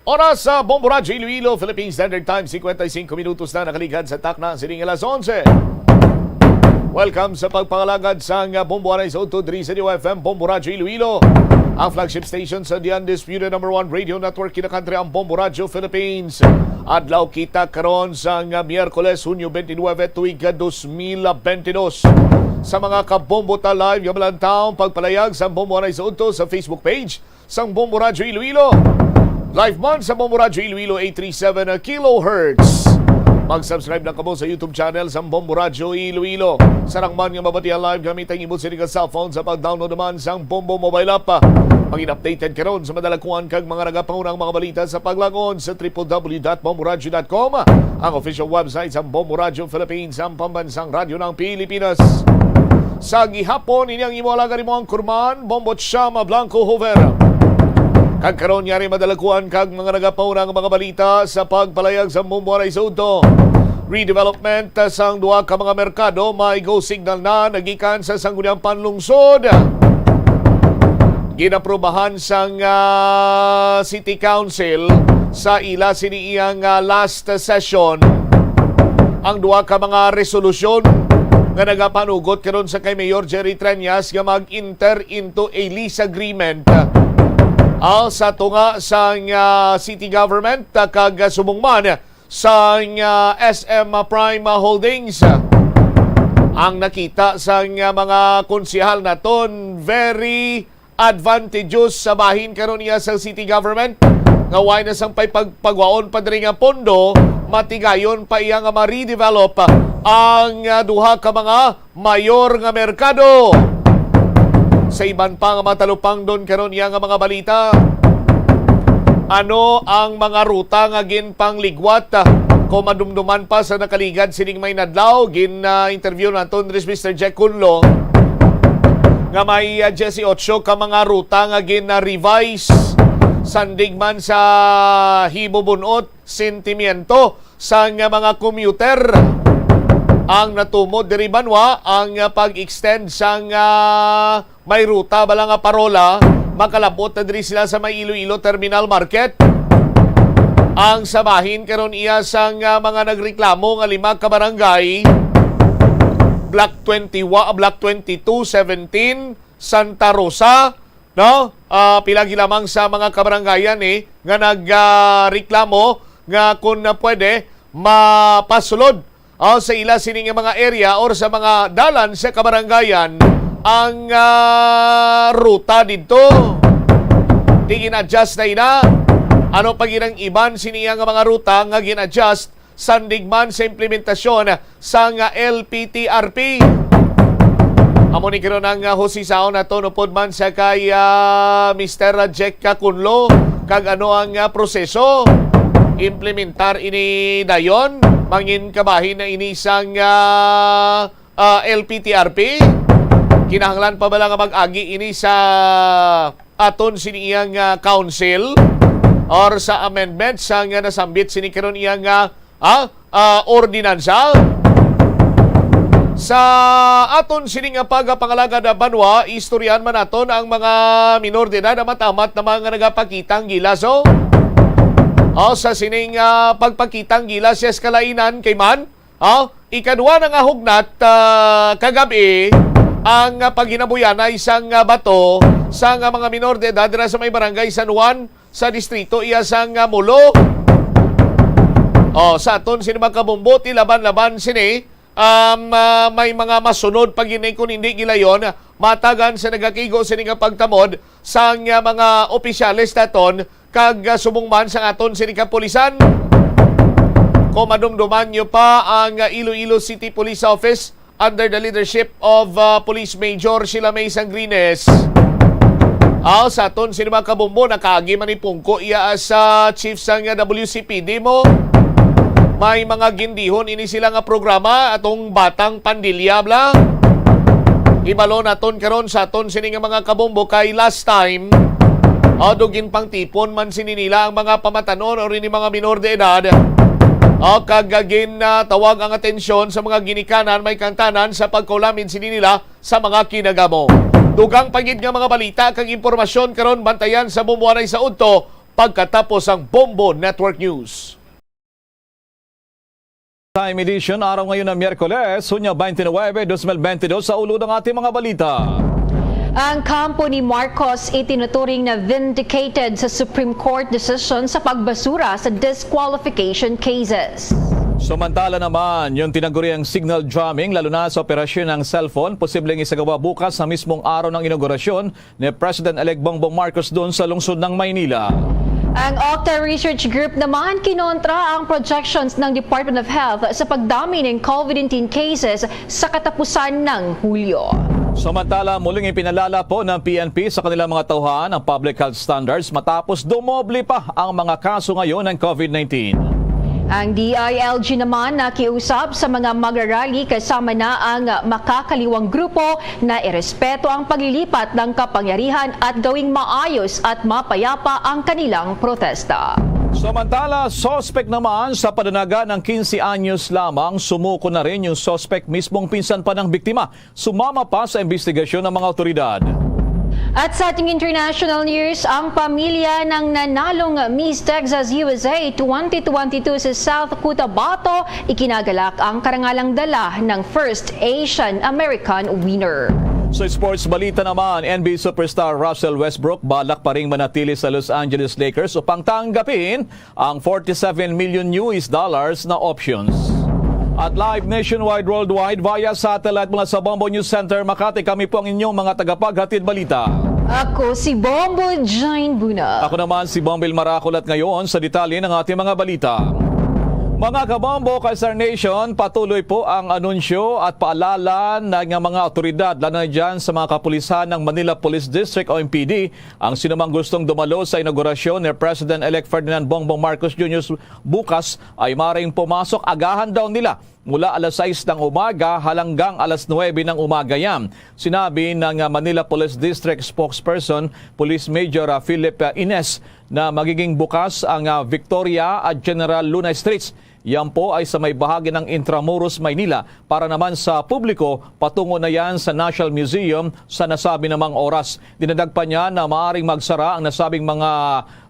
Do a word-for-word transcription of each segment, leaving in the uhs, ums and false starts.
Oras sa Bombo Radyo Iloilo, Philippine Standard Time, cincuenta y cinco minutos na nakaligad sa takna sining alas onse. Welcome sa pagpangalagad sang Bombo Anay sa Udto diri sa D Y F M, Bombo Radyo Iloilo, ang flagship station sa The Undisputed Number One Radio Network, kinakantri ang Bombo Radyo Philippines. Adlaw kita karon sang Miyerkules, Hunyo twenty-nine, tuig ka dos mil bentidós. Sa mga kabombo ta live nga malantaw, pagpalayag sang Bombo Anay sa Udto sa Facebook page sang Bombo Radyo Iloilo. Live man sa Bombo Radyo Iloilo, eight three seven kilohertz. Mag-subscribe na kamo sa YouTube channel sang Bombo Radyo Iloilo. Sarang man nga mabatian live gamit ang imo sini nga cellphone, sa pag-download naman sang Bombo mobile app. Maging updated karon sa madalakuan kag mga nagapaunang mga balita sa paglagon sa triple W dot bomboradyo dot com, ang official website sang Bombo Radyo Philippines, ang pambansang radyo ng Pilipinas. Sa gihapon, ini ang imo alagad, imo anchorman, Bombo Chama Blanco Hoover. Kag karon, yari madalakuan kag mga nagapauna nga mga balita sa pagpalayag sa Bombo Anay sa Udto. Redevelopment sang duha ka mga merkado, may go signal na nagikan sa Sangguniang Panlungsod. Ginaprubahan sang, ah, City Council sa ila sini iyang, ah, last session ang duha ka mga resolusyon nga nagapanugot karon sa kay Mayor Jerry Treñas nga mag-enter into a lease agreement, ah, sa tunga sang, ah, city government, ah, kag, ah, subong man sang, ah, S M Prime Holdings. Ang nakita sang, ah, mga konsehal naton, very advantageous sa bahin karon iya sa city government, nga way na sang pay pag-, pagwaon pa diri nga pondo, matigayon pa iya nga ma-redevelop ang, ah, duha ka mga mayor nga merkado. Sa iban pa nga matalupangdon karon iya nga mga balita, ano ang mga ruta nga ginpangligwat? Kung madumduman pa sa nakaligad sining may nadlaw, gin, ah, interview naton diri si Mister Jack Kunlo, nga may, ah, diyesyocho ka mga ruta nga gin-revise, sandig man sa hibubun-ot, sentimiento sang mga commuter ang natumod diri banwa, ang pag-extend sang, ah, may ruta bala nga parola, makalabot na diri sila sa may Iloilo Terminal Market. Ang sa bahin karon iya sang, ah, mga nagreklamo nga lima ka barangay, Block twenty-one, Block twenty-two, seventeen, Santa Rosa, no? Ah, pila gi lamang sa mga kabarangayan, eh, nga nag, ah, reklamo nga kung, ah, pwede, mapasulod, ah, sa ila sini nga mga area or sa mga dalan sa kabarangayan ang, ah, ruta didto. Di gin-adjust na ina. Ano pa gid ang iban sini nga mga ruta nga gin-adjust sandig man sa implementasyon sang L P T R P. Amo ni karon ang, ah, husisaon naton upod man sa kay, ah, Mister Jack Cacunlo, kag ano ang, ah, proseso. Implementar ini dayon, mangin kabahin na ini sang, ah, ah, L P T R P. Kinahanglan pa bala nga mag-agi ini sa aton sini iyang, ah, council or sa amendment sa nga nasambit sini karon iyang, ah, ah, ah, ordinansa. Sa aton sini nga pagapangalagad, ah, banwa, istoryahan man naton ang mga minor de edad, ah, matamat na mga nagapakitang gilas, oh. Oh, sa sining, ah, pagpakitang gilas, yes, kalainan kay man, oh, ikadua na nga hugnat, ah, kagabi ang, ah, paghinabuyanay sang, ah, bato sa nga mga minor de edad dira sa may barangay San Juan sa distrito iya sang, ah, Molo. Oh, sa aton sini mga kabombo, ti laban-laban sini, um, ah, may mga masunod pa gini kung hindi gilayon, matagan sa nagakigo sini nga pagtamod sang, ah, mga opisyales naton kag, ah, subong man sa aton sini kapulisan. Kung madumduman nyo pa ang, ah, Iloilo City Police Office under the leadership of, ah, Police Major Sheila May Sangrines. Aw, sa aton sini mga kabombo, nakaagi man ni Pungko iya as, ah, chief sang, ah, W C P D mo. May mga gindihon ini sila nga programa, atong Batang Pandilya, bla. Ibalo naton karon sa aton sini nga mga kabombo kay last time, aw, do ginpangtipon man sini nila ang mga pamatanon or ini mga minor de edad. Aw, kag, ah, gin, ah, tawag ang atensyon sa mga ginikanan may kangtanan sa pagkaulamid sini nila sa mga kinagamo. Dugang pa gid nga mga balita kag impormasyon karon, bantayan sa Bombo Anay sa Udto, Pagkatapos ang Bombo Network News. Time edition, araw ngayon ng Miyerkules, Hunyo twenty-nine, twenty twenty-two, sa ulo ng ating mga balita. Ang kampo ni Marcos itinuturing na vindicated sa Supreme Court decision sa pagbasura sa disqualification cases. Samantala naman, yung tinaguriang signal jamming, lalo na sa operasyon ng cellphone, posibleng isagawa bukas sa mismong araw ng inaugurasyon ni President-elect Bongbong Marcos doon sa lungsod ng Maynila. Ang Octa Research Group naman kinontra ang projections ng Department of Health sa pagdami ng COVID nineteen cases sa katapusan ng Hulyo. Samantala, muling ipinalala po ng P N P sa kanilang mga tauhan ang public health standards matapos dumoble pa ang mga kaso ngayon ng COVID nineteen. Ang D I L G naman nakiusap sa mga magrarally kasama na ang makakaliwang grupo na irespeto ang paglilipat ng kapangyarihan at gawing maayos at mapayapa ang kanilang protesta. Samantala, suspect naman sa pananaga ng quince anyos lamang, sumuko na rin yung suspect mismong pinsan pa ng biktima. Sumama pa sa imbestigasyon ng mga awtoridad. At sa ating international news, ang pamilya ng nanalong Miss Texas U S A twenty twenty-two sa South Cotabato ikinagalak ang karangalang dala ng first Asian American winner. Sa sports balita naman, N B A superstar Russell Westbrook balak pa ring manatili sa Los Angeles Lakers upang tanggapin ang forty-seven million U S dollars na options. At live nationwide, worldwide, via satellite mula sa Bombo News Center, Makati, kami po ang inyong mga tagapaghatid balita. Ako si Bombo Jane Buna. Ako naman si Bombil Marakol at ngayon sa detalye ng ating mga balita. Mga kabombo, Ka-Star Nation, patuloy po ang anunsyo at paalala ng mga awtoridad, lalo na dyan sa mga kapulisan ng Manila Police District o M P D, ang sinumang gustong dumalo sa inaugurasyon ni President-elect Ferdinand Bongbong Marcos Junior bukas ay maring pumasok agahan daw nila mula alas sais ng umaga halanggang alas nuwebe ng umaga yan. Sinabi ng, ah, Manila Police District Spokesperson, Police Major, ah, Philip, ah, Ines, na magiging bukas ang, ah, Victoria at General Luna Streets. Yan po ay sa may bahagi ng Intramuros, Maynila. Para naman sa publiko, patungo na yan sa National Museum sa nasabi namang oras. Dinadagpa niya na maaring magsara ang nasabing mga,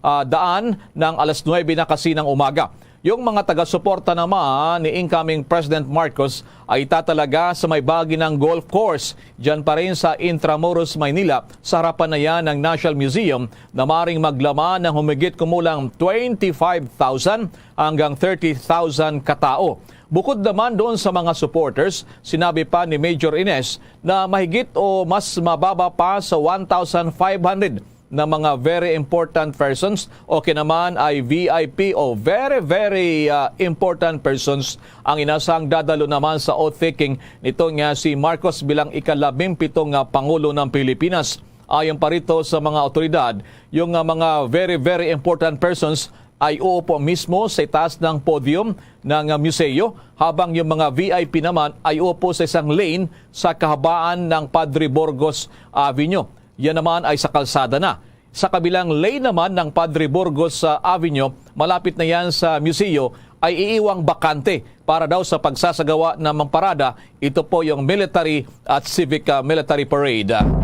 ah, daan ng alas nuwebe na kasi ng umaga. Yung mga taga-suporta naman ni incoming President Marcos ay tatalaga sa may bahagi ng golf course, dyan pa rin sa Intramuros, Maynila, sa harapan na yan ng National Museum na maring maglaman ng humigit kumulang twenty-five thousand hanggang thirty thousand katao. Bukod naman doon sa mga supporters, sinabi pa ni Major Ines na mahigit o mas mababa pa sa one thousand five hundred na mga very important persons o kinaman ay V I P o very, very, ah, important persons ang inasang dadalo naman sa oath-taking nito nga si Marcos bilang ikalabing pito nga Pangulo ng Pilipinas. Ayon pa rito sa mga awtoridad, yung, ah, mga very, very important persons ay uupo mismo sa itaas ng podium ng, ah, museo, habang yung mga V I P naman ay uupo sa isang lane sa kahabaan ng Padre Burgos Avenue. Yan naman ay sa kalsada na. Sa kabilang lane naman ng Padre Burgos, ah, Avenue, malapit na yan sa museo, ay iiwang bakante para daw sa pagsasagawa ng mga parada. Ito po yung military at civic, ah, military parade.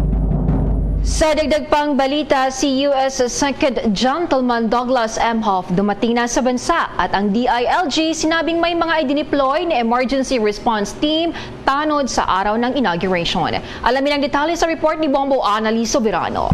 Sa dagdag pang balita, si U S Second Gentleman Douglas Emhoff dumating na sa bansa at ang D I L G sinabing may mga idineploy na emergency response team tanod sa araw ng inauguration. Alamin ang detalye sa report ni Bombo Annalise Soberano.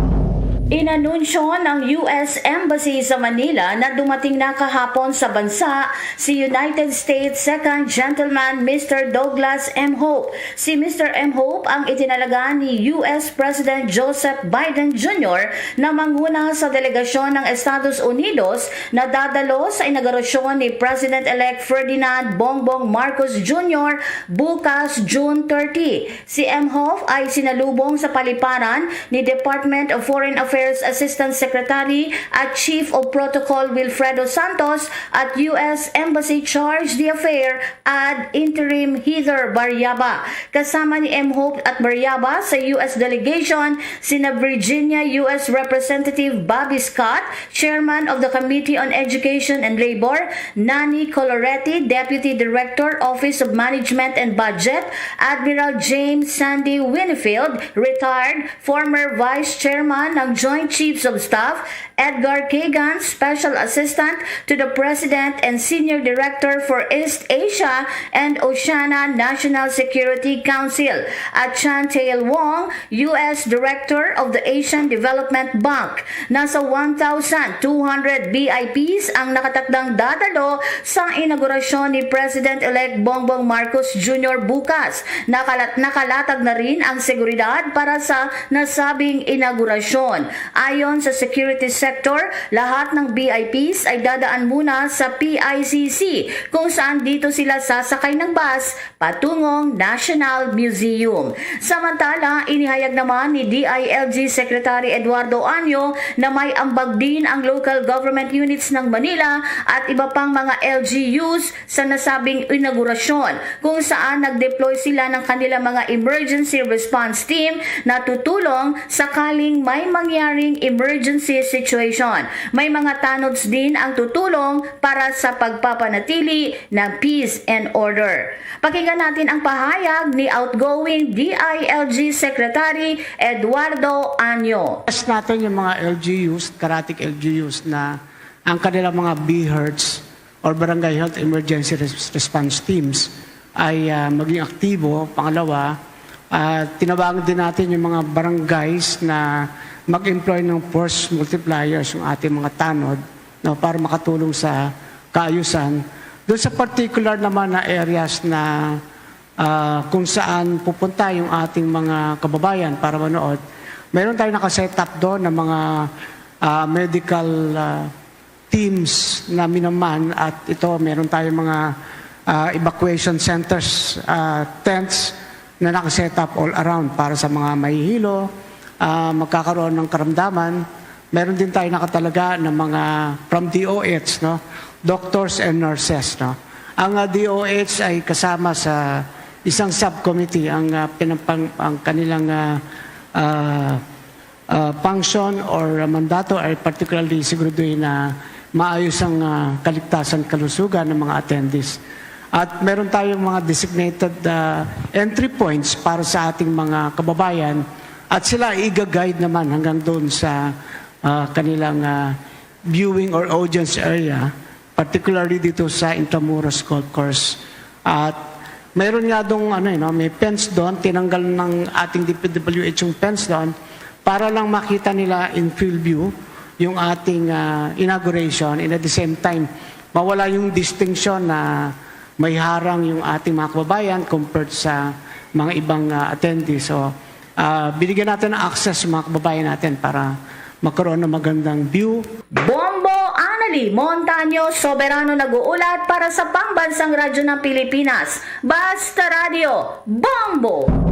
Inanunsyo ng U S Embassy sa Manila na dumating na kahapon sa bansa si United States Second Gentleman Mister Douglas Emhoff. Si Mister Emhoff ang itinalaga ni U S President Joseph Biden Junior na manguna sa delegasyon ng Estados Unidos na dadalo sa inaugurasyon ni President-elect Ferdinand Bongbong Marcos Junior bukas, June thirty. Si Emhoff ay sinalubong sa paliparan ni Department of Foreign Affairs Assistant Secretary at Chief of Protocol Wilfredo Santos at U S Embassy Charge d'Affaires ad interim Heather Barriaba. Kasama ni Emhoff at Barriaba sa U S delegation sina Virginia U S Representative Bobby Scott, Chairman of the Committee on Education and Labor, Nani Colorete, Deputy Director, Office of Management and Budget, Admiral James Sandy Winfield, retired, former Vice Chairman ng Joint Chiefs of Staff, Edgar Kagan, Special Assistant to the President and Senior Director for East Asia and Oceania National Security Council, at Chantel Wong, U S Director of the Asian Development Bank. Nasa one thousand two hundred V I Ps ang nakatakdang dadalo sa inaugurasyon ni President-elect Bongbong Marcos Junior bukas. Nakalat-, nakalatag na rin ang seguridad para sa nasabing inaugurasyon. Ayon sa security sector, lahat ng V I Ps ay dadaan muna sa P I C C, kung saan dito sila sasakay ng bus patungong National Museum. Samantala, inihayag naman ni D I L G Secretary Eduardo Anyo na may ambag din ang local government units ng Manila at iba pang mga L G Us sa nasabing inaugurasyon, kung saan nag-deploy sila ng kanilang mga emergency response team na tutulong sakaling may mangyaring emergency situation. May mga tanods din ang tutulong para sa pagpapanatili ng peace and order. Pakinggan natin ang pahayag ni outgoing D I L G Secretary Eduardo Anyo. Yes, natin yung mga L G Us, karatig L G Us na ang kanilang mga B HERTs or Barangay Health Emergency Res-, Response Teams ay, ah, maging aktibo. Pangalawa, ah, tinabangan din natin yung mga barangays na mag-employ ng force multipliers, yung ating mga tanod, no, para makatulong sa kaayusan. Doon sa particular naman na areas na, ah, kung saan pupunta yung ating mga kababayan para manood, meron tayong nakaset up doon ng mga, ah, medical, ah, teams na minaman, at ito, meron tayong mga, ah, evacuation centers, ah, tents na nakaset up all around para sa mga mahihilo, ah, magkakaroon ng karamdaman. Meron din tayo nakatalaga ng mga from D O H, no? Doctors and nurses, no? Ang, ah, D O H ay kasama sa isang subcommittee, ang, ah, pinapang-, ang kanilang, ah, ah, ah, function or mandato ay particularly siguraduhin na maayos ang, ah, kaligtasan, kalusugan ng mga attendees. At meron tayong mga designated, ah, entry points para sa ating mga kababayan, at sila iga-guide naman hanggang doon sa, ah, kanilang, ah, viewing or audience area, particularly dito sa Intramuros Golf Course. At mayroon nga dong, ano, eh, no, may fence doon, tinanggal ng ating D P W H yung fence doon para lang makita nila in field view yung ating, ah, inauguration. And at the same time, mawala yung distinction na may harang yung ating mga kababayan compared sa mga ibang, ah, attendees. So, ah, binigyan natin ng access yung mga kababayan natin para magkaroon ng magandang view. Bombo Anali Montaño, soberano nag-uulat para sa Pambansang Radyo ng Pilipinas. Basta Radyo, Bombo!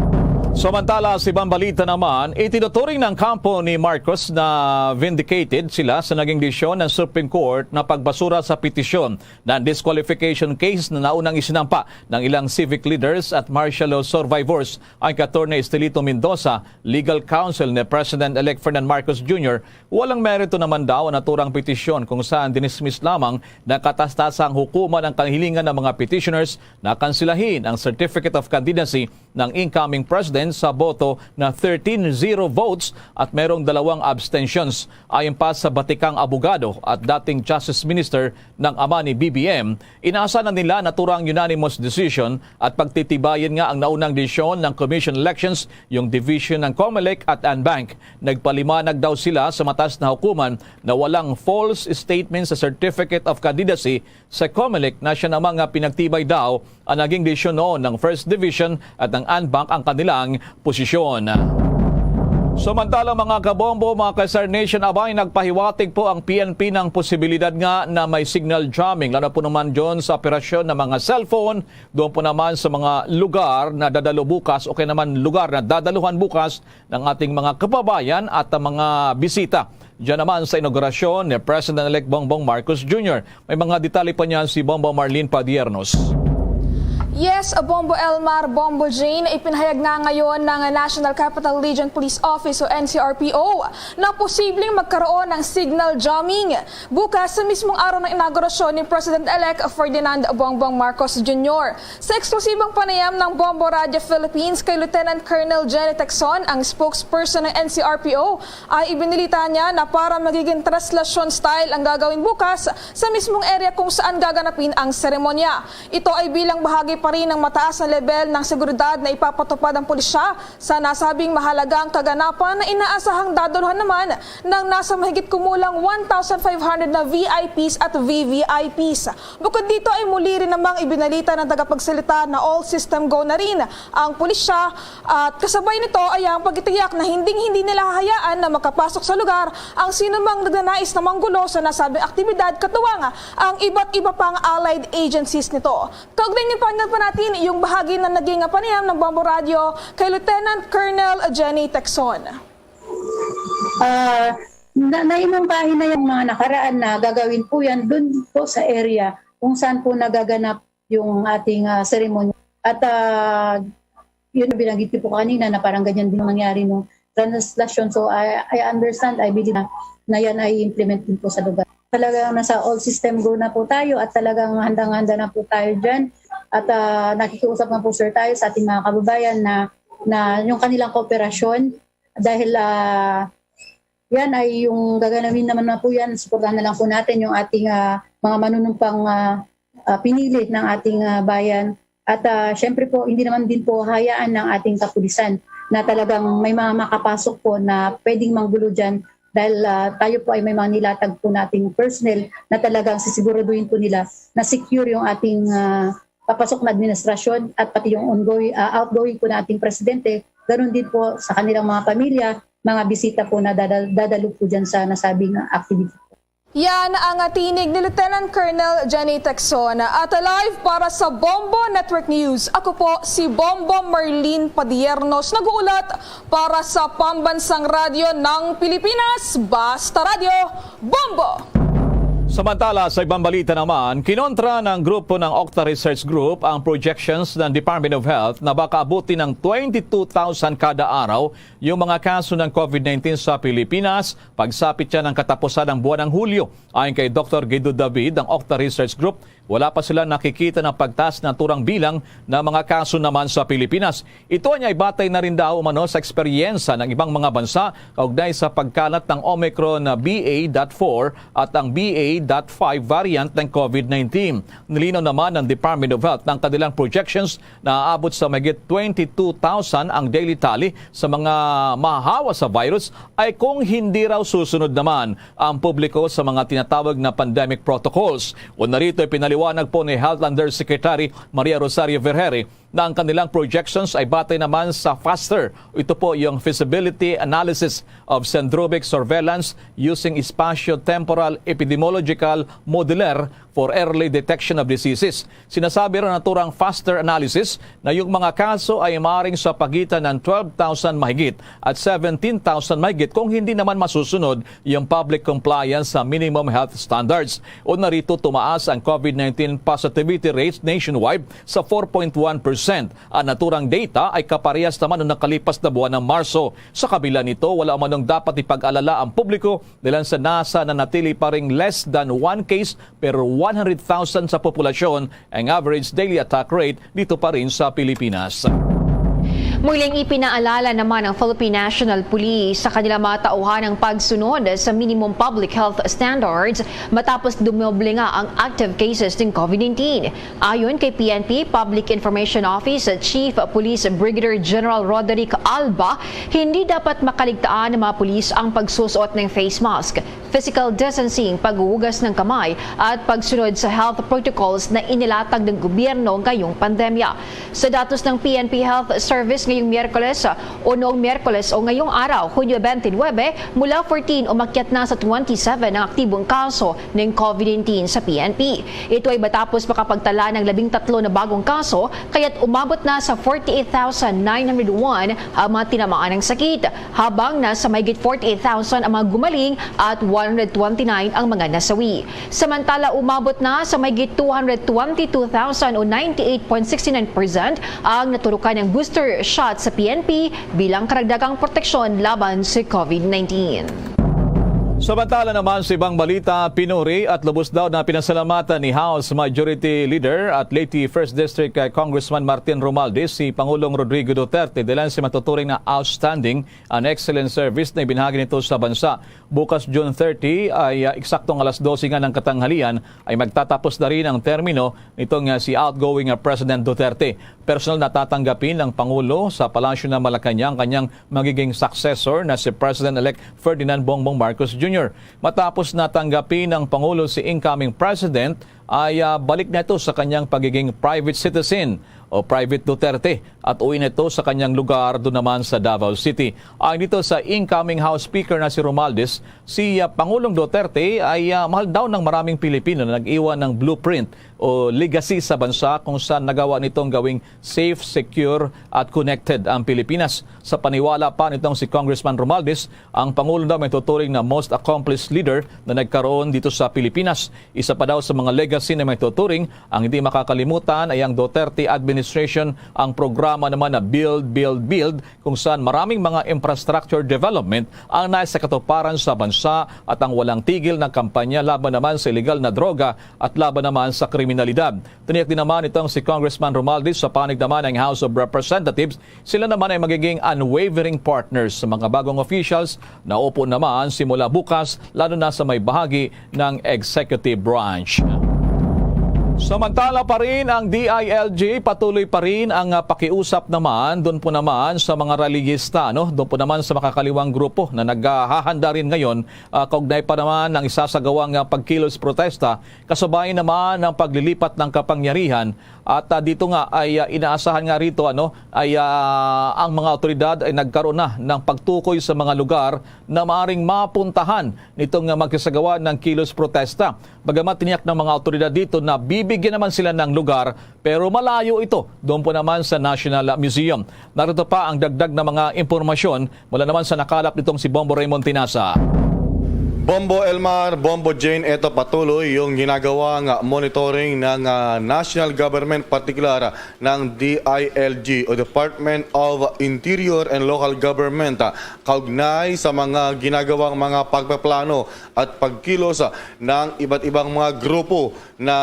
Samantala, sa ibang balita naman, itinuturing ng kampo ni Marcos na vindicated sila sa naging desisyon ng Supreme Court na pagbasura sa petisyon ng disqualification case na naunang isinampa ng ilang civic leaders at martial law survivors. Ang kay Attorney Estelito Mendoza, legal counsel ni President-elect Ferdinand Marcos Junior, walang merito naman daw ang naturang petisyon kung saan dinismiss lamang ng katastasang hukuman ang kahilingan ng mga petitioners na kansilahin ang Certificate of Candidacy ng incoming president sa boto na thirteen zero votes at merong dalawang abstentions. Ayon pa sa batikang abogado at dating Justice Minister ng AMANI-BBM, inaasahan na nila naturang unanimous decision at pagtitibayan nga ang naunang desisyon ng Commission on Elections, yung division ng Comelec at ANBanc. Nagpaliwanag daw sila sa mataas na hukuman na walang false statement sa Certificate of Candidacy sa Comelec na siya namang nga pinagtibay daw ang naging desisyon noon ng First Division at ng ANBanc ang kanilang posisyon. Samantala, mga kabombo, mga ka-Star Nation, abay, nagpahiwatig po ang P N P ng posibilidad nga na may signal jamming, lalo po naman dyan sa operasyon ng mga cellphone, doon po naman sa mga lugar na dadalo bukas o kaya naman lugar na dadaluhan bukas ng ating mga kababayan at ang mga bisita. Diyan naman sa inaugurasyon ni President-elect Bongbong Marcos Junior. May mga detalye pa niyan si Bombo Marlene Padiernos. Yes, Bombo Elmar, Bombo Jane, ipinahayag nga ngayon ng National Capital Region Police Office o N C R P O na posibleng magkaroon ng signal jamming bukas sa mismong araw ng inaugurasyon ni President-elect Ferdinand Bongbong Marcos Junior. Sa eksklusibong panayam ng Bombo Radio Philippines kay Lieutenant Colonel Jenny Tecson, ang spokesperson ng N C R P O, ay ibinalita niya na para magiging translation style ang gagawin bukas sa mismong area kung saan gaganapin ang seremonya. Ito ay bilang bahagi pa rin ng mataas na level ng seguridad na ipapatupad ng pulisya sa nasabing mahalagang kaganapan na inaasahang dadulhan naman ng nasa mahigit kumulang one thousand five hundred na V I Ps at V V I Ps. Bukod dito ay muli rin namang ibinalita ng tagapagsalita na all system go na rin ang pulisya at kasabay nito ay ang pagtitiyak na hinding-hindi nila hahayaan na makapasok sa lugar ang sinumang nagnanais na manggulo sa nasabing aktibidad katuwang ang iba't iba pang allied agencies nito. Kaugnay ni panel pa natin yung bahagi na naging panayam ng Bombo Radio kay Lieutenant Colonel Jenny Tecson. Ah, na, naimungkahi na yung mga nakaraan na gagawin po yan dun po sa area kung saan po nagaganap yung ating ah, seremonya. At ah, yun, binanggit ko po kanina na parang ganyan din mangyari nung translation. So I, I understand, I believe na, na yan ay implement din po sa lugar. Talagang nasa all system go na po tayo at talagang handang-handa na po tayo dyan. At ah, nakikiusap na po sir tayo sa ating mga kababayan na, na yung kanilang kooperasyon dahil ah, yan ay yung gaganawin naman na po yan. Suportahan na lang po natin yung ating ah, mga manunumpang ah, ah, pinili ng ating ah, bayan. At ah, syempre po, hindi naman din po hayaan ng ating kapulisan na talagang may mga makapasok po na pwedeng manggulo dyan dahil ah, tayo po ay may mga nilatag po nating personnel na talagang sisiguraduhin po nila na secure yung ating ah, papasok na administrasyon at pati yung ongoing, ah, outgoing po na ating presidente, ganun din po sa kanilang mga pamilya, mga bisita po na dadal- dadalo po dyan sa nasabing ah, activity. Yan ang tinig ni Lieutenant Colonel Jenny Tecson. At live para sa Bombo Network News, ako po si Bombo Marlene Padiernos, nag-uulat para sa Pambansang Radyo ng Pilipinas, Basta Radyo, Bombo! Samantala, sa ibang balita naman, kinontra ng grupo ng Okta Research Group ang projections ng Department of Health na baka abutin ng twenty-two thousand kada araw yung mga kaso ng COVID nineteen sa Pilipinas pagsapit siya ng katapusan ng buwan ng Hulyo. Ayon kay Doktor Guido David, ang Okta Research Group, wala pa sila nakikita ng pagtaas ng naturang bilang ng mga kaso naman sa Pilipinas. Ito ay batay na rin daw umano sa eksperyensa ng ibang mga bansa kaugnay sa pagkalat ng Omicron na B A dot four at ang B A dot five variant ng COVID nineteen. Nilinaw naman ng Department of Health na ang kanilang projections na aabot sa mahigit twenty-two thousand ang daily tally sa mga mahahawa sa virus ay kung hindi raw susunod naman ang publiko sa mga tinatawag na pandemic protocols. Una rito, ipinaliwanag po ni Health Undersecretary Maria Rosario Vergeire na ang kanilang projections ay batay naman sa FASTER. Ito po yung Feasibility Analysis of Syndromic Surveillance using Spatio-Temporal Epidemiological Modeler for Early Detection of Diseases. Sinasabi rin ng naturang FASTER analysis na yung mga kaso ay maaring sa pagitan ng twelve thousand mahigit at seventeen thousand mahigit kung hindi naman masusunod yung public compliance sa minimum health standards. O narito, tumaas ang COVID nineteen positivity rate nationwide sa four point one percent. Ang naturang data ay kaparehas naman noong nakalipas na buwan ng Marso. Sa kabila nito, wala manong dapat ipag-alala ang publiko dahil sa nasa nanatili pa ring less than one case per one hundred thousand sa populasyon ang average daily attack rate dito pa rin sa Pilipinas. Muling ipinaalala naman ng Philippine National Police sa kanilang mga tauhan ang pagsunod sa minimum public health standards matapos dumoble nga ang active cases ng COVID nineteen. Ayon kay P N P Public Information Office Chief Police Brigadier General Roderick Alba, hindi dapat makaligtaan ng mga pulis ang pagsusuot ng face mask, physical distancing, paghuhugas ng kamay, at pagsunod sa health protocols na inilatag ng gobyerno ngayong pandemya. Sa datos ng P N P Health Service ngayong Miyerkules, o noong Miyerkules o ngayong araw, Hunyo twenty-nine, mula fourteen umakyat na sa twenty-seven ang aktibong kaso ng COVID nineteen sa P N P. Ito ay matapos makapagtala ng labing tatlo na bagong kaso, kaya't umabot na sa forty-eight thousand nine hundred one ang mga tinamaan ng sakit, habang nasa mahigit forty-eight thousand ang mga gumaling at hundred twenty-nine ang mga nasawi. Samantala, umabot na sa mahigit two hundred twenty-two thousand o ninety-eight point six nine percent ang naturukan ng booster shot sa P N P bilang karagdagang proteksyon laban sa COVID nineteen. Samantala naman sa ibang balita, pinuri at lubos daw na pinasalamatan ni House Majority Leader at Leyte First District, uh, Congressman Martin Romualdez si Pangulong Rodrigo Duterte dahil sa matuturing na outstanding and excellent service na ibinahagi nito sa bansa. Bukas, June thirty, ay, ah, eksaktong alas dose nga ng katanghalian ay magtatapos na rin ang termino nitong, ah, si outgoing, ah, President Duterte. Personal na tatanggapin ng Pangulo sa Palasyo ng Malacañang kanyang magiging successor na si President-elect Ferdinand Bongbong Marcos Junior. Matapos na tanggapin ng Pangulo si incoming President, ay, ah, balik na ito sa kanyang pagiging private citizen o private Duterte at uwi na ito sa kanyang lugar doon naman sa Davao City. Ayon dito sa incoming House Speaker na si Romualdez, si, ah, Pangulong Duterte ay, ah, mahal daw ng maraming Pilipino na nag-iwan ng blueprint o legacy sa bansa kung saan nagawa nitong gawing safe, secure at connected ang Pilipinas. Sa paniwala pa nitong si Congressman Romualdez, ang Pangulo daw may tuturing na most accomplished leader na nagkaroon dito sa Pilipinas. Isa pa daw sa mga legacy na may tuturing ang hindi makakalimutan ay ang Duterte administration, ang programa naman na Build, Build, Build, kung saan maraming mga infrastructure development ang nais sa katuparan sa bansa at ang walang tigil na kampanya laban naman sa iligal na droga at laban naman sa kriminalidad. Tiniyak din naman itong si Congressman Romualdez sa panig naman ng House of Representatives. Sila naman ay magiging unwavering partners sa mga bagong officials na upo naman simula bukas, lalo na sa may bahagi ng executive branch. Samantala pa rin ang D I L G, patuloy pa rin ang, ah, pakiusap naman, doon po naman sa mga relihista, no? Doon po naman sa makakaliwang grupo na naghahanda rin ngayon, ah, kaugnay pa naman ng isasagawang, ah, pagkilos protesta, kasabay naman ng paglilipat ng kapangyarihan. At, ah, dito nga ay, ah, inaasahan nga rito, ano, ay, ah, ang mga awtoridad ay nagkaroon na ng pagtukoy sa mga lugar na maaring mapuntahan nitong, ah, magsasagawa ng kilos protesta. Bagamat tiniyak ng mga awtoridad dito na bibigyan naman sila ng lugar, pero malayo ito doon po naman sa National Museum. Narito pa ang dagdag na mga impormasyon mula naman sa nakalap nitong si Bombo Raymond Tinasa. Bombo Elmar, Bombo Jane, eto patuloy yung ginagawang monitoring ng, ah, national government, partikular ng D I L G o Department of Interior and Local Government, ah, kaugnay sa mga ginagawang mga pagpaplano at pagkilos, ah, ng iba't ibang mga grupo na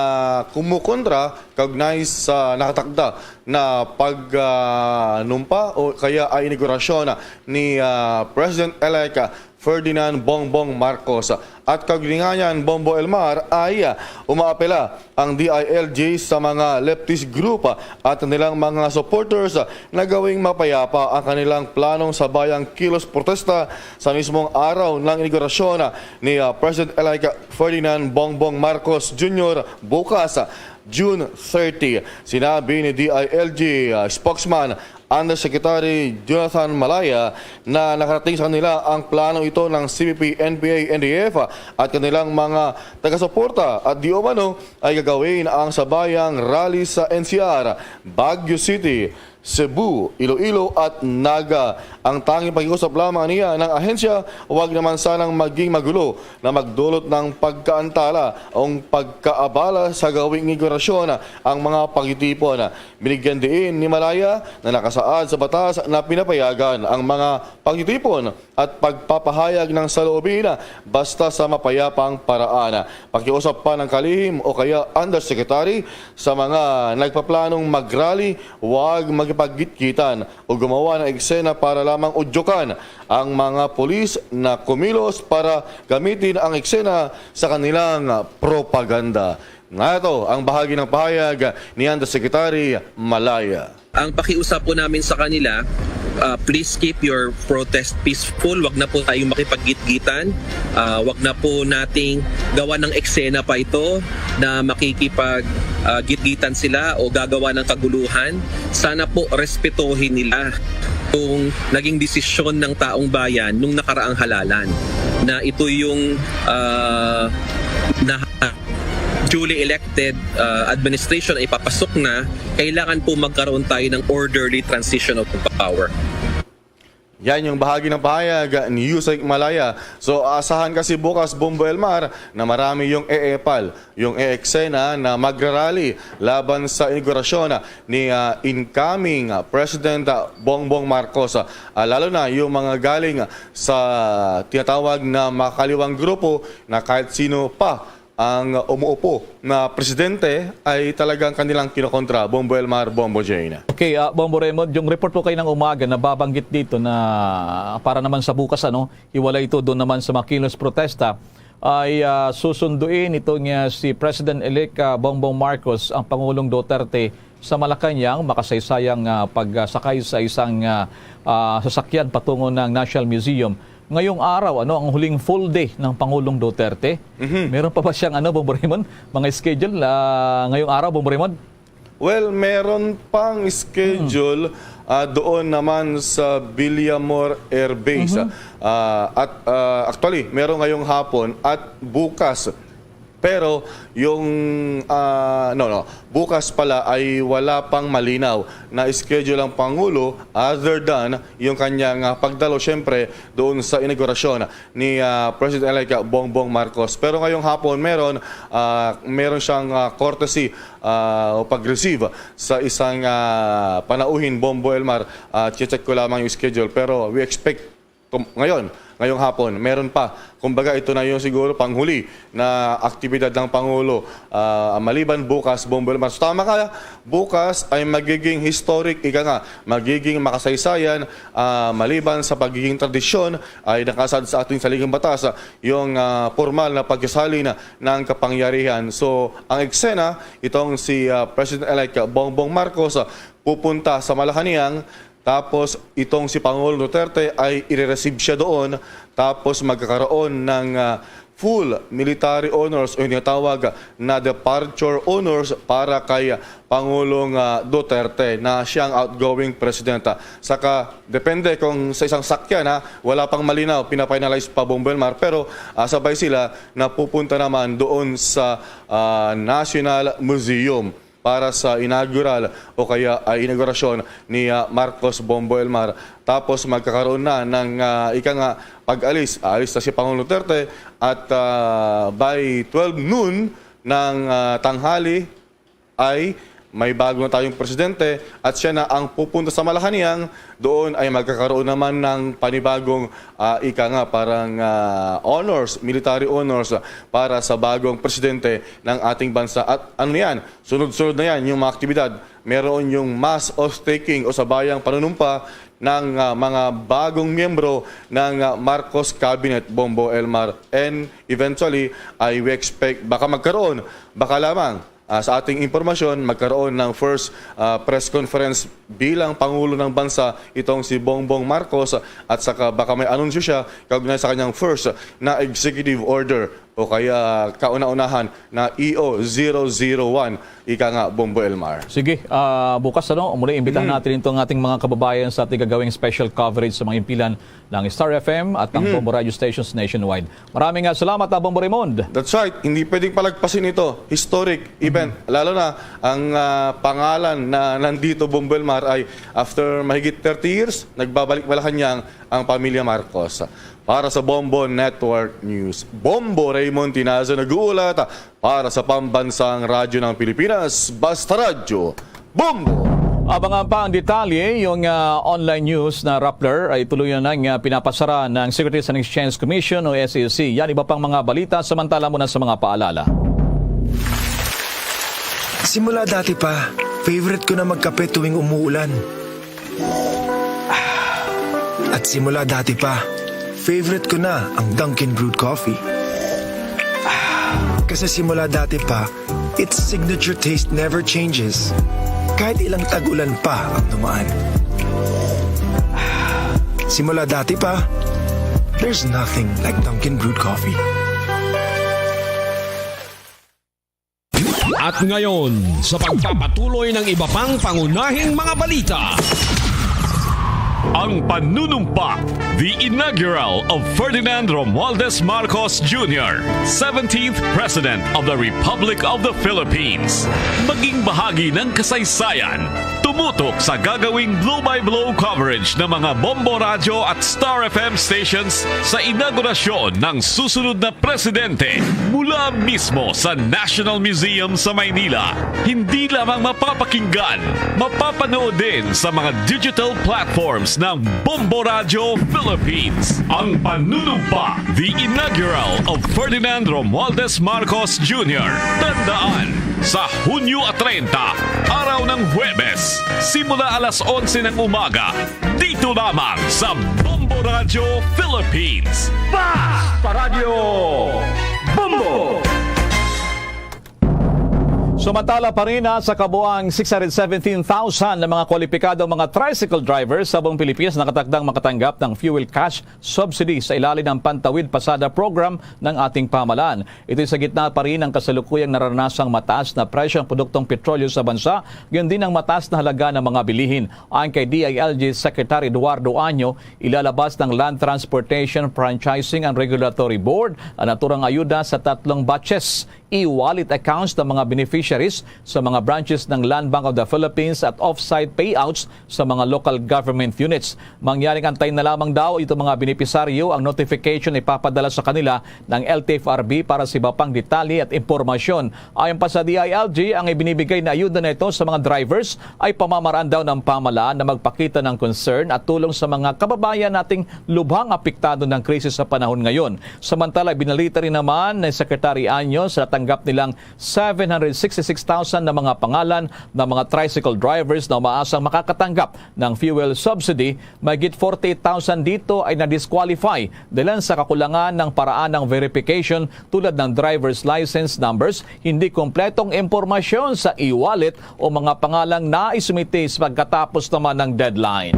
kumukontra kaugnay sa nakatakda na pag, ah, numpa o kaya ay inaugurasyon ni, ah, President-elect Ferdinand Bongbong Marcos. At kaugnay niyan, Bombo Elmar, ay, ah, umaapela ang D I L G sa mga leftist group, ah, at nilang mga supporters, ah, na gawing mapayapa ang kanilang planong sabayang kilos protesta sa mismong araw ng inaugurasyon, ah, ni, ah, President-elect Ferdinand Bongbong Marcos Junior bukas, ah, June thirty. Sinabi ni D I L G, ah, spokesman Undersecretary Jonathan Malaya na nakarating sa kanila ang plano ito ng C P P, N P A, N D F at kanilang mga taga-suporta at di umano ay gagawin ang sabayang rally sa N C R, Baguio City, Cebu, Iloilo at Naga. Ang tanging pakiusap lamang niya ng ahensya, wag naman sanang maging magulo na magdulot ng pagkaantala o pagkaabala sa gawing inaugurasyon ang mga pagtitipon. Binigyan diin ni Malaya na nakasaad sa batas na pinapayagan ang mga pagtitipon at pagpapahayag ng saloobin basta sa mapayapang paraan. Pakiusap pa ng kalihim o kaya undersecretary sa mga nagpaplanong mag-rally, huwag makipaggitgitan o gumawa ng eksena para lamang udyukan ang mga pulis na kumilos para gamitin ang eksena sa kanilang propaganda. Nga ito ang bahagi ng pahayag ni Undersecretary Malaya. Ang pakiusap po namin sa kanila, ah, please keep your protest peaceful. Wag na po tayong makipaggitgitan. Ah, wag na po nating gawa ng eksena pa ito na makikipag, ah, gitgitan sila o gagawa ng kaguluhan. Sana po respetohin nila yung naging desisyon ng taong bayan nung nakaraang halalan na ito yung, ah, na duly elected, ah, administration ay papasok na, kailangan po magkaroon tayo ng orderly transition of power. Yan yung bahagi ng pahayag ni Yusek Malaya. So, asahan kasi bukas, Bombo Elmar, na marami yung e-epal, yung e-eksena na magrarally laban sa inaugurasyon ni, ah, incoming, ah, President, ah, Bongbong Marcos. Ah, lalo na yung mga galing sa tinatawag na makaliwang grupo na kahit sino pa ang umuupo na presidente ay talagang kanilang kinokontra, Bombo Elmar, Bombo Jane. Okay, ah, Bombo Raymond, yung report po kayo ng umaga, nababanggit dito na para naman sa bukas, ano, hiwalay ito doon naman sa makilos protesta, ay, ah, susunduin ito niya si President-elect, ah, Bongbong Marcos, ang Pangulong Duterte, sa Malacañang, makasaysayang, ah, pagsakay sa isang, ah, ah, sasakyan patungo ng National Museum. Ngayong araw, ano, ang huling full day ng Pangulong Duterte. Mhm. Meron pa ba siyang, ano, Bombo Raymond, mga schedule, ah, ngayong araw, Bombo Raymond? Well, meron pang schedule, ah, doon naman sa Villamor Air Base. Mhm. Ah, at, ah, actually, meron ngayong hapon at bukas. Pero yung, ah, no, no, bukas pala ay wala pang malinaw na schedule ang Pangulo other than yung kanyang, ah, pagdalo, syempre, doon sa inaugurasyon ni, ah, President-elect Bongbong Marcos. Pero ngayong hapon, meron, ah, meron siyang, ah, courtesy, ah, o pag-receive sa isang, ah, panauhin, Bombo Elmar. Ah, check ko lamang yung schedule. Pero we expect tum-, ngayon, ngayong hapon, meron pa. Kumbaga, ito na yung siguro panghuli na aktibidad ng Pangulo, ah, maliban bukas, Bombo Elmar. So, tama ka, bukas ay magiging historic, ika nga, magiging makasaysayan, ah, maliban sa pagiging tradisyon ay nakasad sa ating saligang batas, ah, yung, ah, formal na pagsasalin ng kapangyarihan. So, ang eksena, itong si, ah, President-elect Bongbong Marcos, ah, pupunta sa Malacañang, tapos itong si Pangulong Duterte ay ire-receive siya doon, tapos magkakaroon ng, ah, full military honors o yung tinatawag na departure honors para kay Pangulong, ah, Duterte na siyang outgoing president. Saka depende kung sa isang sakyan, ha, wala pang malinaw, pinafinalize pa, Bombo Elmar, pero, ah, sabay sila na pupunta naman doon sa, ah, National Museum para sa inaugural o kaya ay inaugurasyon ni, ah, Marcos, Bombo Elmar. Tapos magkakaroon na ng, ah, ika nga, pag-alis. Aalis na si Pangulong Duterte at, ah, by twelve noon ng, ah, tanghali ay may bago na tayong presidente at siya na ang pupunta sa Malacañang. Doon ay magkakaroon naman ng panibagong, ah, ika nga, parang, ah, honors, military honors para sa bagong presidente ng ating bansa. At ano yan, sunod-sunod na yan yung mga aktibidad. Meron yung mass oath-taking o sabayang panunumpa ng, ah, mga bagong miyembro ng, ah, Marcos Cabinet, Bombo Elmar. And eventually, ay we expect, baka magkaroon, baka lamang, ah, sa ating impormasyon, magkaroon ng first, ah, press conference bilang Pangulo ng Bansa itong si Bongbong Marcos at saka baka may anunsyo siya kaugnay sa kanyang first na executive order o kaya kauna-unahan na E O zero zero one, ika nga, Bombo Elmar. Sige, ah, bukas, ano, muli imbitahan Mm. natin itong ating mga kababayan sa ating gagawing special coverage sa mga impilan ng Star F M at ng Mm. Bombo Radio Stations nationwide. Maraming, ah, salamat, ah, Bombo Raymond. That's right. Hindi pwedeng palagpasin ito. Historic event. Mm. Lalo na ang, ah, pangalan na nandito, Bombo Elmar, ay after mahigit thirty years, nagbabalik Malacañang ang pamilya Marcos. Para sa Bombo Network News, Bombo Raymond Tinazo nag-uulat para sa Pambansang Radyo ng Pilipinas, Basta Radyo, Bombo! Abangan pa ang detalye, yung, ah, online news na Rappler ay tuloy na nang, ah, pinapasara ng Securities and Exchange Commission o S E C. Yan, iba pang mga balita, samantala muna sa mga paalala. Simula dati pa, favorite ko na magkape tuwing umuulan. At simula dati pa, favorite ko na ang Dunkin' Brewed Coffee. Kasi simula dati pa, its signature taste never changes. Kahit ilang tag-ulan pa ang dumaan. Simula dati pa, there's nothing like Dunkin' Brewed Coffee. At ngayon, sa pagpapatuloy ng iba pang pangunahing mga balita, ang panunumpa, the inaugural of Ferdinand Romualdez Marcos Junior, seventeenth President of the Republic of the Philippines. Maging bahagi ng kasaysayan. Tumutok sa gagawing blow-by-blow coverage ng mga Bombo Radyo at Star F M stations sa inaugurasyon ng susunod na presidente. Mula mismo sa National Museum sa Maynila, hindi lamang mapapakinggan, mapapanood din sa mga digital platforms ng Bombo Radyo Philippines. Ang panunumpa, the inaugural of Ferdinand Romualdez Marcos Junior. Tandaan, sa Hunyo treinta, araw ng Huwebes, simula alas onse ng umaga, dito lamang sa Bombo Radyo Philippines. Fast Paradyo Bombo! Samantala pa rin, ah, sa kabuang six hundred seventeen thousand na mga kwalipikadong mga tricycle drivers sa buong Pilipinas nakatakdang makatanggap ng fuel cash subsidy sa ilalim ng Pantawid Pasada program ng ating pamahalaan. Ito'y sa gitna pa rin ng kasalukuyang naranasang mataas na presyo ng produktong petrolyo sa bansa, gayon din ang mataas na halaga ng mga bilihin. Ayon kay D I L G Secretary Eduardo Año, ilalabas ng Land Transportation Franchising and Regulatory Board ang naturang ayuda sa tatlong batches e-wallet accounts ng mga beneficiaries sa mga branches ng Land Bank of the Philippines at offsite payouts sa mga local government units. Mangyaring antayin na lamang daw itong mga benepisaryo ang notification na ipapadala sa kanila ng L T F R B para sa iba pang detalye at impormasyon. Ayon pa sa D I L G, ang ibinibigay na ayuda na ito sa mga drivers ay pamamaraan daw ng pamahalaan na magpakita ng concern at tulong sa mga kababayan nating lubhang apektado ng krisis sa panahon ngayon. Samantala, binalita rin naman ni Secretary Anyo sa natanggap nilang seven hundred sixty-six thousand na mga pangalan ng mga tricycle drivers na umaasang makakatanggap ng fuel subsidy. Mahigit forty-eight thousand dito ay na-disqualify dahil sa kakulangan ng paraan ng verification tulad ng driver's license numbers, hindi kompletong impormasyon sa e-wallet o mga pangalang naisumite sa pagkatapos naman ng deadline.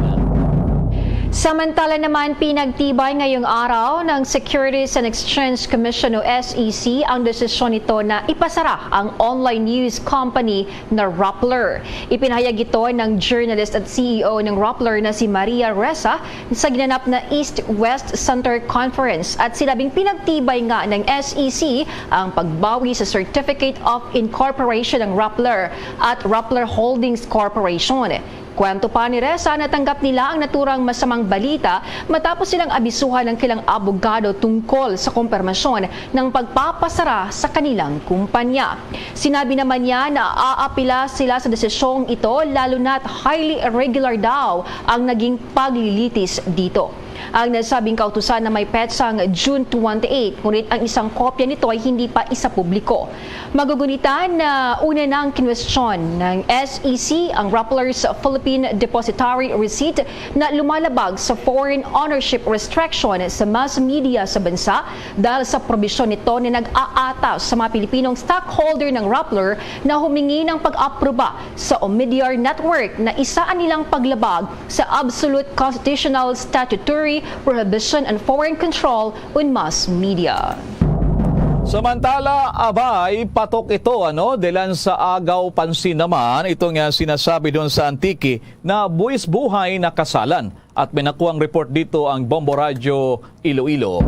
Samantala naman, pinagtibay ngayong araw ng Securities and Exchange Commission o S E C ang desisyon nito na ipasara ang online news company na Rappler. Ipinahayag ito ng journalist at C E O ng Rappler na si Maria Ressa sa ginanap na East-West Center Conference at sinabing pinagtibay nga ng S E C ang pagbawi sa Certificate of Incorporation ng Rappler at Rappler Holdings Corporation. Kwento pa ni Ressa, natanggap nila ang naturang masamang balita matapos silang abisuhan ng kilang abogado tungkol sa kumpirmasyon ng pagpapasara sa kanilang kumpanya. Sinabi naman niya na aapila sila sa desisyong ito, lalo na't highly irregular daw ang naging paglilitis dito. Ang nasabing kautusan na may petsang June twenty-eight, ngunit ang isang kopya nito ay hindi pa isapubliko. Magugunitan na una nang kinwestiyon ng S E C ang Rappler's Philippine Depositary Receipt na lumalabag sa foreign ownership restriction sa mass media sa bansa dahil sa probisyon nito na nag-aata sa mga Pilipinong stockholder ng Rappler na humingi ng pag-aproba sa Omidyar Network na isa anilang paglabag sa absolute constitutional statutory prohibition on foreign control on mass media. Samantala, abay, patok ito, ano, dilan sa agaw pansin naman itong, ah, sinasabi doon sa Antique na buwis buhay na kasalan. At may nakuhang report dito ang Bombo Radyo Iloilo.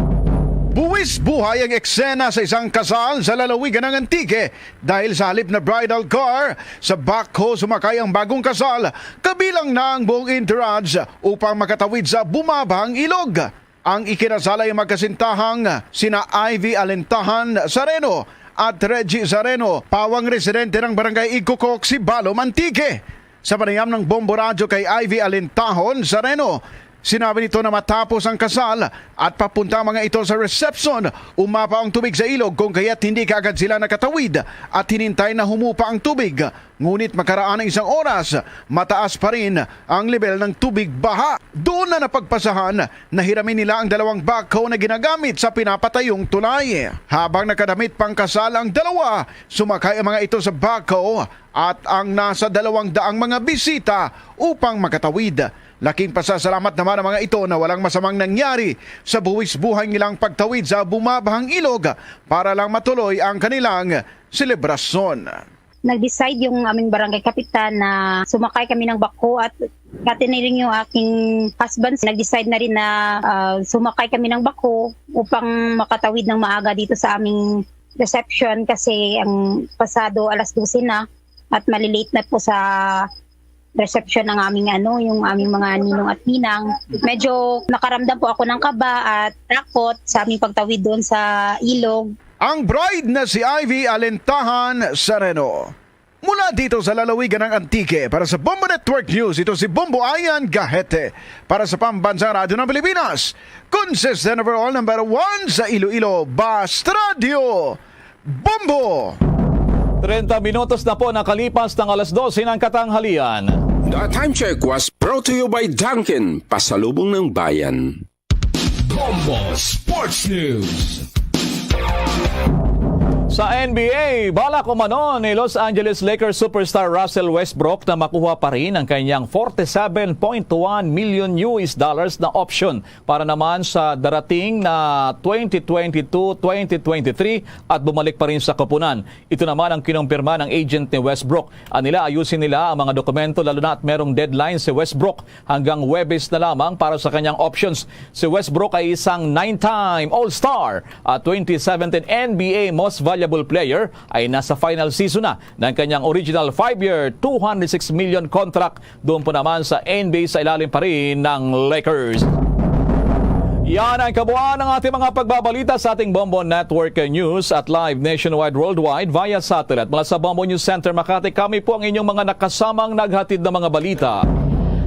Buwis buhay ang eksena sa isang kasal sa lalawigan ng Antique dahil sa halip na bridal car, sa backhoe sumakay ang bagong kasal, kabilang na ang buong entourage upang makatawid sa bumabahang ilog. Ang ikinasal ay magkasintahang sina Ivy Alintahan Sareno at Reggie Sareno, pawang residente ng Barangay Igcococ, Sibalom, Antique. Sa panayam ng Bombo Radyo kay Ivy Alintahon Sareno, sinabi nito na matapos ang kasal at papunta ang mga ito sa reception, umapa ang tubig sa ilog kung kaya't hindi kaagad sila nakatawid at hinintay na humupa ang tubig. Ngunit makaraan ang isang oras, mataas pa rin ang level ng tubig baha. Doon na napagpasahan, nahiramin nila ang dalawang backhoe na ginagamit sa pinapatayong tulay. Habang nakadamit pang kasal ang dalawa, sumakay ang mga ito sa backhoe at ang nasa dalawang daang mga bisita upang makatawid. Laking pasasalamat naman ang mga ito na walang masamang nangyari sa buwis buhay nilang pagtawid sa bumabahang ilog para lang matuloy ang kanilang selebrasyon. Nag-decide yung aming barangay kapitan na sumakay kami ng backhoe at katiniling yung aking husband. Nag-decide na rin na, ah, sumakay kami ng backhoe upang makatawid ng maaga dito sa aming reception kasi ang pasado alas dose na at malilate na po sa reception ng aming ano, yung aming mga ninong at ninang. Medyo nakaramdam po ako ng kaba at takot sa aming pagtawid doon sa ilog. Ang bride na si Ivy Alentahan Sereno. Mula dito sa lalawigan ng Antique, para sa Bombo Network News, ito si Bombo Ayan Gahete. Para sa Pambansang Radyo ng Pilipinas, consistent overall number one sa Iloilo, Bast Radio, Bombo! Treinta minutos na po nakalipas ng alas dose ng katanghalian. The time check was brought to you by Dunkin, pasalubong ng bayan. Bombo Sports News. Sa N B A, balak umano ni Los Angeles Lakers superstar Russell Westbrook na makuha pa rin ang kanyang forty-seven point one million U S dollars na option para naman sa darating na twenty twenty-two twenty twenty-three at bumalik pa rin sa koponan. Ito naman ang kinumpirma ng agent ni Westbrook. Ang nila, ayusin nila ang mga dokumento, lalo na at merong deadline si Westbrook hanggang Huwebes na lamang para sa kanyang options. Si Westbrook ay isang nine-time All-Star at twenty seventeen N B A Most Valuable Player, ay nasa final season na ng kanyang original five-year, two hundred six million contract doon po naman sa N B A sa ilalim pa rin ng Lakers. Yan ang kabuuan ng ating mga pagbabalita sa ating Bombo Network News at live nationwide, worldwide via satellite. Mula sa Bombo News Center Makati, kami po ang inyong mga nakasamang naghatid ng mga balita.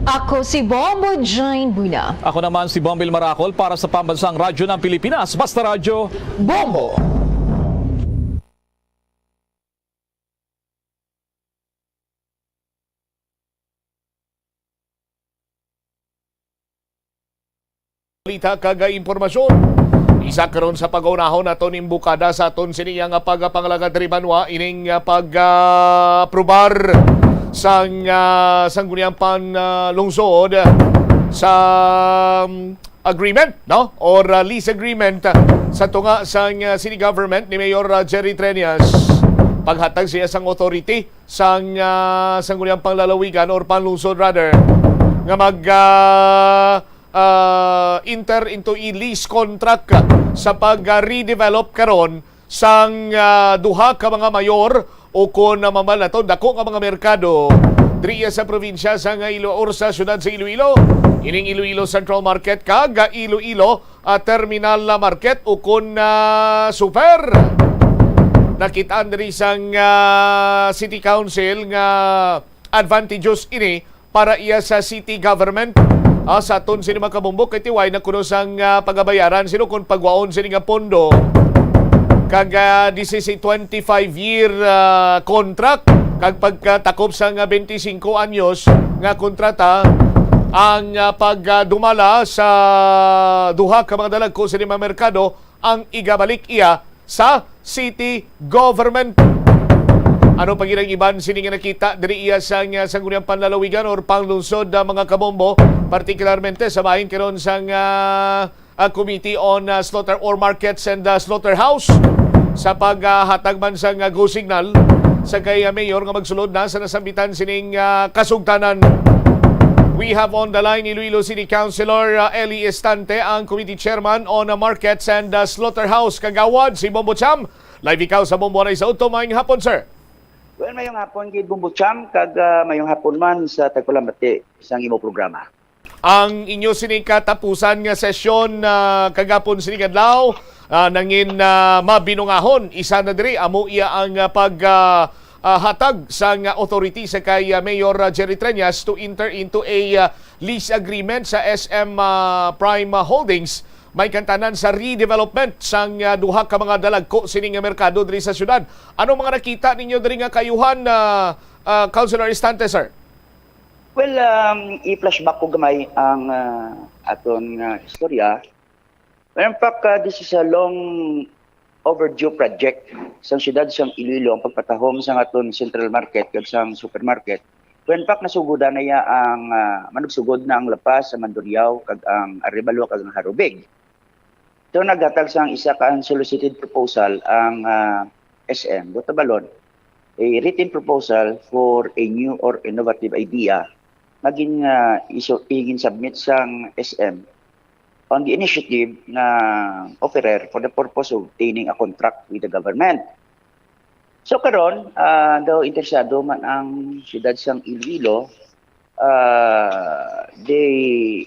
Ako si Bombo Jane Buna. Ako naman si Bombil Maracol para sa Pambansang Radyo ng Pilipinas, Basta Radyo, Bombo! Balita kag impormasyon. Isa karon sa pag-unahon naton imbukada sa aton sini nga pagpangalagad diri banwa ining, ah, pag, ah, aprobar sang, ah, Sangguniang Panlungsod sa, um, agreement, no? Or, ah, lease agreement, ah, sa tunga sang, ah, city government ni Mayor, ah, Jerry Treñas. Paghatag siya sang authority sang, ah, Sangguniang Panglalawigan or Panlungsod rather, nga mag, ah, ah, enter into a lease contract sa pag, ah, redevelop karon sang, ah, duha ka mga mayor o kon, ah, mambal nato, dako nga mga merkado diri sa probinsya sang Ilo-, or sa siyudad sa Iloilo, ining Iloilo Central Market kag Iloilo, ah, Terminal Market o kon, ah, Super. Nakitaan diri sang, ah, City Council nga advantageous ini para iya sa city government. Ah, sa aton sini mga kabumbok, kay tiway na kuno sang, ah, pagabayaran sino kon pagwaon sini nga pondo. Kag, ah, this is a twenty-five year, ah, contract, kag pagkatakop sa nga twenty-five anyos nga kontrata, ang, ah, pagdumala sa duha ka mga dalagko sini mga merkado ang igabalik iya sa city government. Ano pa gid ang iban sini nga nakita diri iya sang, ah, Sangguniang Panlalawigan or Panlungsod, ah, mga kabombo, partikularmente sa bahin karon sang, ah, ah, Committee on, ah, Slaughter or Markets and, ah, Slaughterhouse sa paghatag man sang, ah, go signal sa kay, ah, Mayor nga magsulod na sa nasambitan sining, ah, kasugtanan. We have on the line Iloilo City Councilor, ah, Eli Estante, ang Committee Chairman on, ah, Markets and, ah, Slaughterhouse. Kagawad, si Bombo Cham. Live ikaw sa Bombo Anay sa Udto. Maayong hapon, sir. Well, mayong hapon gid, Bombo Cham, kag, ah, mayong hapon man sa tagpalamati sang imo programa. Ang inyo sining katapusan nga sesyon, ah, kagapon sining adlaw, ah, nangin, ah, mabinungahon. Isa na diri, amo iya ang, ah, pag, ah, ah, hatag sang authority sa kay, ah, Mayor, ah, Jerry Treñas to enter into a, ah, lease agreement sa S M, ah, Prime, ah, Holdings, may kantanan sa redevelopment sang, ah, duha ka mga dalagko sini nga merkado diri sa syudad. Ano mga nakita ninyo diri nga kaayuhan, ah, ah, Councilor Estante, sir? Well, um, i-flashback ko gamay ang, ah, aton nga istorya. Well, in fact, ah, this is a long overdue project sang siyudad sang Iloilo, ang pagpatahom sang aton central market kag sang supermarket. Well, in fact, nasugodan na ya ang, ah, manugsugod na ang La Paz, ang Mandurriao, kag ang Arevalo, kag ang Harubig. So, naghatag sang isa ka unsolicited proposal ang, ah, S M Botabalon, a written proposal for a new or innovative idea nga gin, ah, iso-, gin-submit sang S M on the initiative nga offerer for the purpose of obtaining a contract with the government. So, karon, ah, daw interesado man ang siyudad sang Iloilo ah, they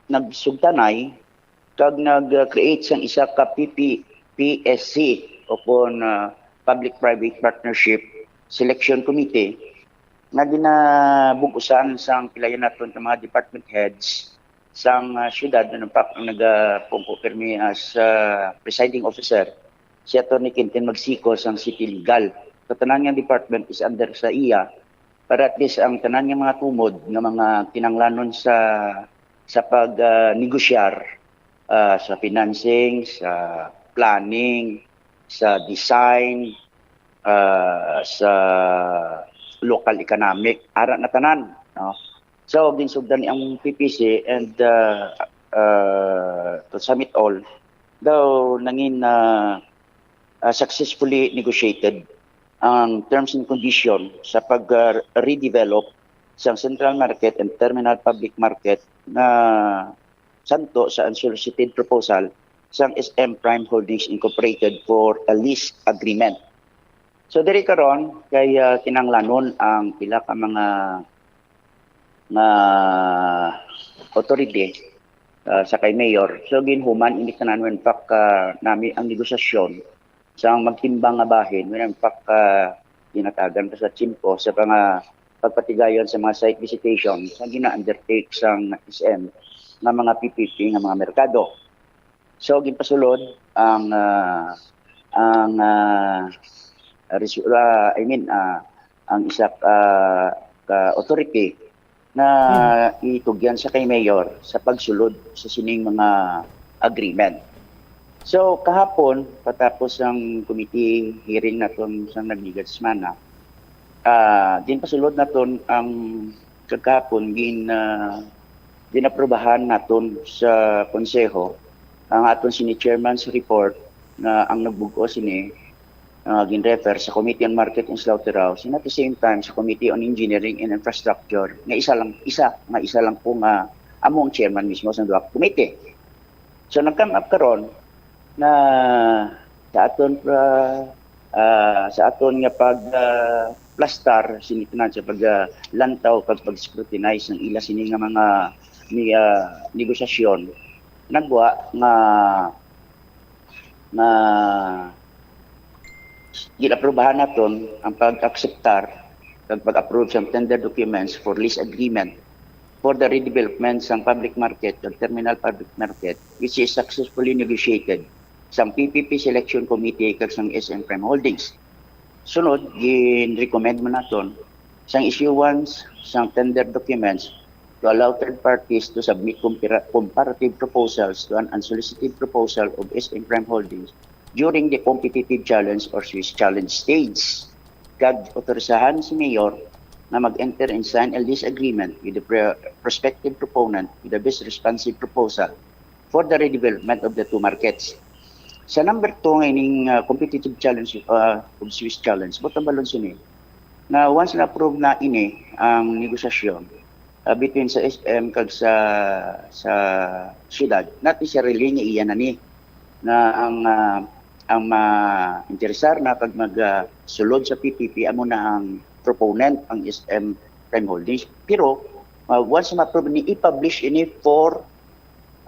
nagsugtanay kag nag-create sang isa ka P P, P S C, o kon, ah, Public-Private Partnership Selection Committee, nga ginabug-usan sang pilayan naton ka mga department heads sang, ah, siyudad, ano pa, ang nagapungko pirmi as, ah, presiding officer, si Attorney Quintin Magsico sang City Legal. So, tanan nga department is under sa iya, para at least ang tanan nga mga tumod nga mga kinahanglanon sa, sa pag, ah, negosyar, ah, sa financing, sa planning, sa design, ah, sa local economic, ara na tanan, no? So, ginsugdan ni ang P P C and, ah, ah, to sum it all, daw nangin, ah, ah, successfully negotiated ang terms and condition sa pag, ah, redevelop sa Central Market and Terminal Public Market na santo sa unsolicited proposal sang S M Prime Holdings Incorporated for a lease agreement. So, diri karon kay, ah, kinahanglanon ang pila ka mga, nga authority, ah, sa kay Mayor. So, ginhuman ini tanan when fact, ah, nami ang negosasyon sang magtimbang nga bahin, when fact, ah, ginatagan pa sa CHMCO sa mga pagpatigayon sa mga site visitation sa gina-undertake sang S M nga mga P P P nga mga merkado. So, ginpasulod ang, ah, ang, ah, resu-, ah, I mean, ah, ang isa ka, ka authority na Hmm. itugyan sa kay Mayor sa pagsulod sa sining mga agreement. So, kahapon, patapos ang committee hearing naton sa nagligad semana, ah, ginpasulod naton ang kagahapon, gin-, ah, ginaprubahan naton sa Konseho ang aton sini chairman's report na ang nagbug-os sini, ah, gin-refer sa Committee on Market and Slaughterhouse, and at the same time sa Committee on Engineering and Infrastructure, nga isa lang, isa, nga isa lang po nga amo ang chairman mismo sa duha ka committee. So, nag-come up karon na sa aton, ah, ah, sa aton nga pag, ah, plastar, sini tanan sa pag, ah, lantaw kag pag-scrutinize ng ila sini nga mga ni, ah, negosasyon, nagwa nga, nga gin-aprubahan naton ang pag-akseptar kag pag-approve sa tender documents for lease agreement for the redevelopment sang public market kag terminal public market, which is successfully negotiated sang P P P Selection Committee kag sang S M Prime Holdings. Sunod, gin-recommend man naton sang issuance sang tender documents to allow third parties to submit compara-, comparative proposals to an unsolicited proposal of S M Prime Holdings during the competitive challenge or Swiss challenge stage. Kag autorisahan si Mayor na mag-enter and sign a lease agreement with the pre-, prospective proponent with the best responsive proposal for the redevelopment of the two markets. Sa number two nga ining, ah, competitive challenge, ah, of Swiss challenge, buot silingon sini, nga once na-approve na ini ang negosasyon, ah, between sa S M kag sa, sa siyudad, not necessarily nga iya na ni, na ang, ah, ang ma-interesar na kag mag, ah, sulod sa P P P, amo na ang proponent, ang S M Prime Holdings. Pero, ah, once ma-approve ni, i-publish ini for,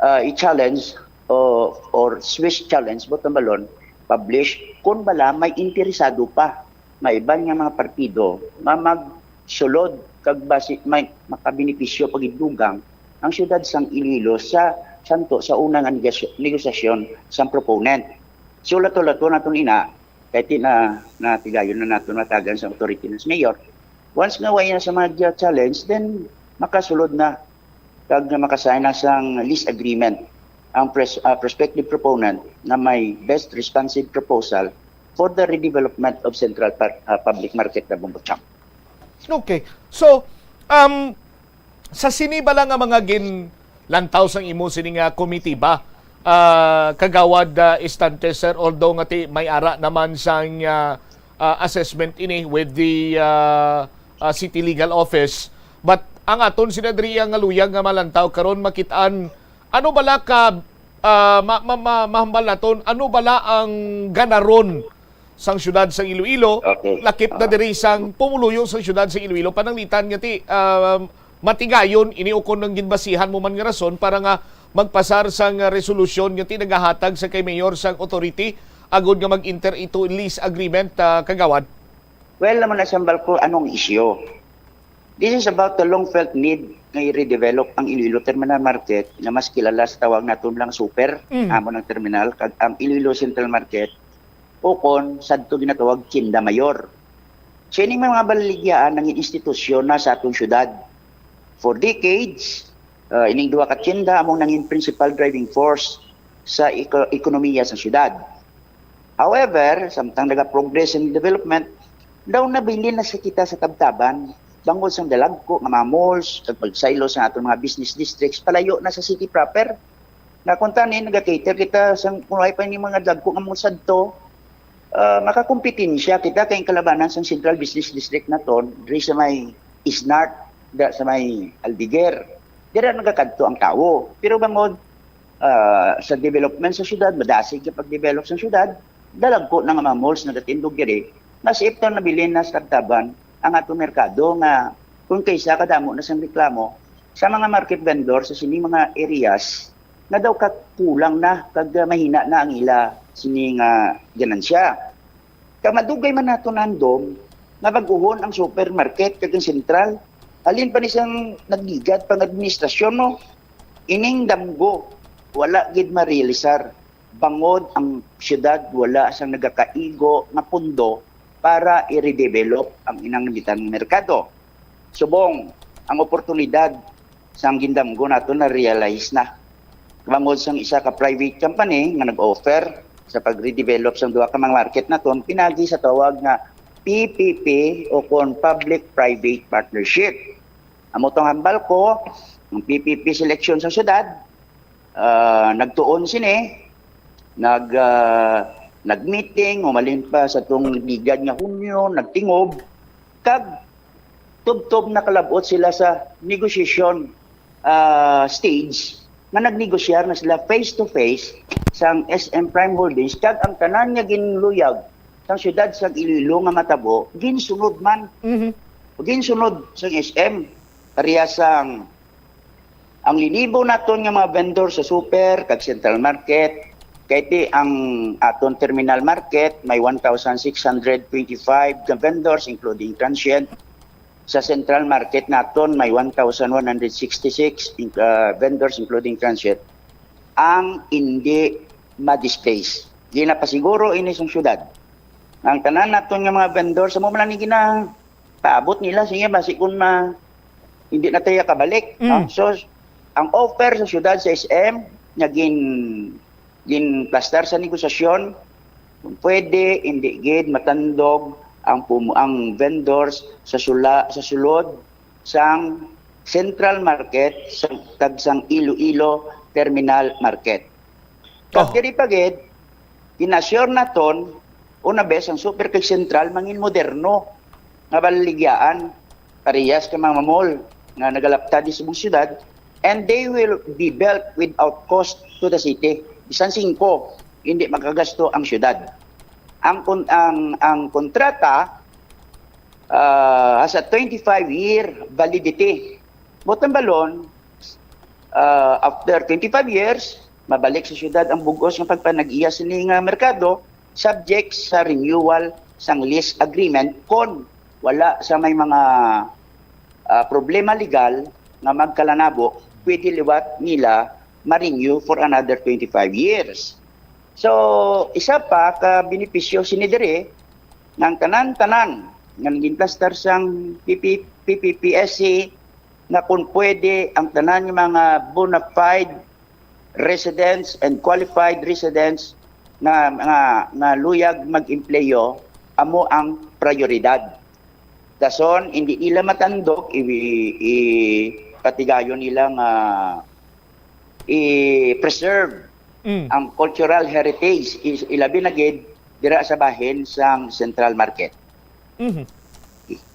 ah, i-challenge o, or Swiss challenge, buot silingon, publish kung bala may interesado pa nga iban nga mga partido nga magsulod kag basi may makabenepisyo pagidlugang ang siyudad sang Iloilo sa santo sa una nga negasyo-, negosasyon sang proponent. So, lato-lato naton ina, kay ti na, natigayon na naton matagan sa authority na sa mayor. Once nga way na sa mga challenge, then makasulod na kag nga makasign na sang lease agreement ang pres-, ah, prospective proponent nga may best responsive proposal for the redevelopment of Central Park, ah, Public Market, Nabombochang. Okay. So, um, sa sini bala nga mga ginlantaw sang imo sini nga komitiba, ah, Kagawad, ah, Estante, sir, although nga ti may ara naman sang, ah, ah, assessment ini with the, ah, ah, City Legal Office, but ang aton sina diri nga luyag nga malantaw karon, makit-an ano bala ka, ah, ma-, ma-, ma-, mahambal naton, ano bala ang ganaron sang siyudad sang Iloilo, Okay. lakip na Ah. diri sang pumuluyo sang siyudad sang Iloilo, pananglitan nga ti, ah, Matigayon ini ukon ang ginbasihan mo man nga rason para nga magpasar sang resolusyon nga ti nagahatag sa kay mayor sang authority agud nga mag-enter ito lease agreement, ah, kagawad? Well, naman na sambal ko, anong isyu? This is about the long-felt need nga i-redevelop ang Iloilo Terminal Market nga mas kilala sa tawag naton lang super, Mm. amo ng terminal, kag ang Iloilo Central Market, o kon sadto ginatawag Kinda Mayor. So, ining mga baligyaan nangin institusyon na sa atong syudad. For decades, uh, ining duha ka tienda among nangin principal driving force sa eko- ekonomiya sa syudad. However, samtang naga-progress ang development, daw nabilin na sa kita sa tabtaban bangod sang dalagko nga mga malls kag pagsaylo sa aton mga business districts palayo na sa city proper. Nga kung tani, naga-cater kita sang kung ay pa ni mga dagko nga malls adto, ah, makakompetensya kita kay ang kalabanan sang Central Business District naton diri sa may Isnart, da, sa may Aldeguer. Dira nagakadto ang tawo. Pero bangod ah, sa development sa syudad, madasig ang pag-develop sa syudad, dalagko na nga mga malls nagatindog diri, mas ipton nabilin na sa tabtaban ang atong merkado nga kung kaysa kadamo na sang reklamo sa mga market vendor sa sini mga areas nga daw kakulang na kag ah, mahina na ang ila sini nga ganansya. Kag madugay man nato nandom nga bag-uhon ang supermarket kag ang sentral. Halin pa ni sang nagligad pang administrasyon, no? Ining damgo, wala gid marealisar bangod ang siyudad wala sang nagakaigo nga pondo para i-redevelop ang inang namitan nga merkado. Subong, ang oportunidad sang gindamgo nato na-realize na. Bangod sang isa ka private company nga nag-offer sa pag-redevelop sang duha ka mga market naton pinagi sa tawag nga P P P o kon Public Private Partnership. Amo tong hambal ko, ang P P P seleksyon sa syudad, ah, nagtuon sini, nag, ah, nag-meeting, umalin pa sa tong ligad nga Hunyo, nagtingob, kag tubtob nakalab-ot sila sa negosasyon, ah, stage nga nagnegosyar na sila face to face sang S M Prime Holdings kag ang tanan nga ginluyag sang siyudad sa Iloilo nga matabo ginsunod man. Mhm. Ginsunod sang S M pareha sang ang linibo naton nga mga vendor sa super kag central market, kay ti ang aton terminal market may one thousand six hundred twenty-five ka vendors including transient. Sa central market naton may one thousand one hundred sixty-six in-, ah, vendors including transient ang hindi ma-displace. Ginapasiguro ini sang syudad. Ang tanan naton nga mga vendors, amo man lang ni gina paabot nila, sige, basi kung ma, hindi na tayo kabalik, no? Mm. So, ang offer sa syudad sa S M nga gin ginplastar sa negosasyon, kung pwede, hindi gid matandog ang pumu-, ang vendors sa sula, sa sulod sang central market sa tagsang Iloilo Terminal Market. Kag Oh. diri pa gid, gina-assure naton, una bes ang super kag central mangin moderno nga baligyaan, parehas ka mga mall nga nagalapta di subong syudad, and they will be built without cost to the city. Bisan singko, hindi makagasto ang syudad. Ang kon-, ang, ang kontrata, ah, has a twenty-five year validity. Buot hambalon, ah, after twenty-five years, mabalik sa syudad ang bug-os nga pagpanag-iya sini nga merkado, subject sa renewal sang lease agreement kon wala sa may mga, ah, problema legal nga magkalanabo, pwede liwat nila ma-renew for another twenty-five years. So, isa pa ka benepisyo sini diri nga ang tanan-tanan nga naging cluster sang P P, P P P S C nga kung pwede ang tanan nga mga bona fide residents and qualified residents nga, nga, nga luyag mag-empleyo amo ang prioridad. Dason, hindi nila matandog, i, i, patigayon nila nga i-preserve Mm. ang cultural heritage, is, ilabi na gid dira sa bahin sang Central Market. Mhm.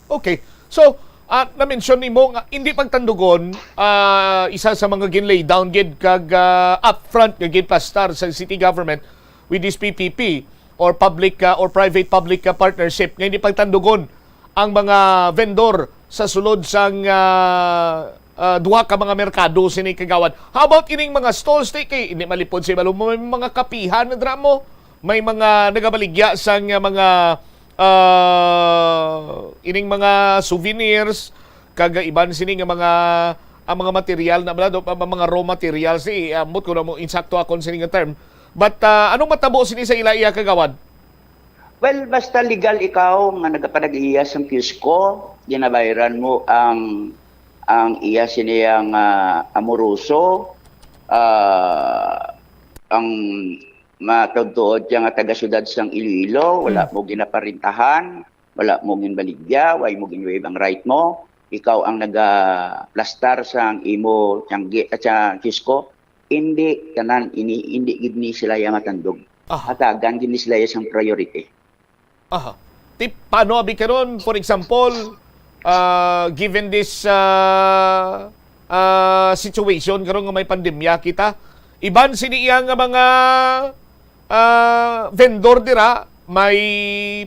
Okay. So, ah, na-mention nimo nga hindi pagtandugon, ah, isa sa mga gin-lay down gid kag, ah, upfront nga ginplastar sa city government with this P P P or public, ah, or private-public, ah, partnership nga hindi pagtandugon ang mga vendor sa sulod sang, ah, ah, duha ka mga merkado sini, Kagawad. How about ining mga stalls, ti, kay hindi malipod sa ibalom mo, may mga kapihan na dira mo, may mga nagabaligya sang, ah, mga, ah, ining mga souvenirs, kag iban sini nga mga, ang mga material na bala, do, ang mga raw materials, eh, ambot ko na mo insakto akon sini nga term. But, ah, anong matabo sini sa ila iya, Kagawad? Well, basta legal ikaw nga nagapanag-iya sang kiosko, ginabayaran mo ang ang iya siniyang ah, amoroso, ah, ang matuod-tuod siya nga taga-siyudad sang Iloilo, wala mo ginaparintahan, wala mo ginbaligya, way mo gin-waive ang right mo, ikaw ang nagaplastar sang imo tiyanggi at sa kiosko, hindi tanan ini, hindi gid ni sila ya matandog. Aha. Hatagan gid ni sila ya sang priority. Aha. Tip, paano abi karon, for example, ah, given this ah, ah, situation karon nga may pandemya kita, iban sini iya nga mga ah, vendor dira may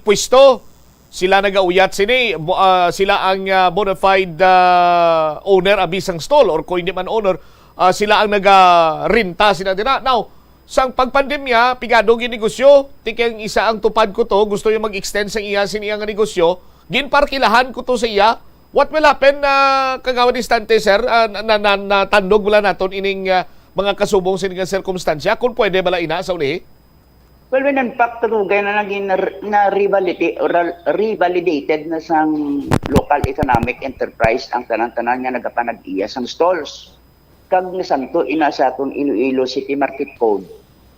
pwesto. Sila nagauyat sini, bo- ah, sila ang ah, bona fide ah, owner abi sang stall, or kung hindi man owner, ah, sila ang nagarenta sila dira. Now, sang pagpandemya, pigado gid negosyo, ti kay ang isa ang tupad ko to, gusto niya mag-extend sang iya sini nga negosyo, ginparkilahan ko to sa iya. What will happen, ah, Kagawad Istante, sir? Ah, na, na, na, natandog wala naton ining ah, mga kasubong sini nga sirkumstansya, kung pwede bala ina sa ulihi? Well, when in fact, kadugay na naging na, na revalidate, or revalidated na sang local economic enterprise ang tanan-tanan nga nagapanag-iya sang stalls. Kag nasanto ina sa aton Iloilo City Market Code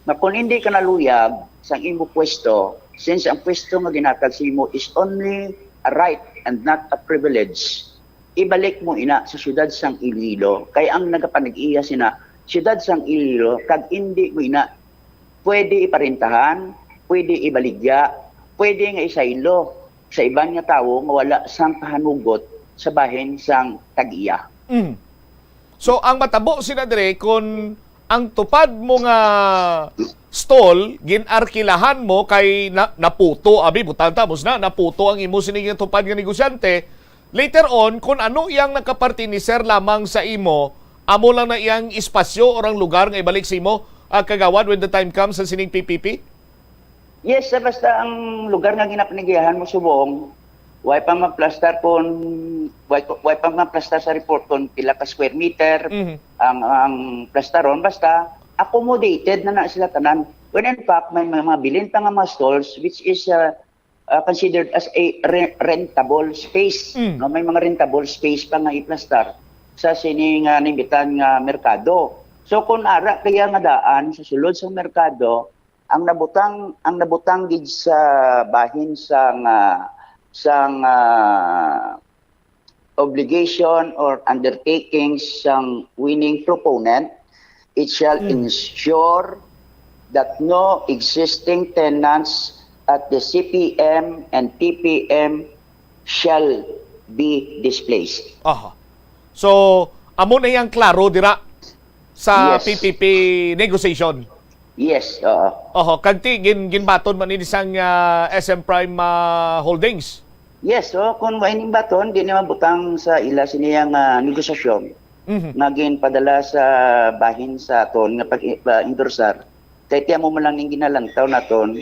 nga kung hindi ka naluyag sang imo pwesto, since ang pwesto nga ginhatag sa imo is only a right and not a privilege, ibalik mo ina sa siyudad sang Iloilo, kay ang nagapanag-iya sina siyudad sang Iloilo, kag hindi mo ina pwede iparintahan, pwede ibaligya, pwede nga isaylo sa iban nga tawo nga wala sang kahanugot sa bahin sang tag-iya. Mm. So, ang matabo sina dire, kung ang tupad mo nga stall, gin-arkilahan mo kay na, naputo, abi, butang ta, mus na, naputo ang imo sini nga tupad nga negosyante. Later on, kung ano iyang nakapartinisir lamang sa imo, amo lang na iyang espasyo or ang lugar nga ibalik sa imo, ah, Kagawad, when the time comes sa sining P P P? Yes, sir, basta ang lugar nga ginapanagyahan mo subong, way pa maplastar kon way, way pa maplastar sa report kon pila ka square meter Mhm. ang ang plastaron, basta accommodated na na sila tanan. When in fact, may, may mga bilin pa nga mga stalls which is uh, uh, considered as a re- rentable space. Mm. No, may mga rentable space pa nga iplastar sa sini nga naimbitan nga merkado. So kung ara kaya nga daan sa sulod sa merkado, ang nabutang ang nabutang gid sa bahin sang ah, sang ah, obligation or undertakings sang winning proponent, it shall Mm. ensure that no existing tenants at the C P M and T P M shall be displaced. Aha. So, amo na yang klaro dira sa Yes. P P P negotiation. Yes, oo. Oho, kag ti gin, ginbaton man ini sang ah, S M Prime ah, Holdings. Yes, so kung may ning baton, di naman butang sa ila sini ang ah, negosasyon Mhm. nga ginpadala sa bahin sa aton nga pag-endorsar. Kay tiyan mo man lang ning ginalantaw naton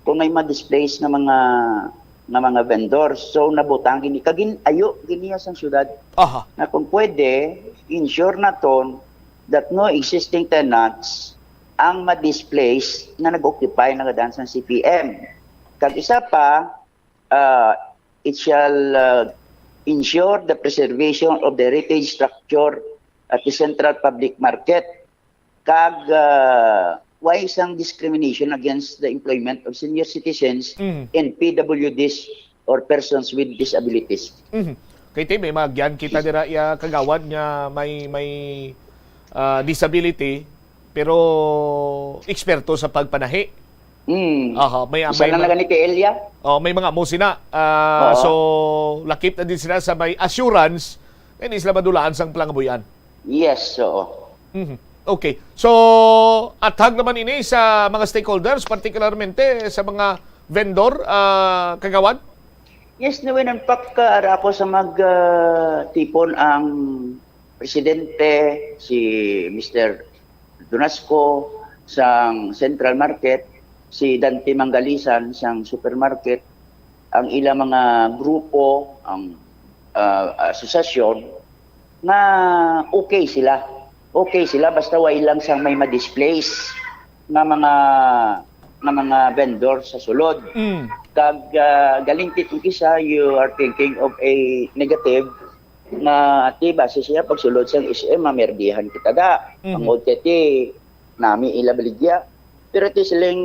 kung may ma-displace nga mga nga mga vendors. So nabutang gini kagin ayo gini sang syudad Aha. Na kung pwede, ensure naton that no existing tenants ang ma-displace nga nag-occupy na gadan sang C P M. Kag isa pa, uh, it shall uh, ensure the preservation of the heritage structure at the central public market. Kag uh, why isang discrimination against the employment of senior citizens Mhm. and P W Ds or persons with disabilities? Mhm. Kay ti, may mga gyan kita dira, ya, Kagawad, nga may may ah, disability pero eksperto sa pagpanahi. Hmm. Aha, may Isa may lang mga, na ni T L ya? Oh, may mga amo sina. Ah, Oo. so lakip na din sila sa may assurance nga hindi sila madulaan sang palangabuhian. Yes, oo. Mhm. Okay. So, athag naman ini sa mga stakeholders, particularmente sa mga vendor, ah, Kagawad? Yes, no, in fact, uh, ara ako sa mag, uh, tipon ang presidente, si Mister Donasco sang Central Market, si Dante Mangalisan sang supermarket, ang ilang mga grupo, ang, uh, asosasyon, nga okay sila. Okay sila basta wa ilang sang may ma-displace nga mga, nga mga vendor sa sulod. Mm. Kag, ah, galingkit ang isa, you are thinking of a negative nga, ti, base siya pagsulod sang S M, mamerdihan kita da. Mhm. Ang ulti, ti, nami ila baligya. Pero ti siling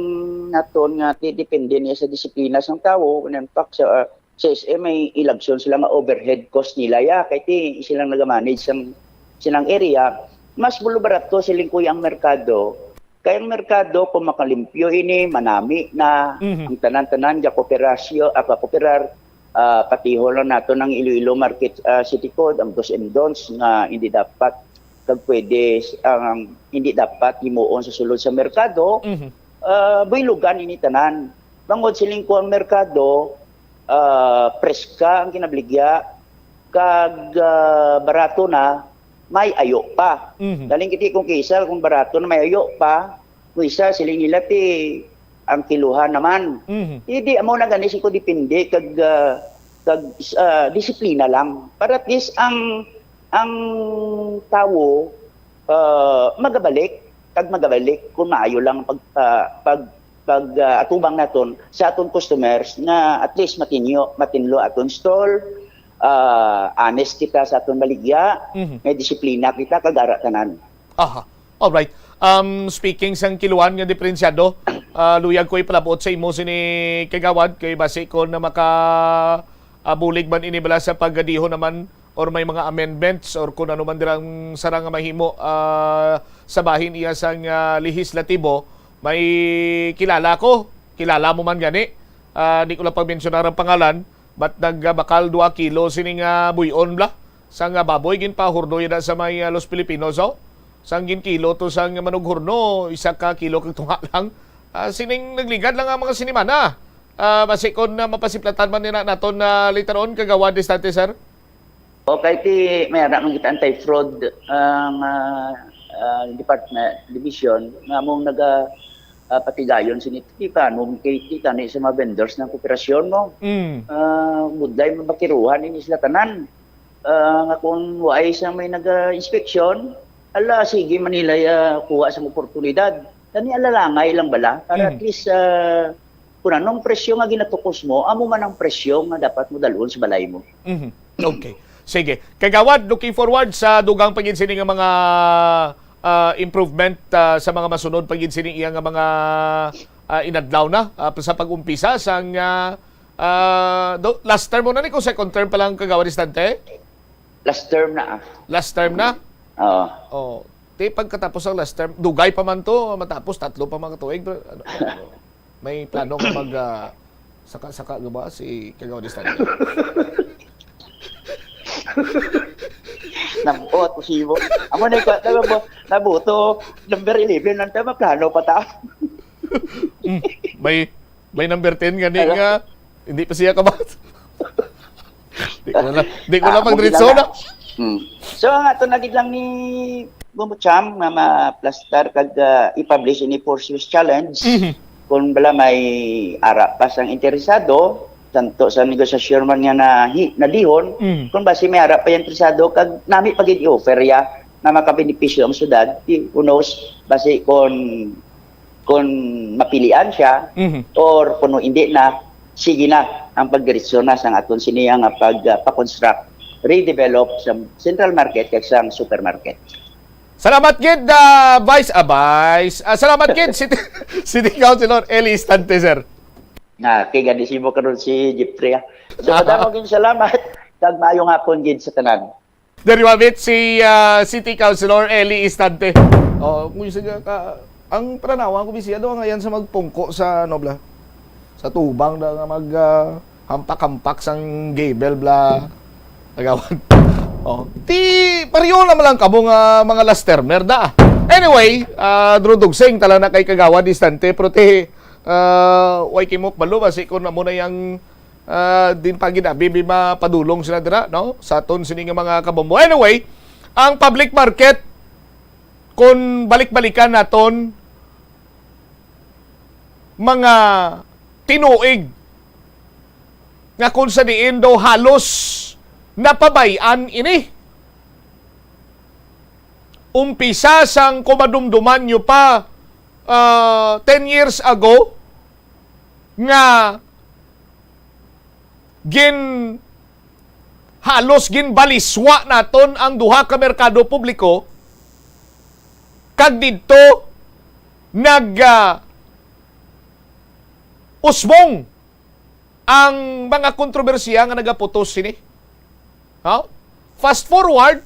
naton nga ti depende niya sa disiplina sang tawo, in fact, sa, ah, sa S M may ilagson sila nga overhead cost nila ya, kay ti sila nagamanage sang silang area. Mas barato siling kuya ang merkado, kay ang merkado kung makalimpyo ini, manami na Mhm. ang tanan-tanan, gakoperasyo, ah, gakoperar, ah, patihon lang nato ng Iloilo Market, ah, City Code, ang dos and don'ts nga hindi dapat kag pwede, ang hindi dapat himuon sa sulod sa merkado, Mhm. ah, buylogan ini tanan. Bangod siling ko ang merkado, ah, preska ang kinabaligya, kag, ah, barato na, may ayo pa. Mhm. Galing kiti kung kisa, kung barato na may ayo pa, kung isa, siling nila ti ang kiluhan naman. Mhm. Hindi, amo na gani si ko depende kag, ah, kag, ah, disiplina lang. Para at least ang, ang tawo, ah, magabalik, kag magabalik kung maayo lang pag, ah, pag, pag, ah, atubang naton sa aton customers nga at least matinyo, matinlo aton stall, ah, honest kita sa aton baligya, Mhm. may disiplina kita, kag ara tanan. Aha. Alright. Um, speaking sang kiluhan nga diferensyado, ah, luyag ko ipalabot sa imo sini, Kagawad, kay basi ko na maka, ah, bulig man ini bala sa pagadiho naman or may mga amendments or kung ano man dirang sarang nga mahimo, ah, sa bahin iya sang, ah, lehislatibo, may kilala ko. Kilala mo man gani. Ah, di ko lang pagmensyonar ang pangalan, but nagbakal dua kilo sini nga buy-on bala. Sang, ah, baboy, ginpahurno yun sa may, ah, Los Filipinos, oh. Sang ginkilo to sang manughurno, isa ka kilo kag tunga lang. Ah, sining nagligad lang ang mga sinimana. Ah, basi kon, ah, mapasiplatan man nila naton na later on, Kagawad Distante, sir? Okay, ti may ara man kita anti-fraud, ah, nga, ah, department, division, nga among naga, ah, patigayon sini, ti paano kay kita ni sa mga vendors ng kooperasyon mo. Mm. Ah, budlay mabakiruhan ini sila tanan. Ah, nga kung waay sa may naga-inspeksyon, ala, sige man nila ya kuha sa oportunidad. Kani alalangay lang bala para at Mm. least, ah, kung anong presyo nga ginatukos mo, amo man ang presyo nga dapat mo dalhon sa balay mo. Mhm. Okay. Sige. Kagawad, looking forward sa dugang pa gid sini nga mga, ah, improvement, ah, sa mga masunod pa gid sini iya nga mga, ah, inadlaw na, ah, sa pag-umpisa sang, ah, ah, do-, last term mo na ni kung second term pa lang, Kagawad Distante? Last term na, ah. Last term na? Oo. Oh, ti pagkatapos ang last term, dugay pa man to, matapos tatlo pa mga tuig, pero ano, ano, may plano ka mag, ah, saka-saka nga ba si Kagawad Distante? Nabuot ko sibo. Amo na ko, nabuto, number eleven lang ta, maplano pa ta. Mm, may, may number ten gani Ano? nga, hindi pa siya kabat. Di ko na lang, di ko na Ah, pagdiretso okay lang na. na. Hmm. So, ang ato na gid lang ni Bumbo Cham nga ma-plaster kag, ah, i-publish ini four Cs challenge. Mhm. Kung bala may ara pa sang interesado, tanto sa negosasyon man nga nahi-, nadihon, Mhm. kung basi may ara pa yung interesado, kag nami pa gid i-offer ya nga makabenepisyo ang syudad, di, who knows, basi kung kung mapilian siya Mhm. or kung hindi na, sige na ang pagdiretso na sang aton siniya nga pag, ah, pa-construct, redevelop sa Central Market kag sang supermarket. Salamat gid, ah, Vice, ah, Vice. Ah, salamat gid, City, City Councilor Eli Istante, sir. Na, kay gani si mo karon si Jeffrey, ah. So, madamo gyud salamat, kag maayong hapon gid sa tanan. Diri mabit si, ah, City Councilor Eli Istante. Oh, kung isa ka, ka, ang Paranawa, ang kubisiya daw, ang ayan sa magpungko sa, ano, bla? Sa tubang da nga mag, ah, hampak-hampak sang gable, bla. Nagawan. Oh, ti, pareho naman lang kamo nga mga last termer da. Anyway, ah, Drew Dugsing, tala na kay Kagawad Istante, pero ti, ah, way kimok balo, basi kung amo na yang Ah, din pa gid abi, bi mapadulong sila dira, no? Sa aton sini nga mga kabombo. Anyway, ang public market, kung balik-balikan naton, mga tinuig nga kung sa diin daw halos napabay-an ini. Umpisa sang kumadumduman nyo pa, ah, ten years ago, nga gin-, halos ginbaliswa naton ang duha ka merkado publiko, kag didto nag, ah, usbong ang mga kontrobersiya nga nagaputos sini. Ha? Fast forward,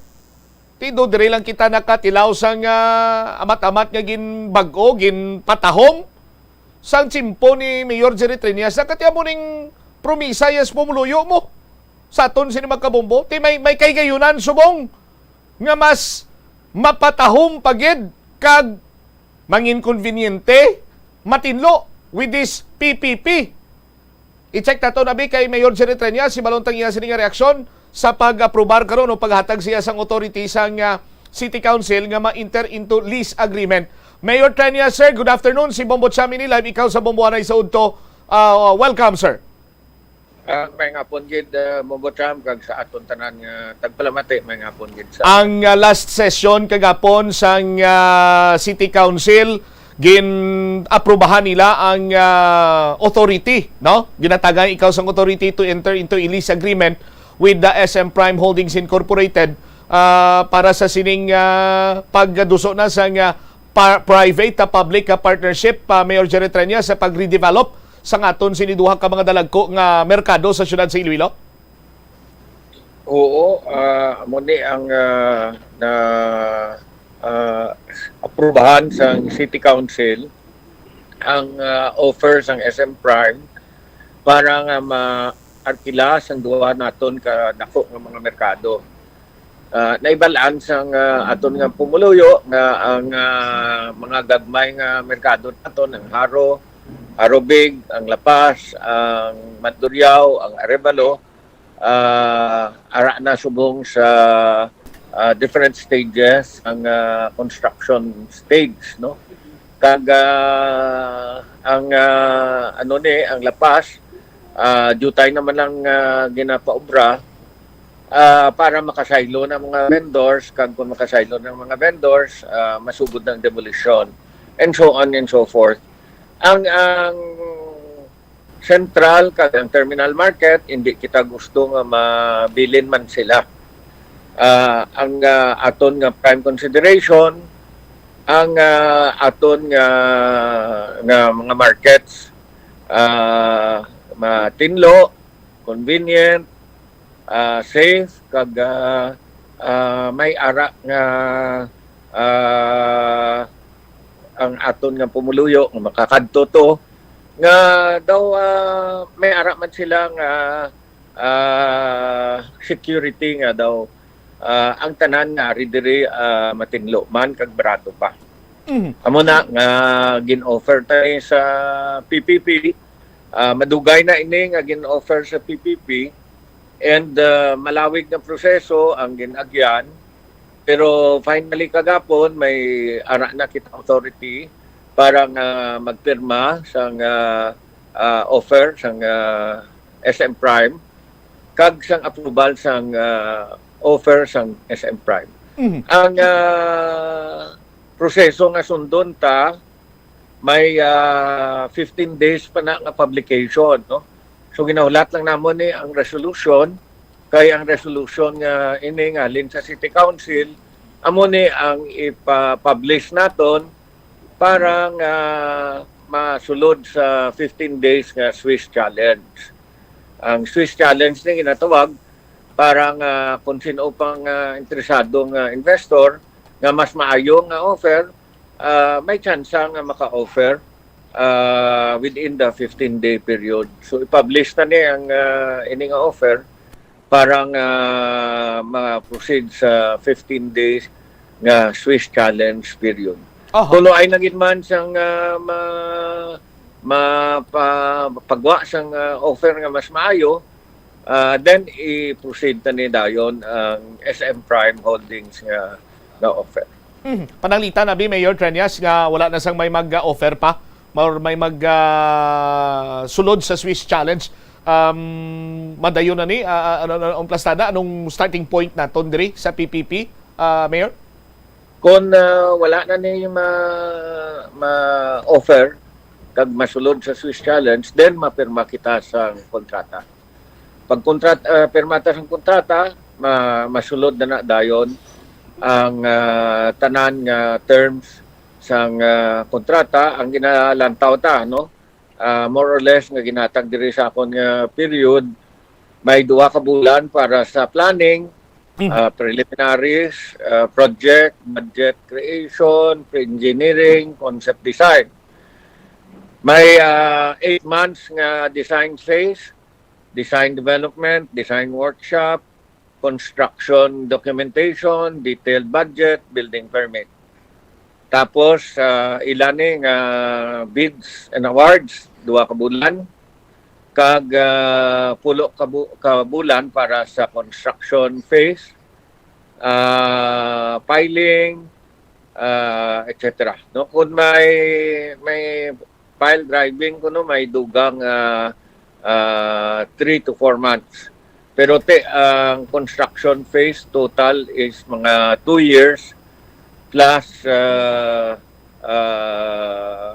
tido diri lang kita nakatilaw sang, ah, amat-amat nga ginbag-o, ginpatahom sang tiyempo ni Mayor Jerry Treñas. Nakatiya mo ning promisa, yes, pumuluyo mo sa aton sini, mga kabombo. Ti may, may kahigayonan subong nga mas mapatahom pa gid kag manginkonbinyente, matinlo with this P P P. I-check nato na bi kay Mayor Jerry Treñas, si Balon Tangias, sini nga reaksyon sa pag-aprobar karon o paghatag siya sang authority sang, ah, City Council nga ma-enter into lease agreement. Mayor Treñas, sir, good afternoon. Si Bombo Cham ini live, ikaw sa Bombo Anay sa Udto. Ah, welcome, sir. Ah, may ngapon gid, ah, Bombo Cham, kag sa aton tanan nga tagpalamati, may ngapon gid sa Ang, ah, last session kagapon sang, ah, City Council, gin-aprobahan nila ang, ah, authority, no? Ginatagan ikaw sang authority to enter into a lease agreement with the S M Prime Holdings Incorporated, ah, para sa sining, ah, pagduso na sang, ah, pa-, private, ah, public, ah, partnership, ah, Mayor Jerry Treñas, sa pag-redevelop sang aton sini duha ka mga dalagko nga merkado sa siyudad sa Iloilo? Oo, ah, amo ni ang, ah, na, ah, aprubahan sang City Council ang, ah, offer sang S M Prime para nga ma-arkila sang duha naton ka dako nga mga merkado. Ah, naibal-an sang, ah, aton nga pumuluyo nga ang, ah, mga gagmay nga merkado naton, ang Jaro, Jaro Big, ang La Paz, ang Mandurriao, ang Arevalo, ah, ara na subong sa, ah, different stages ang, ah, construction stage, no? Kag, ah, ang, ah, ano ni, ang La Paz, ah, diutay naman ang, ah, ginapaobra, ah, para makasaylo ng mga vendors, kag kung makasaylo ng mga vendors, ah, masugod ng demolition, and so on and so forth. Ang, ang Central kag ang Terminal Market, hindi kita gusto nga mabilin man sila. Ah, ang, ah, aton nga prime consideration, ang, ah, aton nga, nga mga markets, ah, matinlo, convenient, ah, safe, kag, ah, ah, may ara nga, ah, ang aton nga pumuluyo nga makakadto to, nga daw, ah, may ara man sila nga, ah, security nga daw, ah, ang tanan nga ari diri, ah, matinlo man kag barato pa. Mhm. Amo na nga gin-offer ta ni sa P P P, ah, madugay na ini nga gin-offer sa P P P, and, ah, malawig nga proseso ang gin-agyan, pero finally kagapon may ara na kita authority para nga magpirma sang, ah, ah, offer sang, ah, S M Prime kag sang approval sang, ah, offer sang S M Prime. Mhm. Ang, ah, proseso nga sundon ta may, ah, fifteen days pa na nga publication, no? So, ginahulat lang namon ni ang resolution, kay ang resolution nga ini nga halin sa City Council, amo ni ang ipa-publish naton para nga masulod sa fifteen days nga Swiss challenge. Ang Swiss challenge ni ginatawag para nga kung sino pang, ah, interesado nga investor nga mas maayo nga offer, ah, may tsansa nga maka-offer, ah, within the fifteen-day period. So, i-publish na ni ang, ah, ini nga offer para nga ma-proceed sa fifteen days nga Swiss challenge period. Aha. Tuloy na gid man sang, ah, ma-, mapagwa sang, ah, offer nga mas maayo, ah, then i-proceed ta ni dayon ang S M Prime Holdings nga, nga offer. Mhm. Pananglitan, abi, Mayor Treñas, nga wala na sang may mag-offer pa or may mag, ah, sulod sa Swiss Challenge. Um, madayon na ni, ah, ah, ano, ano, ang plastada, anong starting point naton diri sa P P P, ah, Mayor? Kung, ah, wala na ni ma-, ma-offer kag masulod sa Swiss Challenge, then mapirma kita sa kontrata. Pag kontrat-, ah, pirma ta sang kontrata, ma-, masulod na na dayon ang, ah, tanan nga terms sang, ah, kontrata. Ang ginalantaw ta, no? Ah, more or less nga ginatag diri sa akon nga period, may duha ka bulan para sa planning, Mhm. ah, preliminaries, ah, project, budget creation, pre-engineering, concept design. May, ah, eight months nga design phase, design development, design workshop, construction documentation, detailed budget, building permit. Tapos, ah, ila ni nga bids and awards, duha ka bulan, kag, ah, pulo ka bu-, ka bulan para sa construction phase, ah, piling, ah, et cetera. No, kung may, may pile driving kuno, may dugang, ah, ah, three to four months. Pero te, ang construction phase total is mga two years plus, ah, ah,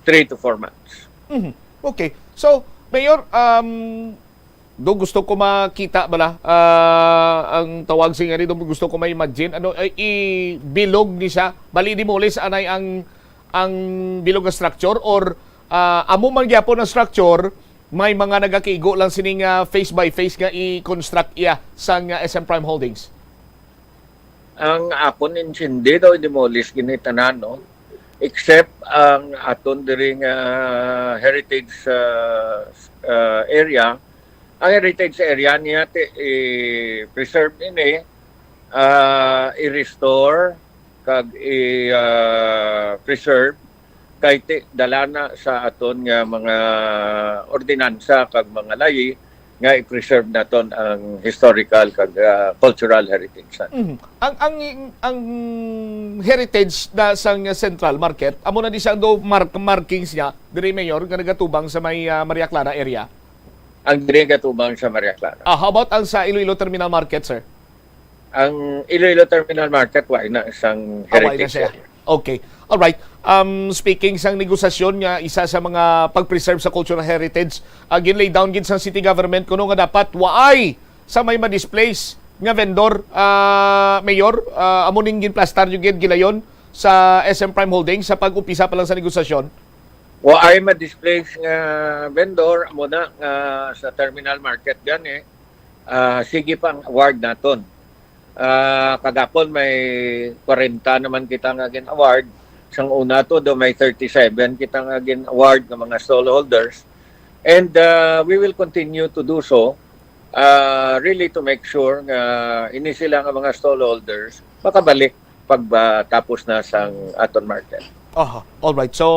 three to four months. Mhm. Okay. So, Mayor, um, do gusto ko makita bala, ah, ang tawag sing ani, do gusto ko ma-imagine, ano, ay, ibilog ni siya, bali, demolish anay ang, ang bilog nga structure, or, ah, amo man gyapon ang structure, may mga nagakigo lang sining, ah, phase by phase nga i-construct iya sang, ah, S M Prime Holdings? Ang akon intindi daw, demolish gini tanan, no? Except ang aton diri nga heritage, ah, ah, area. Ang heritage area niya ti, i-preserve ini, ah, i-restore kag i, ah, preserve kay ti, dala na sa aton nga mga ordinansa kag mga layi nga i-preserve naton ang historical kag, ah, cultural heritage naton. Mhm. Ang, ang, ang heritage na sang Central Market, amo na di siya ang do mark-, markings niya, diri, Mayor, nga nagatubang sa may, ah, Maria Clara area? Ang diri gatubang sa Maria Clara. Ah, how about ang sa Iloilo Terminal Market, sir? Ang Iloilo Terminal Market, wa na sang Ah, wa na heritage siya. Area. Okay. All right. Um, speaking sang negosasyon nga isa sa mga pag-preserve sa cultural heritage, ah, gin-lay down gid sang city government kuno nga dapat waay sa may ma-displace nga vendor, ah, Mayor, ah, amo ning ginplastar nyo gid gilayon sa S M Prime Holdings sa pag-umpisa pa lang sa negosasyon? Waay ma-displace nga vendor, amo na nga sa terminal market gani, ah, sige pa ang award naton. Ah, kagapon may kwarenta naman kita nga gin-award. Sang una to, do may thirty-seven kita nga gin-award nga mga stallholders. And, ah, we will continue to do so, ah, really to make sure nga ini sila nga mga stallholders makabalik pagtapos na sang aton market. Aha, all right. So,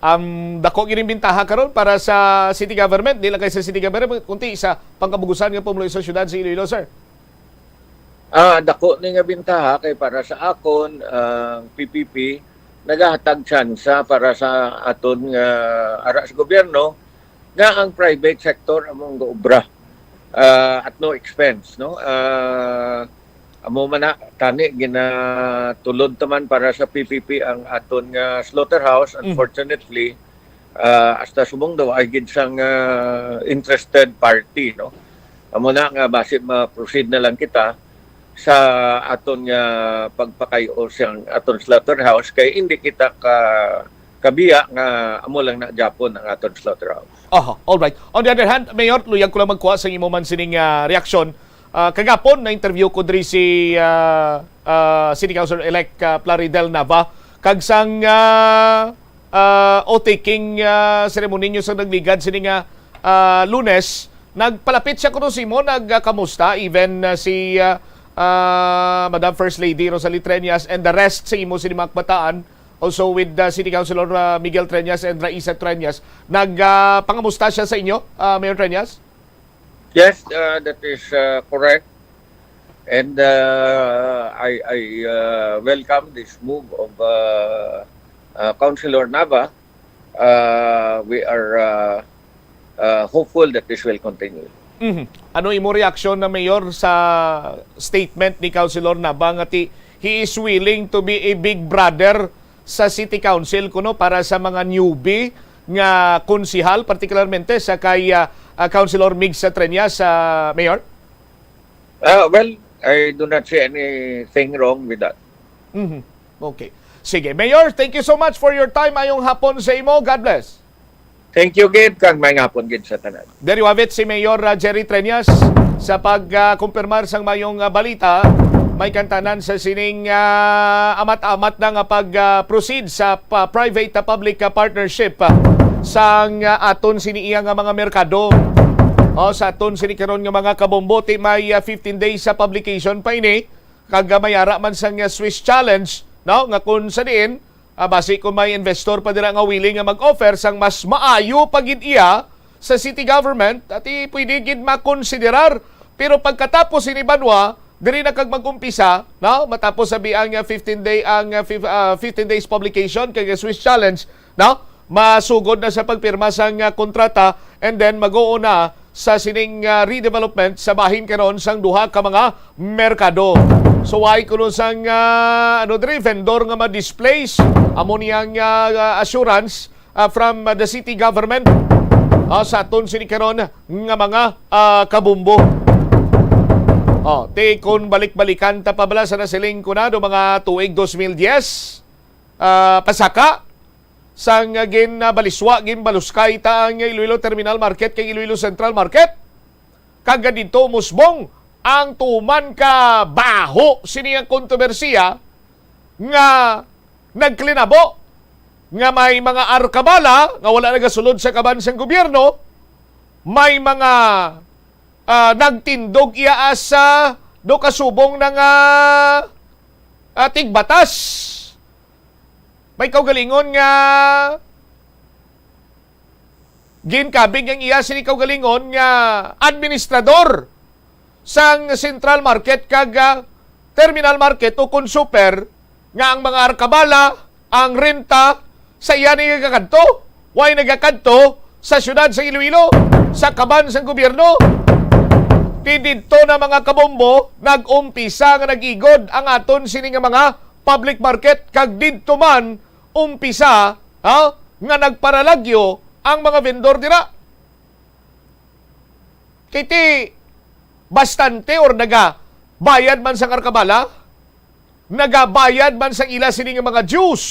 um, dako gyud ang bintaha karon para sa city government, di lang kay sa city government, kundi sa pangkabugusan nga pumuluyo sa syudad sa Iloilo, sir. Ah, dako ni nga bintaha kay para sa akon, ang P P P nagahatag tsansa para sa aton nga ara sa gobyerno nga ang private sector among gaobra, ah, at no expense, no? Ah, amo man na, tani ginatulod taman para sa P P P ang aton nga slaughterhouse. Mm. Unfortunately, ah, hasta subong daw ay gid sang, ah, interested party, no? Amo na nga basi ma-proceed na lang kita sa aton nga pagpakay-o sang aton slaughterhouse kay hindi kita ka, kabiya nga amo lang na gyapon ang aton slaughterhouse. Aha, all right. On the other hand, Mayor, luyag ko lang magkuha sa imo man sining, ah, reaksyon. Ah, kagapon, na-interview ko diri si, ah, ah, City Councilor-elect, ah, Plaridel Nava, kag sang, ah, ah, oath-taking, ah, ceremony nyo sa nagligad sini nga, ah, Lunes, nagpalapit siya kuno sa imo, nagkamusta, even, ah, si, ah, ah, Madam First Lady Rosalie Treñas and the rest sa imo sini mga kabataan, Also with, uh, City Councilor, uh, Miguel Treñas and Raisa Treñas. Nag, uh, pangamusta siya sa inyo, uh, Mayor Treñas? Yes, uh, that is uh, correct. And uh, I, I uh, welcome this move of uh, uh, Councilor Nava. Uh, we are uh, uh, hopeful that this will continue. Mhm. Ano imo reaksyon na, Mayor, sa statement ni Councilor Nava nga ti, he is willing to be a big brother sa City Council kuno para sa mga newbie nga konsihal, particularmente sa kay, ah, ah, Councilor Mig sa Treñas, sa Mayor? Uh, well, I do not see anything wrong with that. Mhm. Okay. Sige, Mayor, thank you so much for your time. Mayong hapon sa imo. God bless. Thank you gid, kag may ngapon gid sa tanan. There you have it, si Mayor, uh, Jerry Treñas sa pagkumpirmar sang mayong, uh, balita. May kantanan sa sining, uh, amat-amat na nga pag-proceed sa pa- private, uh, public, uh, partnership, uh, sang, uh, aton sini iya nga mga merkado. O, sa aton sini karon nga mga kabombo, ti may, uh, fifteen days sa publication pa ini, kag, uh, may ara man sang, uh, Swiss challenge, no, nga kung sa diin, ah, basi kung may investor pa dira nga willing nga mag-offer sang mas maayo pa gid iya sa city government, ati pwede gid makonsiderar. Pero pagkatapos ini, banwa, diri na kag mag-umpisa, no? Matapos sa biang nga fifteen day, ang, ah, fif- ah, fifteen days publication kag Swiss challenge, no? Masugod na sa pagpirma sang, ah, kontrata, and then mag-uuna sa sining, ah, redevelopment sa bahin karon sang duha ka mga merkado. So, why kuno sang, ah, ano diri, vendor nga ma-displace? Amo niyang, ah, assurance, ah, from, ah, the city government, ah, sa aton sini karon nga mga, ah, kabumbo. Oh, ti kon balik-balikan ta pa bala sa nasiling ko na do mga tuig dos mil diyes, ah, pasaka, sang, ah, gin, ah, baliswa, ginbaluskay ta ang Iloilo Terminal Market kag Iloilo Central Market. Kag didto musbong ang tuman ka baho sini nga kontrobersiya nga nagklinabo nga may mga arkabala nga wala nagasulod sa kaban sang gobyerno, may mga, ah, nagtindog iya sa do ka subong na nga, ah, tigbatas. May kaugalingon nga ginkabig ang iya sini kaugalingon nga administrador sang Central Market kag, ah, Terminal Market o kon super nga ang mga arkabala, ang renta sa iya ni nagakadto, way nagakadto sa siyudad sa Iloilo, sa kaban sang gobyerno. Ti didto na, mga kabombo, nag-umpisa nga nag-igod ang aton sini nga mga public market, kag didto man umpisa, ha, nga nagparalagyo ang mga vendor dira. Kay ti bastante or nagabayad man sang arkabala, nagabayad man sang ila sini nga mga dues.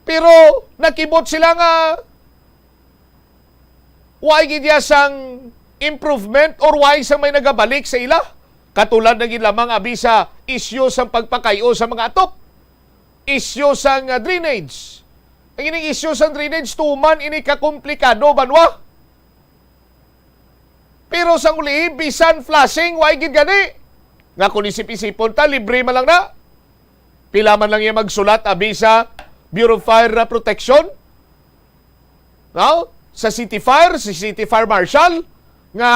Pero nakibot sila nga way gid ya sang improvement or way sang may nagabalik sa ila. Katulad na gid lamang abi sa isyu sang pagpakay-o sa mga atop, isyu sang, ah, drainage. Ang ining isyu sang drainage, tuman ini kakomplikado, banwa. Pero sang uli, bisan flushing, way gid gani. Nga kung isip-isipon ta, libre man lang na. Pila man lang iya magsulat abi sa Bureau of Fire Protection, no? Sa City Fire, si City Fire Marshal, nga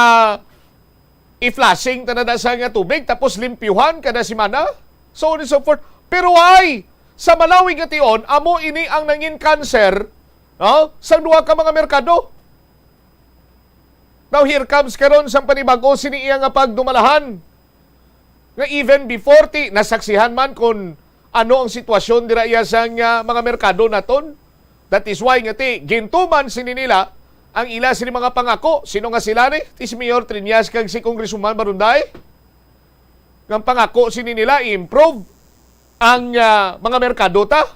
i-flushing ta na da sa nga tubig, tapos limpyuhan kada semana, so on and so forth. Pero why? Sa malawig nga tion, amo ini ang nangin cancer, no? Sang duha ka mga merkado. Now, here comes karon sang panibag-o sini iya nga pagdumalahan. Nga even before ti nasaksihan man kung ano ang sitwasyon dira iya sang, ah, mga merkado naton. That is why nga ti gintuman sini nila ang ila sini mga pangako. Sino nga sila ni? Ti si Mayor Triñas kag si Congresswoman Barunday. Nga pangako sini nila i-improve ang, ah, mga merkado ta.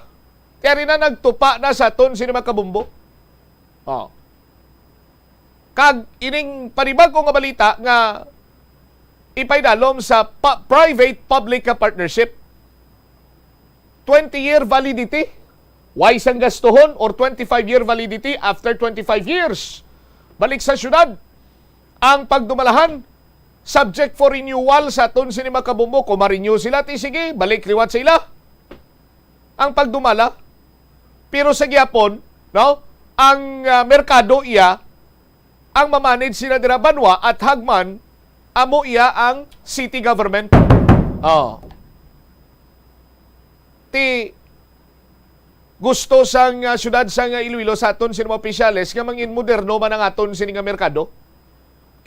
Ti ari na nagtupa na sa aton sini mga kabumbo. Oh. Kag ining panibag-o nga balita nga ipaidalom sa pa- private-public nga partnership. Twenty-year validity. Way sang gastuhon or twenty-five-year validity after twenty-five years. Balik sa syudad. Ang pagdumalahan, subject for renewal sa aton sini mga kabumbo. Kung ma-renew sila, ti sige, balik liwat sa ila. ang pagdumala. Pero sa gihapon, no, ang, ah, merkado iya ang mamanage sina dira banwa, at hagman amo iya ang city government. Oh. Ti gusto sang, ah, siyudad sang, ah, Iloilo sa aton sini mga opisyales nga mangin moderno man ang aton sini nga merkado.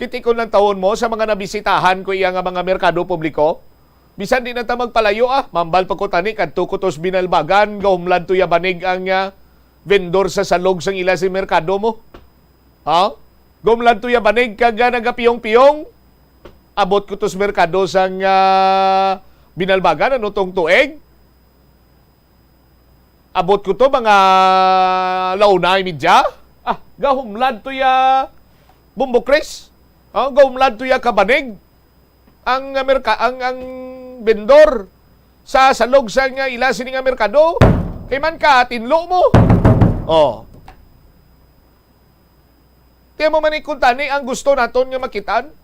Kitikon lang tawon mo sa mga nabisitahan ko iya nga mga merkado publiko. Bisan di na ta magpalayo, ah, mambal pa ko tani kadto ko tos Binalbagan, gahumlad to ya banig ang, ah, vendor sa salog sang ila si merkado mo. Ha? Gahumlad to ya banig kag, ah, nagapiyong-piyong. Abot ko tos merkado sang, ah, Binalbagan, ano tong tuig? Abot ko to mga launa ay media. Ah, gahumlad to ya Bumbo Chris. Ah, gahumlad to ya kabanig. Ang Amerika, ang, ang vendor sa salog sa nga ila sini nga merkado. Kay man ka, tinlo mo. Oh. Ti mo man ni kuntani ang gusto naton nga makitaan.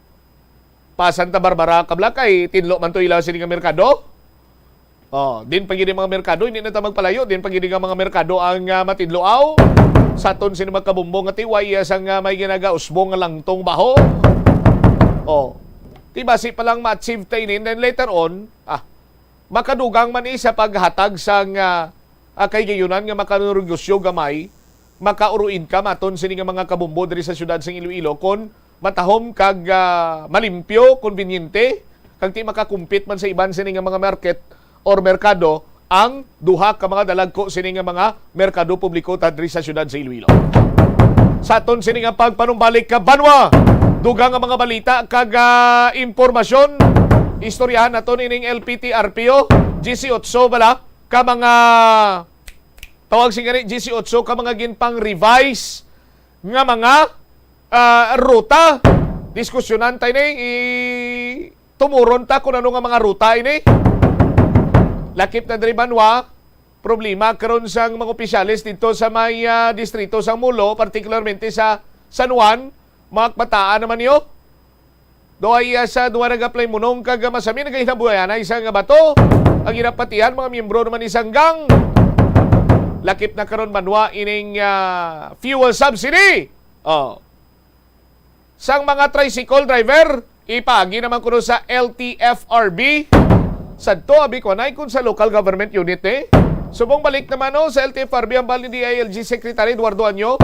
Pa Santa Barbara, Kabla, kay tinlo man to ila sini nga merkado. Oh, din pa gid ang mga merkado, hindi na ta magpalayo, din pa gid ang mga merkado ang, ah, matinloaw. Sa aton sini magkabumbo nga tiway iya sang, ah, may ginagausbong nga langtong baho. Oh. Ti basi pa lang ma-achieve ta ini, and then later on, ah, makadugang man ni sa paghatag sang, ah, ah, kay gayunan nga makanegosyo gamay, makauruin ka maton sini nga mga kabumbo diri sa siyudad sang Iloilo kon matahom kag, ah, malimpyo, konbinyente, kag ti makakumpit man sa iban sini nga mga market or merkado ang duha ka mga dalagko sini nga mga merkado publiko ta diri sa siyudad sa Iloilo. Sa aton sini nga pagpanumbalik ka banwa, dugang nga mga balita kag, ah, impormasyon, istoryahan naton ining L P T R P O, disiotso bala ka mga, tawag sini gani, disiotso ka mga ginpang-revise nga mga, ah, ruta. Diskusyonan tayo ni, i-, tumuron ta kung ano nga mga ruta ini. Lakip na diri banwa, problema karon sang mga opisyales dito sa may, ah, distrito sang Molo, particularmente sa San Juan. Mga kabataan naman niyo, duha iya sa duha nag-apply munong kag masami nagahinabuyan na isa nga bato. Ang ginapatihan, mga miyembro naman ni Sanggang. Lakip na karon banwa ining, ah, fuel subsidy. Oh. Sang mga tricycle driver, ipaagi naman kuno sa L T F R B. Sadto, abi ko anay kung sa local government unit, eh. Subong balik naman, no, sa L T F R B ang bali ni D I L G Secretary Eduardo Anyo.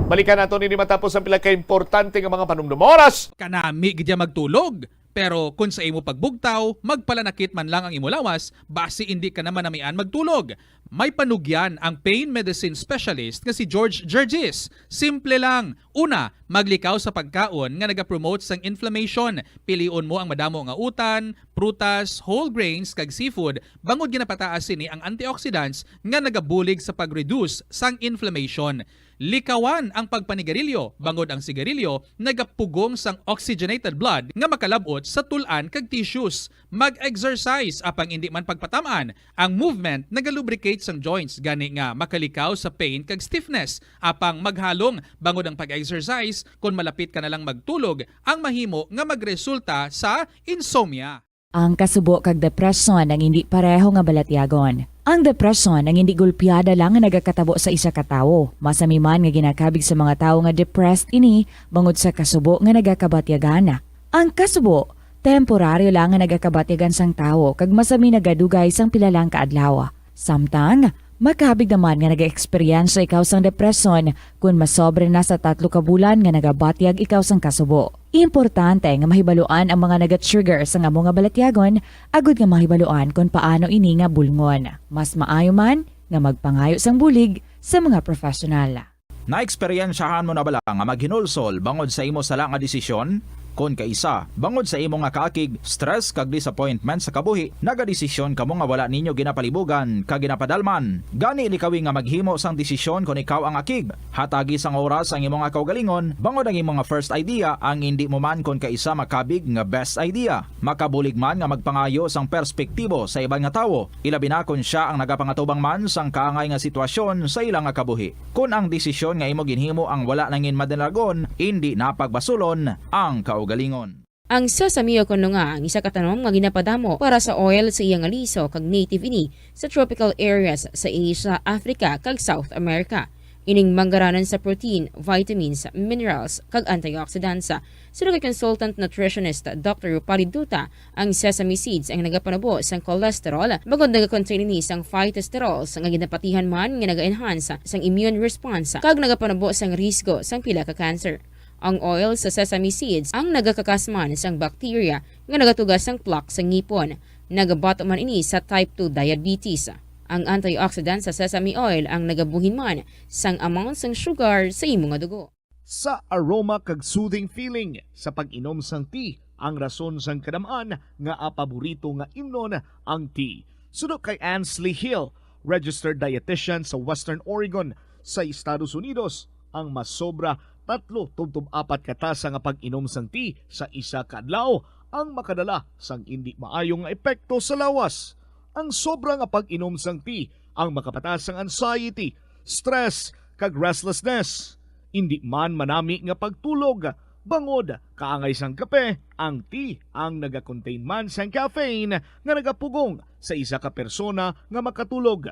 Balikan nato nini matapos ang pila ka importante nga mga panumdum. Oras! Kanami gid ya magtulog. Pero kon sa imo pagbugtaw, magpalanakit man lang ang imo lawas, basi indi ka na manamian magtulog. May panugyan ang pain medicine specialist nga si George Gergis. Simple lang. Una, maglikaw sa pagkaon nga nagapromote sang inflammation. Pilion mo ang madamo nga utan, prutas, whole grains, kag seafood, bangod ginapataas sini ang antioxidants nga nagabulig sa pag-reduce sang inflammation. Likawan ang pagpanigarilyo, bangod ang sigarilyo nagapugong sang oxygenated blood nga makalab-ot sa tul-an kag tissues. Mag-exercise, apang indi man pagpatam-an. Ang movement nagalubricate sang joints, gani nga makalikaw sa pain kag stiffness. Apang maghalong, bangod ang pag-exercise, kon malapit ka na lang magtulog, ang mahimo nga magresulta sa insomnia. Ang kasubo kag depresyon ang indi pareho nga balatyagon. Ang depresyon ang indi gulpiada lang nga nagakatabo sa isa ka tawo. Masami man nga ginakabig sa mga tawo nga depressed ini bangod sa kasubo nga nagakabatyagan. Ang kasubo, temporaryo lang nga nagakabatyagan sang tawo kag masami nagadugay sang pila lang ka adlaw. Samtang, makabig naman nga nag-eksperyensya ikaw sang depresyon kon masobra na sa tatlo ka bulan nga nagabatyag ikaw sang kasubo. Importante nga mahibaluan ang mga naga-trigger sang amo nga balatyagon agud nga mahibaluan kon paano ini nga bulngon. Mas maayo man nga magpangayo sang bulig sa mga professional. Naeksperyensyahan mo na bala nga maghinulsol bangod sa imo sala nga desisyon? Kon kaisa, bangod sa imo nga kaakig, stress kag disappointment sa kabuhi, nagadesisyon kamo nga wala ninyo ginapalibugan kag ginapadalman. Gani, likawi nga maghimo sang desisyon kon ikaw ang akig. Hatagi sang oras ang imo nga kaugalingon, bangod ang imo nga first idea ang indi mo man kon kaisa makabig nga best idea. Makabulig man nga magpangayo sang perspektibo sa iban nga tawo, ilabi na kon sia ang nagapangatubang man sang kaangay nga sitwasyon sa ila nga kabuhi. Kon ang desisyon nga imo ginhimo ang wala nangin madalagon, indi na pagbasulon ang kaugalingon. Ang sesame o kuno nga ang isa ka tanom nga ginapadamo para sa oil sa iya nga liso kag native ini sa tropical areas sa Asia, Africa, kag South America. Ining manggaranan sa protein, vitamins, minerals, kag antioxidants. Suno kay consultant nutritionist Doctor Rupali Duta, ang sesame seeds ang nagapanubo sang cholesterol, bangod nagakontain ini sang phytosterols nga ginapatihan man nga naga-enhance sang immune response kag nagapanubo sang risgo sang pila ka cancer. Ang oil sa sesame seeds ang nagakakas man sang bacteria nga nagatuga sang plaque sa ngipon. Nagabato man ini sa type two diabetes. Ang antioxidant sa sesame oil ang nagabuhin man sang amount sang sugar sa imo nga dugo. Sa aroma kag soothing feeling sa pag-inom sang tea ang rason sang kadam-an nga paborito nga imnon ang tea. Suno kay Ansley Hill, registered dietitian sa Western Oregon sa Estados Unidos, ang masobra tatlo tubtob apat ka tasa nga pag-inom sang tea sa isa ka adlaw ang makadala sang indi maayo nga epekto sa lawas. Ang sobra nga pag-inom sang tea ang makapataas sang anxiety, stress, kag restlessness. Indi man manami nga pagtulog, bangod kaangay sang kape, ang tea ang nagakontain man sang caffeine nga nagapugong sa isa ka persona nga makatulog.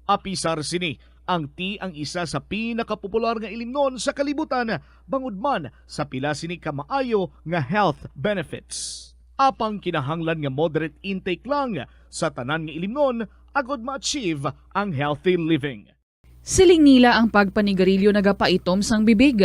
Apisar sini, ang tea ang isa sa pinakapopular nga ilimnon sa kalibutan, bangod man sa pila sini ka maayo nga health benefits. Apang kinahanglan nga moderate intake lang sa tanan nga ilimnon agod ma-achieve ang healthy living. Siling nila ang pagpanigarilyo nagapaitom sang bibig.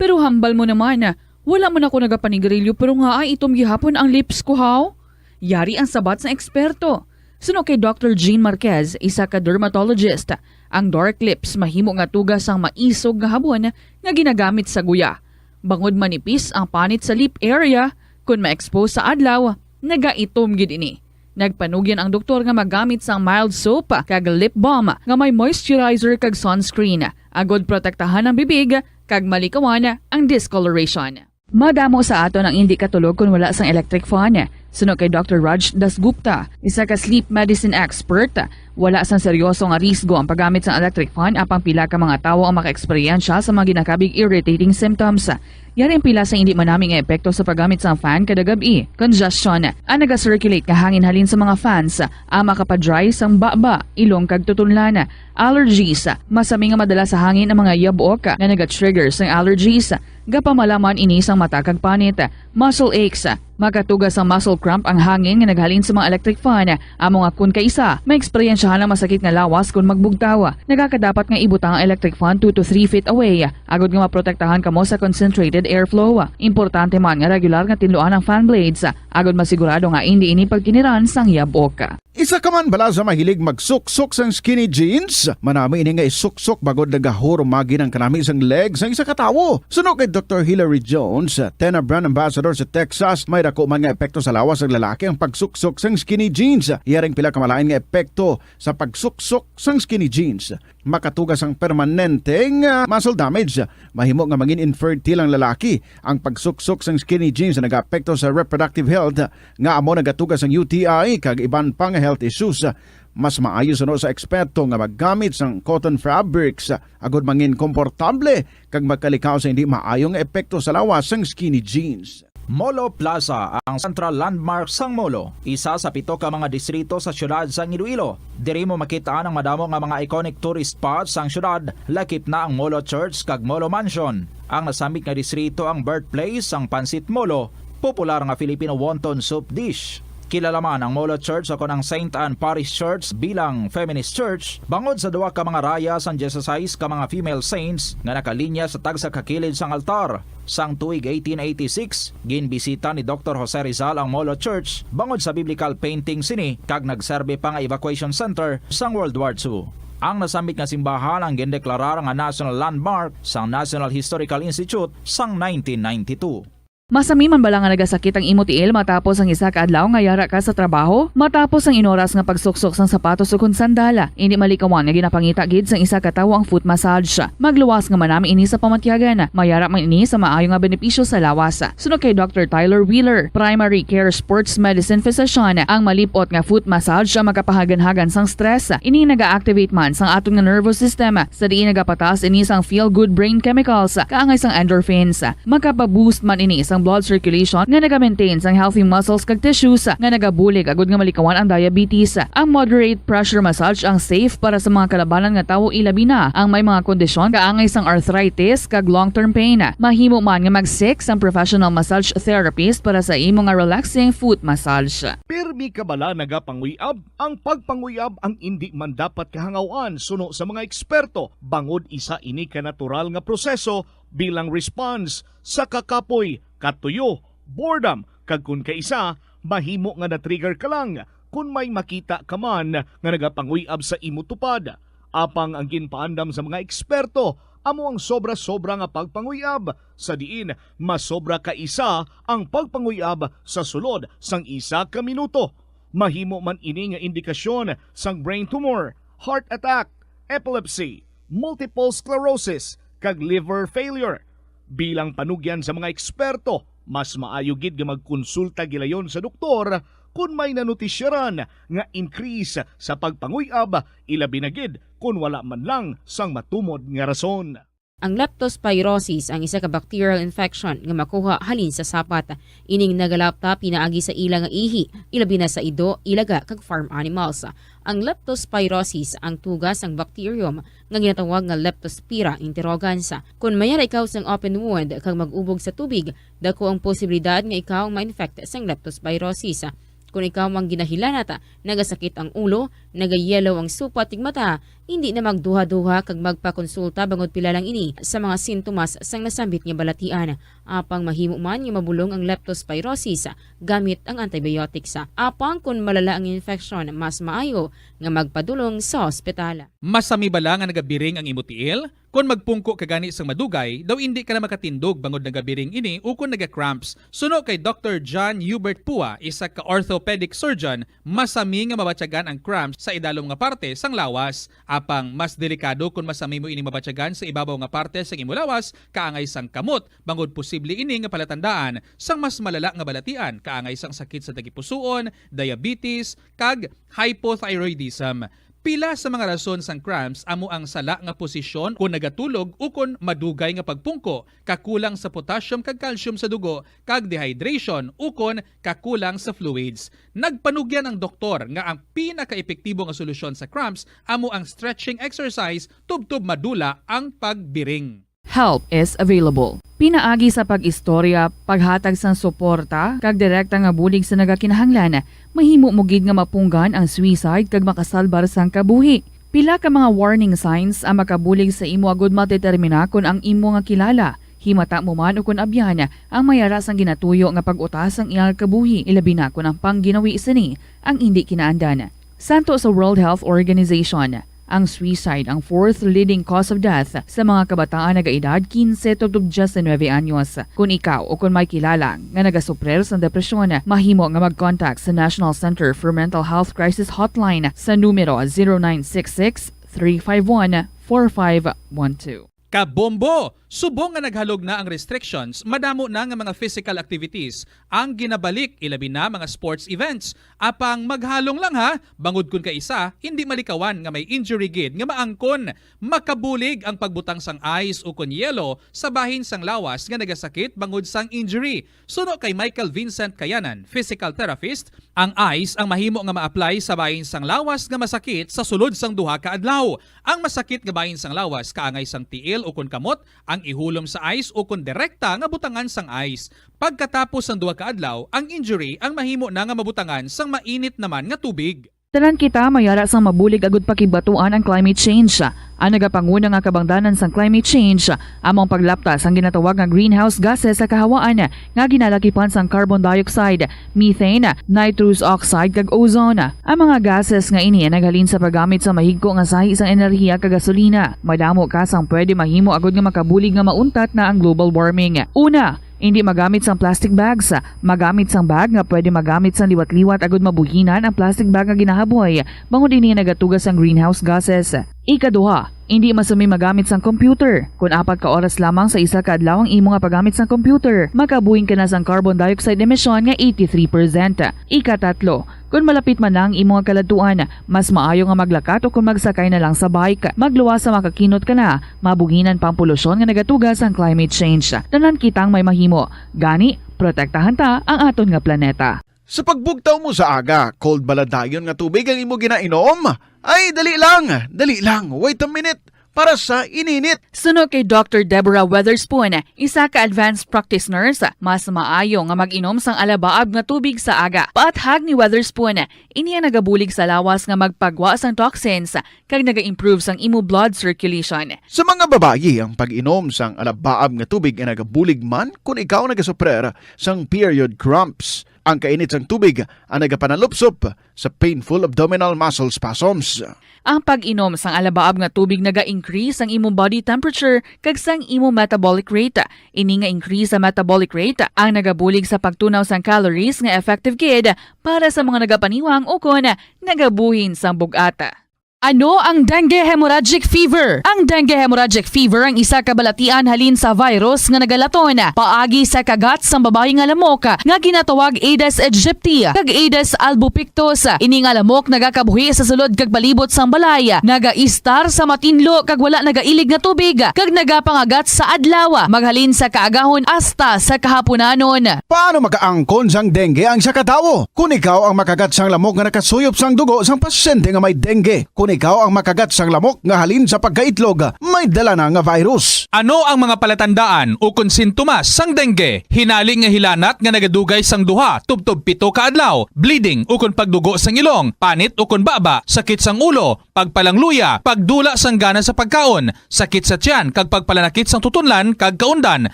Pero hambal mo naman, wala man ako nagapanigarilyo pero nga ay itom gihapon ang lips ko, haw? Yari ang sabat sang eksperto. Suno kay Doctor Jean Marquez, isa ka dermatologist, ang dark lips mahimo nga tuga sang maisog nga habon nga ginagamit sa guya. Bangod manipis ang panit sa lip area, kon ma-expose sa adlaw, nagaitom gid ini. Nagpanugyan ang doktor nga magamit sang mild soap kag lip balm nga may moisturizer kag sunscreen, agod protektahan ang bibig kag malikawan ang discoloration. Madamo sa aton ang indi katulog kon wala sang electric fan. Suno kay Doctor Raj Dasgupta, isa ka sleep medicine expert, wala sang seryoso nga risgo ang paggamit sang electric fan, apang pila ka mga tawo ang makaeksperyensya sa mga ginakabig irritating symptoms. Yari ang pila sa indi manami nga epekto sa paggamit sang fan kada gab-i. Congestion. Ang naga-circulate nga hangin halin sa mga fans ang makapa-dry sang baba, ilong kag tutunlan. Allergies. Masami nga madala sa hangin ang mga yabok nga naga-trigger sang allergies. Gapamala man ini sang mata kag panit. Muscle aches. Makatuga sang muscle cramp ang hangin nga naghalin sa mga electric fan. Amo nga kon kaisa, maeksperiensyahan ang masakit nga lawas kon magbugtaw. Nagakadapat nga ibutang ang electric fan two to three feet away, agod nga maprotektahan kamo sa concentrated airflow. Importante man nga regular nga tinluan ang fan blades, agod masigurado nga indi ini pagkiniran sang yabok. Isa ka man bala sa mahilig magsuksok sang skinny jeans? Manami ini nga isuksok bangod nagahurumagi ang kanami sang leg sang isa ka tawo. Suno kay Doctor Hilary Jones, Tena brand ambassador sa Texas, may dako man nga epekto sa lawas sang lalaki ang pagsuksok sang skinny jeans. Yari ang pila ka malain nga epekto sa pagsuksok sang skinny jeans. Makatuga sang permanente nga muscle damage. Mahimo nga mangin infertile ang lalaki. Ang pagsuksok sang skinny jeans nagaapekto sa reproductive health, nga amo nagatuga sang U T I kag iban pa nga health issues. Mas maayo suno sa eksperto nga maggamit sang cotton fabrics agod mangin komportable kag magkalikaw sa hindi maayo nga epekto sa lawas sang skinny jeans. Molo Plaza, ang central landmark sang Molo, isa sa pito ka mga distrito sa siyudad sang Iloilo. Diri mo makit-an ang madamo nga mga iconic tourist spots sang siyudad, lakip na ang Molo Church kag Molo Mansion. Ang nasambit nga distrito ang birthplace sang Pancit Molo, popular nga Filipino wonton soup dish. Kilala man ang Molo Church o kon ang Saint Anne Parish Church bilang feminist church bangod sa duha ka mga raya sang dieciséis ka mga female saints nga nakalinya sa tagsa ka kilid sang altar. Sang tuig eighteen eighty-six, ginbisita ni Doctor Jose Rizal ang Molo Church bangod sa biblical painting sini kag nagserbi pa nga evacuation center sang World War Two. Ang nasambit nga simbahan ang gindeklarar nga national landmark sang National Historical Institute sang nineteen ninety-two. Masami man bala nga nagasakit ang imo tiil matapos ang isa ka adlaw nga yara ka sa trabaho? Matapos ang inoras nga pagsuksok sang sapatos ukon sandal, indi malikawan nga ginapangita gid sang isa ka tawo ang foot massage. Magluwas nga manami ini sa pamatyagan. Mayara man ini sa maayo nga benepisyo sa lawas. Suno kay Doctor Tyler Wheeler, primary care sports medicine physician, ang malip-ot nga foot massage ang makapahaganhagan sang stress. Ini naga-activate man sang aton nga nervous system, sa diin nagapataas ini sang feel-good brain chemicals, kaangay sang endorphins. Makapa-boost man ini sa Ang blood circulation nga naga-maintain sang healthy muscles kag tissues nga nagabulig agud nga malikawan ang diabetes. Ang moderate pressure massage ang safe para sa mga kalabanan nga tawo, ilabi na ang may mga kondisyon kaangay sang arthritis kag long-term pain. Mahimo man nga mag-seek sang professional massage therapist para sa imo nga relaxing foot massage. Pirmi ka bala nagapanguy-ab? Ang pagpanguy-ab ang indi man dapat kahangaw-an suno sa mga eksperto, bangod isa ini ka natural nga proseso bilang response sa kakapoy, katuyo, boredom, kag kon kaisa, mahimo nga na-trigger ka lang kon may makita ka man nga nagapanguy-ab sa imo tupad. Apang ang ginpaandam sa mga eksperto amo ang sobra-sobra nga pagpanguy-ab, sa diin masobra ka isa ang pagpanguy-ab sa sulod sang isa ka minuto. Mahimo man ini nga indikasyon sang brain tumor, heart attack, epilepsy, multiple sclerosis, kag liver failure. Bilang panugyan sa mga eksperto, mas maayo gid nga magkonsulta gilayon sa doktor kon may nanutisyaran nga increase sa pagpanguy-ab, ilabi na gid kon wala man lang sang matumod nga rason. Ang leptospirosis ang isa ka bacterial infection nga makuha halin sa sapat. Ining nagalapta pinaagi sa ila nga ihi, ilabi na sa ido, ilaga, kag farm animals. Ang leptospirosis ang tuga sang bacterium nga ginatawag nga Leptospira interrogans. Kon mayara ikaw sang open wound kag mag-ubog sa tubig, dako ang posibilidad nga ikaw ang ma-infect sang leptospirosis. Kon ikaw ang ginahilanat, nagasakit ang ulo, nagayelo ang supat ug mata, hindi na magduha-duha kag magpakonsulta bangod pila lang ini sa mga sintomas sang nasambit nga balatian. Apang mahimo man nga mabulong ang leptospirosis gamit ang antibiotics. Apang kon malala ang infeksyon, mas maayo nga magpadulong sa ospital. Masami bala nga nagabiring ang imo tiil? Kon magpungko ka gani sang madugay, daw indi ka na makatindog bangod nagabiring ini ukon naga-cramps. Suno kay Doktor John Hubert Pua, isa ka orthopedic surgeon, masami nga mabatyagan ang cramps sa idalom nga parte sang lawas. Apang mas delikado kon masami mo ining mabatyagan sa ibabaw nga parte sang imo lawas, kaangay sang kamot, bangod posible ini nga palatandaan sang mas malala nga balatian, kaangay sang sakit sa tagipusoon, diabetes, kag hypothyroidism. Pila sa mga rason sang cramps amo ang sala nga posisyon kon nagatulog ukon madugay nga pagpungko, kakulang sa potassium kag calcium sa dugo, kag dehydration ukon kakulang sa fluids. Nagpanugyan ang doktor nga ang pinakaepektibo nga solusyon sa cramps amo ang stretching exercise tubtob madula ang pagbiring. Help is available. Pinaagi sa pag-istorya, paghatag sang suporta, kag direkta nga bulig sa nagakinahanglan, mahimo mo gid nga mapunggan ang suicide kag makasalbar sang kabuhi. Pila ka mga warning signs ang makabulig sa imo agud madetermina kon ang imo nga kilala, himata mo man ukon abyan, ang mayara sang ginatuyo nga pag-utas sang iyang kabuhi, ilabi na kon ang pangginawi sini ang indi kinaandan. Santo sa World Health Organization, ang suicide ang fourth leading cause of death sa mga kabataan nagaedad kinse tubtob diyes nuebe anyos. Kon ikaw o kon may kilala nga nagasuprir sang depresyon, mahimo nga mag-contact sa National Center for Mental Health Crisis Hotline sa numero zero nine six six, three five one, four five one two. Kabombo! Subong nga naghalog na ang restrictions, madamo na nga mga physical activities ang ginabalik, ilabi na mga sports events. Apang maghalong lang ha, bangod kon kaisa, hindi malikawan nga may injury gid nga maangkon. Makabulig ang pagbutang sang ice ukon yelo sa bahin sang lawas nga nagasakit bangod sang injury. Suno kay Michael Vincent Kayanan, physical therapist, ang ice ang mahimo nga ma-apply sa bahin sang lawas nga masakit sa sulod sang duha ka adlaw. Ang masakit nga bahin sang lawas kaangay sang tiil ukon kamot ang ihulom sa ice ukon direkta nga butangan sang ice. Pagkatapos sang duha ka adlaw, ang injury ang mahimo na nga mabutangan sang mainit naman nga tubig. Tanan kita mayara sang mabulig agud pakigbatuan ang climate change. Ang nagapanguna nga kabangdanan sang climate change amo ang paglapta sang ginatawag nga greenhouse gases sa kahawaan nga ginalakipan sang carbon dioxide, methane, nitrous oxide, kag ozone. Ang mga gases nga ini naghalin sa paggamit sa mahigko nga sahi sang enerhiya kag gasolina. Madamo ka sang pwede mahimo agud nga makabulig nga mauntat na ang global warming. Una, indi magamit sang plastic bags. Magamit sang bag nga pwede magamit sang liwat-liwat agud mabuhinan ang plastic bag nga ginahaboy, bangod ini nagatuga sang greenhouse gases. Ikaduha, indi masumi magamit sang computer. Kon apat ka oras lamang sa isa ka adlaw ang imo nga paggamit sang computer, makabuhin ka na sang carbon dioxide emission nga eighty-three percent. Ikatatlo, kon malapit man lang imo nga kaladtuan, mas maayo nga maglakat o kon magsakay na lang sa bike. Magluwas sa makakinot ka na, mabuhinan pa ang polusyon nga nagatuga sang climate change. Tanan kitang may mahimo. Gani, Protektahan ta ang aton nga planeta. Sa pagbugtaw mo sa aga, cold bala dayon nga tubig ang imo ginainom? Ay, dali lang, dali lang, wait a minute, para sa ininit. Suno kay Doctor Deborah Weatherspoon, isa ka advanced practice nurse, mas maayo nga mag-inom sang alabaab nga tubig sa aga. Paathag ni Weatherspoon, ini ang nagabulig sa lawas nga magpagwa sang toxins kag naga-improve sang imo blood circulation. Sa mga babayi, ang pag-inom sang alabaab nga tubig ay nagabulig man kon ikaw nagasuprer sang period cramps. Ang kainit sang tubig ang nagapanalupsop sa painful abdominal muscle spasms. Ang pag-inom sang alabaab nga tubig naga-increase sang imo body temperature kag sang imo metabolic rate. Ini nga increase sa metabolic rate ang nagabulig sa pagtunaw sang calories nga effective gid para sa mga nagapaniwang ukon nagabuhin sang bug-at. Ano ang dengue hemorrhagic fever? Ang dengue hemorrhagic fever ang isa ka balatian halin sa virus nga nagalaton paagi sa kagat sang babayi nga lamok nga ginatawag Aedes aegypti kag Aedes albopictus. Ini nga lamok nagakabuhi sa sulod kag palibot sang balay, nagaistar sa matinlo kag wala nagailig nga tubig, kag nagapangagat sa adlaw, maghalin sa kaagahon hasta sa kahaponanon. Paano makaangkon sang dengue ang isa ka tawo? Kon ikaw ang makagat sang lamok nga nakasuyop sang dugo sang pasyente nga may dengue, kon ikaw ang makagat sang lamok nga halin sa pagkaitlog, may dala na nga virus. Ano ang mga palatandaan ukon sintomas sang dengue? Hinali nga hilanat nga nagadugay sang duha tubtob pito ka adlaw, bleeding ukon pagdugo sang ilong, panit ukon baba, sakit sang ulo, pagpalangluya, pagdula sang gana sa pagkaon, sakit sa tiyan kag pagpalanakit sang tutunlan kag kaundan,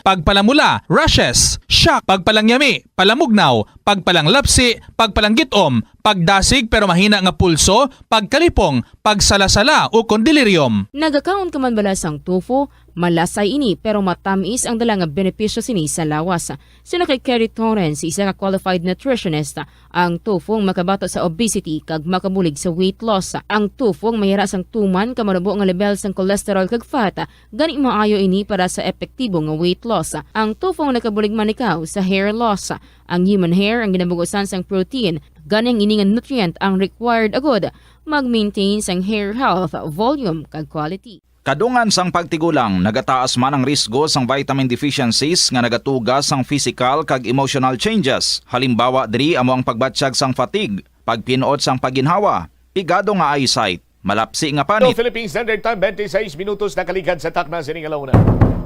pagpalamula, rashes, shock, pagpalangyami, palamugnaw, pagpalanglapsi, pagpalanggit-om, pagdasig pero mahina nga pulso, pagkalipong, pagsalasala, ukon delirium. Nagakaon ka man bala sang tofu? Malasay ini, pero matamis ang dala nga benepisyo sini sa lawas. Suno kay Kerry Torrens, isa ka qualified nutritionist, ang tofu ang makabato sa obesity kag makabulig sa weight loss. Ang tofu ang mahira sang tuman ka manubo nga level sang cholesterol kag fat, gani maayo ini para sa epektibo nga weight loss. Ang tofu ang nakabulig man ikaw sa hair loss. Ang human hair ang ginabugusan sang protein, gani ang ini nga nutrient ang required agud mag-maintain sang hair health, volume, kag quality. Kadungan sang pagtigulang, nagataas man ang risgo sang vitamin deficiencies nga nagatuga sang physical kag emotional changes. Halimbawa diri amo ang pagbatyag sang fatigue, pagpin-ot sang pagginhawa, pigado nga eyesight, malapsi nga panit. Philippine Standard Time, twenty-six minutos nakaligad sa takna sining alawna.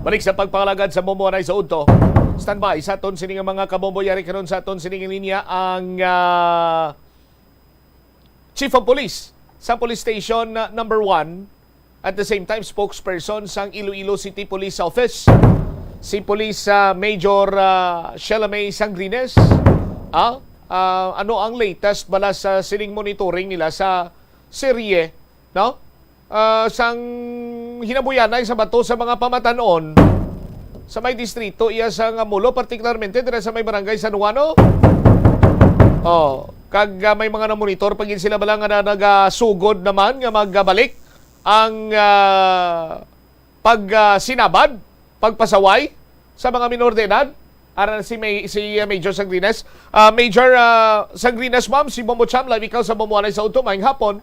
Balik sa pagpangalagad sa bombo anay sa udto. Standby sa aton sining mga kabombo. Yari karon sa aton sining linya ang, ah, Chief of Police sa Police Station, ah, number one, at the same time spokesperson sang Iloilo City Police Office, si Police, ah, Major, ah, Sheila May Sangrines. Ah, ah, ano ang latest bala sa sining monitoring nila sa serye, no? Ah, sang hinabuyanay sa bato sa mga pamatan-on sa may distrito iya sang Molo, partikularmente dira sa may barangay San Juan, no? Oh, kag, ah, may mga namonitor pa gid sila bala nga na, nagasugod naman nga magbalik ang, ah, pag, ah, sinabad, pagpasaway sa mga minor de edad. Ara si May, si, ah, Major Sangrines. Ah, Major, ah, Sangrines, ma'am, si Bombo Cham, live ikaw sa Bombo Anay sa Udto. Maayong hapon.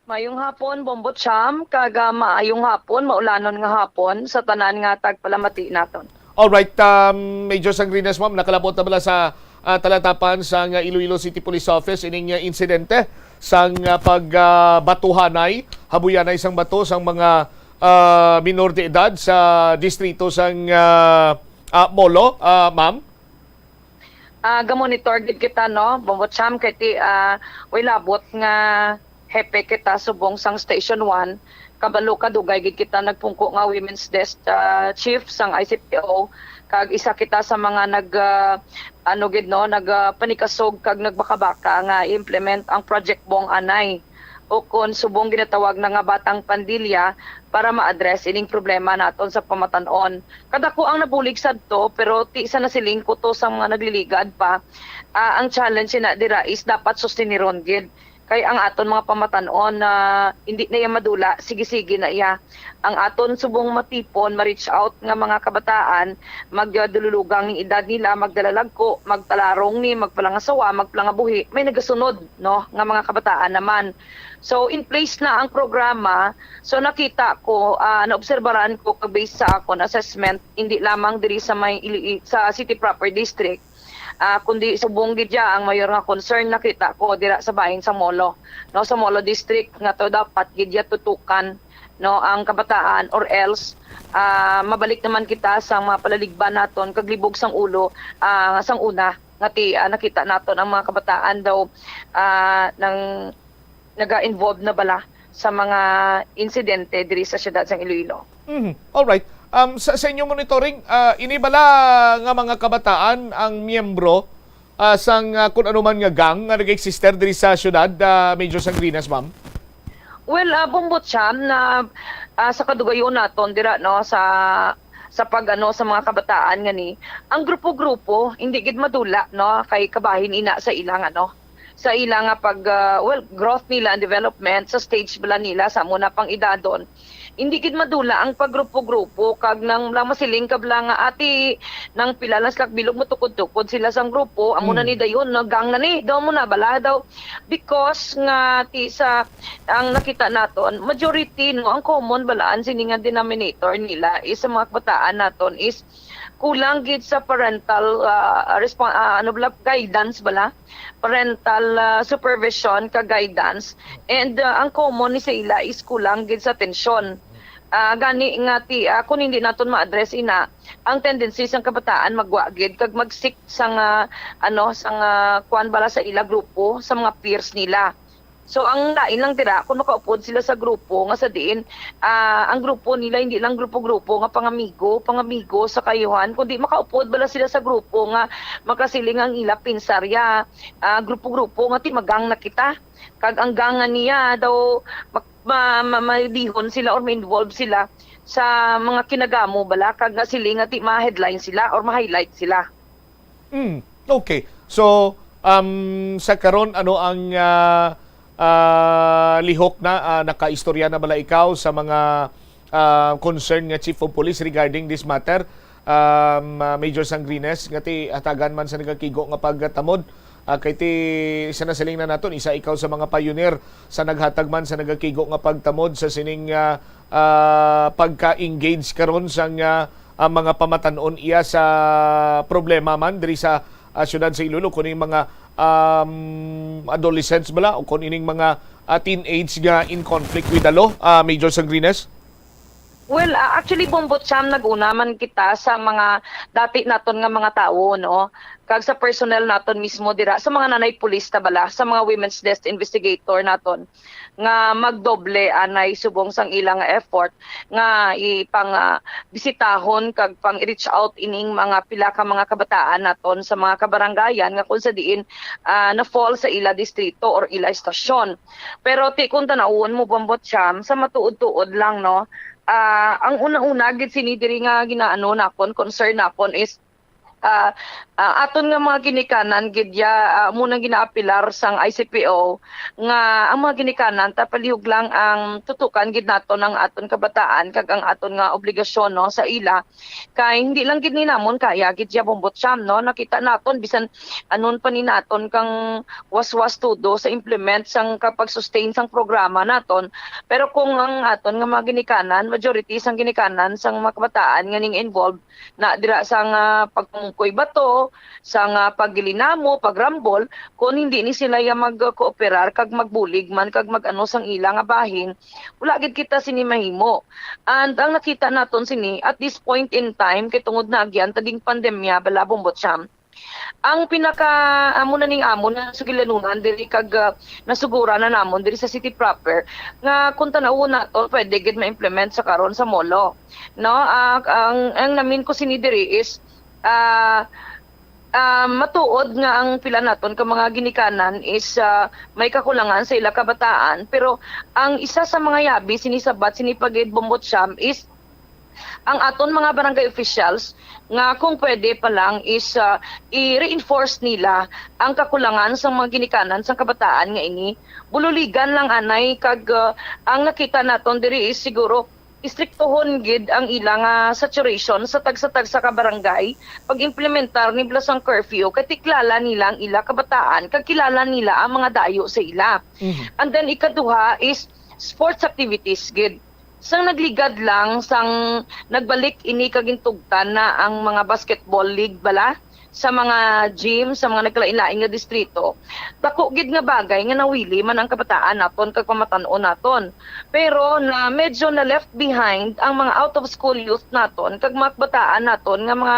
Maayong hapon, Bombo Cham, kag, ah, maayong hapon, maulanon nga hapon sa tanan nga tagpalamati naton. Alright, um, Major Sangrines, ma'am, nakalabot na bala sa, ah, talatapan sang Iloilo City Police Office ining, ah, insidente sang, ah, pag, ah, batuhanay, habuyanay sang bato sang mga, ah, minor de edad sa distrito sang, ah, ah, Molo, ah, ma'am? Ah, gamonitor gid kita, no, Bombo Cham, kay ti, ah, way labot nga hepe kita subong sang Station One. Kabalo ka, dugay gid kita nagpungko nga Women's Desk, ah, Chief sang I C P O, kag isa kita sa mga nag, ah, ano gid, no, nag, ah, panikasog kag nagbakabaka nga i-implement ang Project Bong Anay, o kon subong ginatawag na nga Batang Pandilya, para ma-address ining problema naton sa pamatan-on. Kadako ang nabulig sadto, pero ti sa nasiling ko to sa mga nagliligad pa, ah, ang challenge na dira is dapat sustiniron gid. Kay ang aton mga pamatan-on na hindi na iya madula, sige-sige na iya. Ang aton subong matipon, ma-reach out nga mga kabataan, magdululugang ning edad nila, magdalalagko, magpalarong ni, magpalangasawa, magpalangabuhi, may nagasunod, no, nga mga kabataan naman. So, in place na ang programa. So, nakita ko, ah, naobserbaran ko, kag based sa akon assessment, hindi lamang diri sa may Iloilo, sa City Proper District, ah, kundi subong gid ya ang mayor nga concern nakita ko dira sa bahin sa Molo, no, sa Molo District, nga to dapat gid ya tutukan, no, ang kabataan, or else, ah, mabalik naman kita sa mga palaligban naton kag libog sang ulo, ah, sang una nga ti, ah, nakita naton ang mga kabataan daw, ah, nang naga-involve na bala sa mga insidente diri sa siyudad sang Iloilo. Mhm. Alright. Um, sa, sa inyong monitoring, ah, ini bala nga mga kabataan ang miyembro, ah, sang, ah, kun ano man nga gang nga nag-existe diri sa syudad, ah, Major Sangrinas, ma'am? Well, ah, Bumbot Siam, na, ah, sa kadugayon naton dira, no, sa, sa pag, ano, sa mga kabataan nga ni, ang grupo-grupo, hindi gid madula, no, kay kabahin ina sa ilang, ano, sa ila nga pag, ah, well, growth nila and development sa stage bala nila sa amo na pang-edadon. Hindi gid madula ang paggrupo-grupo kag nang lang masiling ka bala nga, "Ati, nang pila lang sila bilog, matukod-tukod sila sang grupo, amo na Mm. ni dayon, no, gang na ni, daw mo na bala daw." Because nga ti sa ang nakita naton, majority, no, ang common balaan sini nga denominator nila is sa mga kabataan naton is kulang gid sa parental, ah, respon-, ah, ano bala, guidance bala, parental, ah, supervision ka guidance. And, ah, ang common ni sa ila is kulang gid sa atensyon. Ah, gani nga ti, ah, kung hindi naton ma-address ina, ang tendency sang kabataan magwa gid kag mag-seek sang, ah, ano, sang, ah, kuan bala sa ila grupo, sa mga peers nila. So, ang lain lang dira kung makaupod sila sa grupo nga sa diin, ah, ang grupo nila hindi lang grupo-grupo nga pangamigo, pangamigo sa kayuhan, kundi makaupod bala sila sa grupo nga makasiling ang ila pinsarya, ah, grupo-grupo nga ti magang na kita. Kag ang gang nga niya daw mak-, ma-, ma-, malihon sila or ma-involve sila sa mga kinagamo bala, kag nga siling nga ti ma-headline sila or ma-highlight sila. Mm, okay. So, um, sa karon, ano ang, ah, ah, lihok na, ah, nakaistorya na bala ikaw sa mga, ah, concern nga Chief of Police regarding this matter? Um, ah, Major Sangrines, nga ti hatagan man sa nagakigo nga pagtamod, ah, kay ti, sa nasiling na naton, isa ikaw sa mga pioneer sa naghatag man sa nagakigo nga pagtamod sa sining, ah, ah, pagka-engage karon sang, ah, ah, mga pamatan-on iya sa problema man diri sa, ah, siyudad sa Iloilo, kuning mga, um, adolescents bala o kun ining mga, ah, teenage nga in conflict with the law, ah, Major Sangrines? Well, ah, actually, Bumbot Siam, nag-una man kita sa mga dati naton nga mga tawo, no? Kag sa personnel naton mismo dira, sa mga nanay pulis ta bala, sa mga women's desk investigator naton, nga magdoble anay subong sang ila nga effort nga ipang, ah, bisitahon kag pang reach out ining mga pila ka mga kabataan naton sa mga kabarangayan nga kung sa diin, ah, na-fall sa ila distrito or ila estasyon. Pero ti kung tanawon mo, Bumbot Siam, sa matuod-tuod lang, no, ah, ang una-una gid sini diri nga ginaano nakon, concern nakon is, ah, ah, aton nga mga ginikanan gid ya, ah, amo nang ginaapilar sang I C P O nga ang mga ginikanan ta palihog lang ang tutukan gid naton ang aton kabataan kag ang aton nga obligasyon, no, sa ila. Kay hindi lang gid ni namon kaya gid ya, Bumbot Siam, no, nakita naton bisan anon pa ni naton kang waswas todo sa implement sang kapag-sustain sang programa naton. Pero kung ang aton nga mga ginikanan, majority sang ginikanan sang mga kabataan nga ning involved na dira sang, ah, pagpamungkoy bato, sang, ah, paggilinamo, pagrambol, kung hindi ni sila ya magkooperar kag magbulig man kag mag-ano sang ila nga bahin, wala gid kita sini mahimo. And ang nakita naton sini at this point in time, kay tungod na agyan ta ding pandemya, bala, Bumbot Siam, ang pinaka, amo na ning amon nga sugilanunan diri kag, ah, nasuguran na namon diri sa city proper nga kung tan-awon naton, pwede gid ma-implement sa karon sa Molo, no? Ah, ang, ang namin ko sini diri is, ah, ah, matuod nga ang pila naton ka mga ginikanan is, ah, may kakulangan sa ila kabataan, pero ang isa sa mga yabi sini sabat sini pa gid, Bumbot Siam, is ang aton mga barangay officials nga kung pwede pa lang is, ah, i-reinforce nila ang kakulangan sa mga ginikanan sang kabataan nga ini. Bululigan lang anay kag, ah, ang nakita naton diri is siguro istriktohon gid ang ila nga saturation sa tagsa-tagsa ka barangay pag-implementar ni bala sang curfew kay ti kilala nila ang ila kabataan kag kilala nila ang mga dayo sa ila. Mhm. And then ikaduha is sports activities gid. Sang nagligad lang sang nagbalik ini kag gintugtan na ang mga basketball league bala sa mga gym sa mga nagkalain-lain nga distrito, dako gid nga bagay nga nawili man ang kabataan naton kag pamatan-on naton. Pero na medyo na left behind ang mga out of school youth naton kag mga kabataan naton nga mga,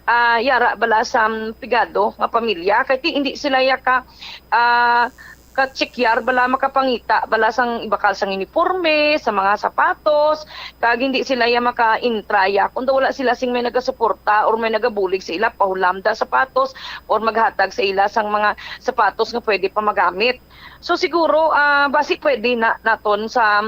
ah, yara bala sa pigado nga pamilya kay ti hindi sila ya ka, ah, ka-chekyar bala makapangita bala sang ibakal sang uniporme, sa mga sapatos, kag hindi sila ya maka-intraya kung daw wala sila sing may nagasuporta or may nagabulig sa ila, pahulamda sapatos or maghatag sa ila sang mga sapatos nga pwede pa magamit. So siguro, ah, basi pwede na naton sa,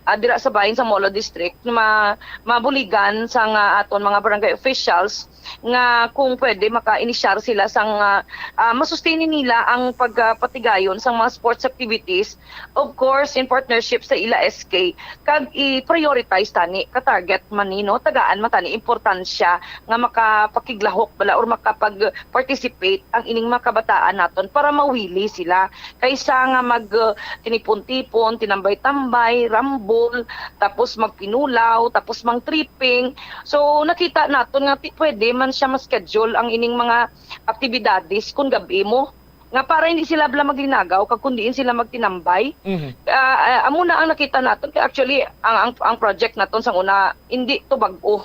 ah, dira sa bahin sa Molo District ma mabuligan sang, ah, aton mga barangay officials nga kung pwede maka-inisyar sila sang, ah, ah, masustain nila ang pagpatigayon sang mga sports activities, of course, in partnership sa ila S K, kag i-prioritize tani, ka-target man ni, no? Tagaan man tani importansya nga makapakiglahok bala or makapag-participate ang ining mga kabataan naton para mawili sila kaysa nga mag, uh, tinipon-tipon, tinambay-tambay, rambol, tapos magpinulaw, tapos mang tripping. So nakita naton nga ti-, pwede man siya ma-schedule ang ining mga aktibidades kung gab-i mo nga para hindi sila bala maglinagaw kag kun diin sila magtinambay. Mhm. Ah, ah, amo na ang nakita naton kay actually ang, ang, ang project naton sang una hindi to bag-o.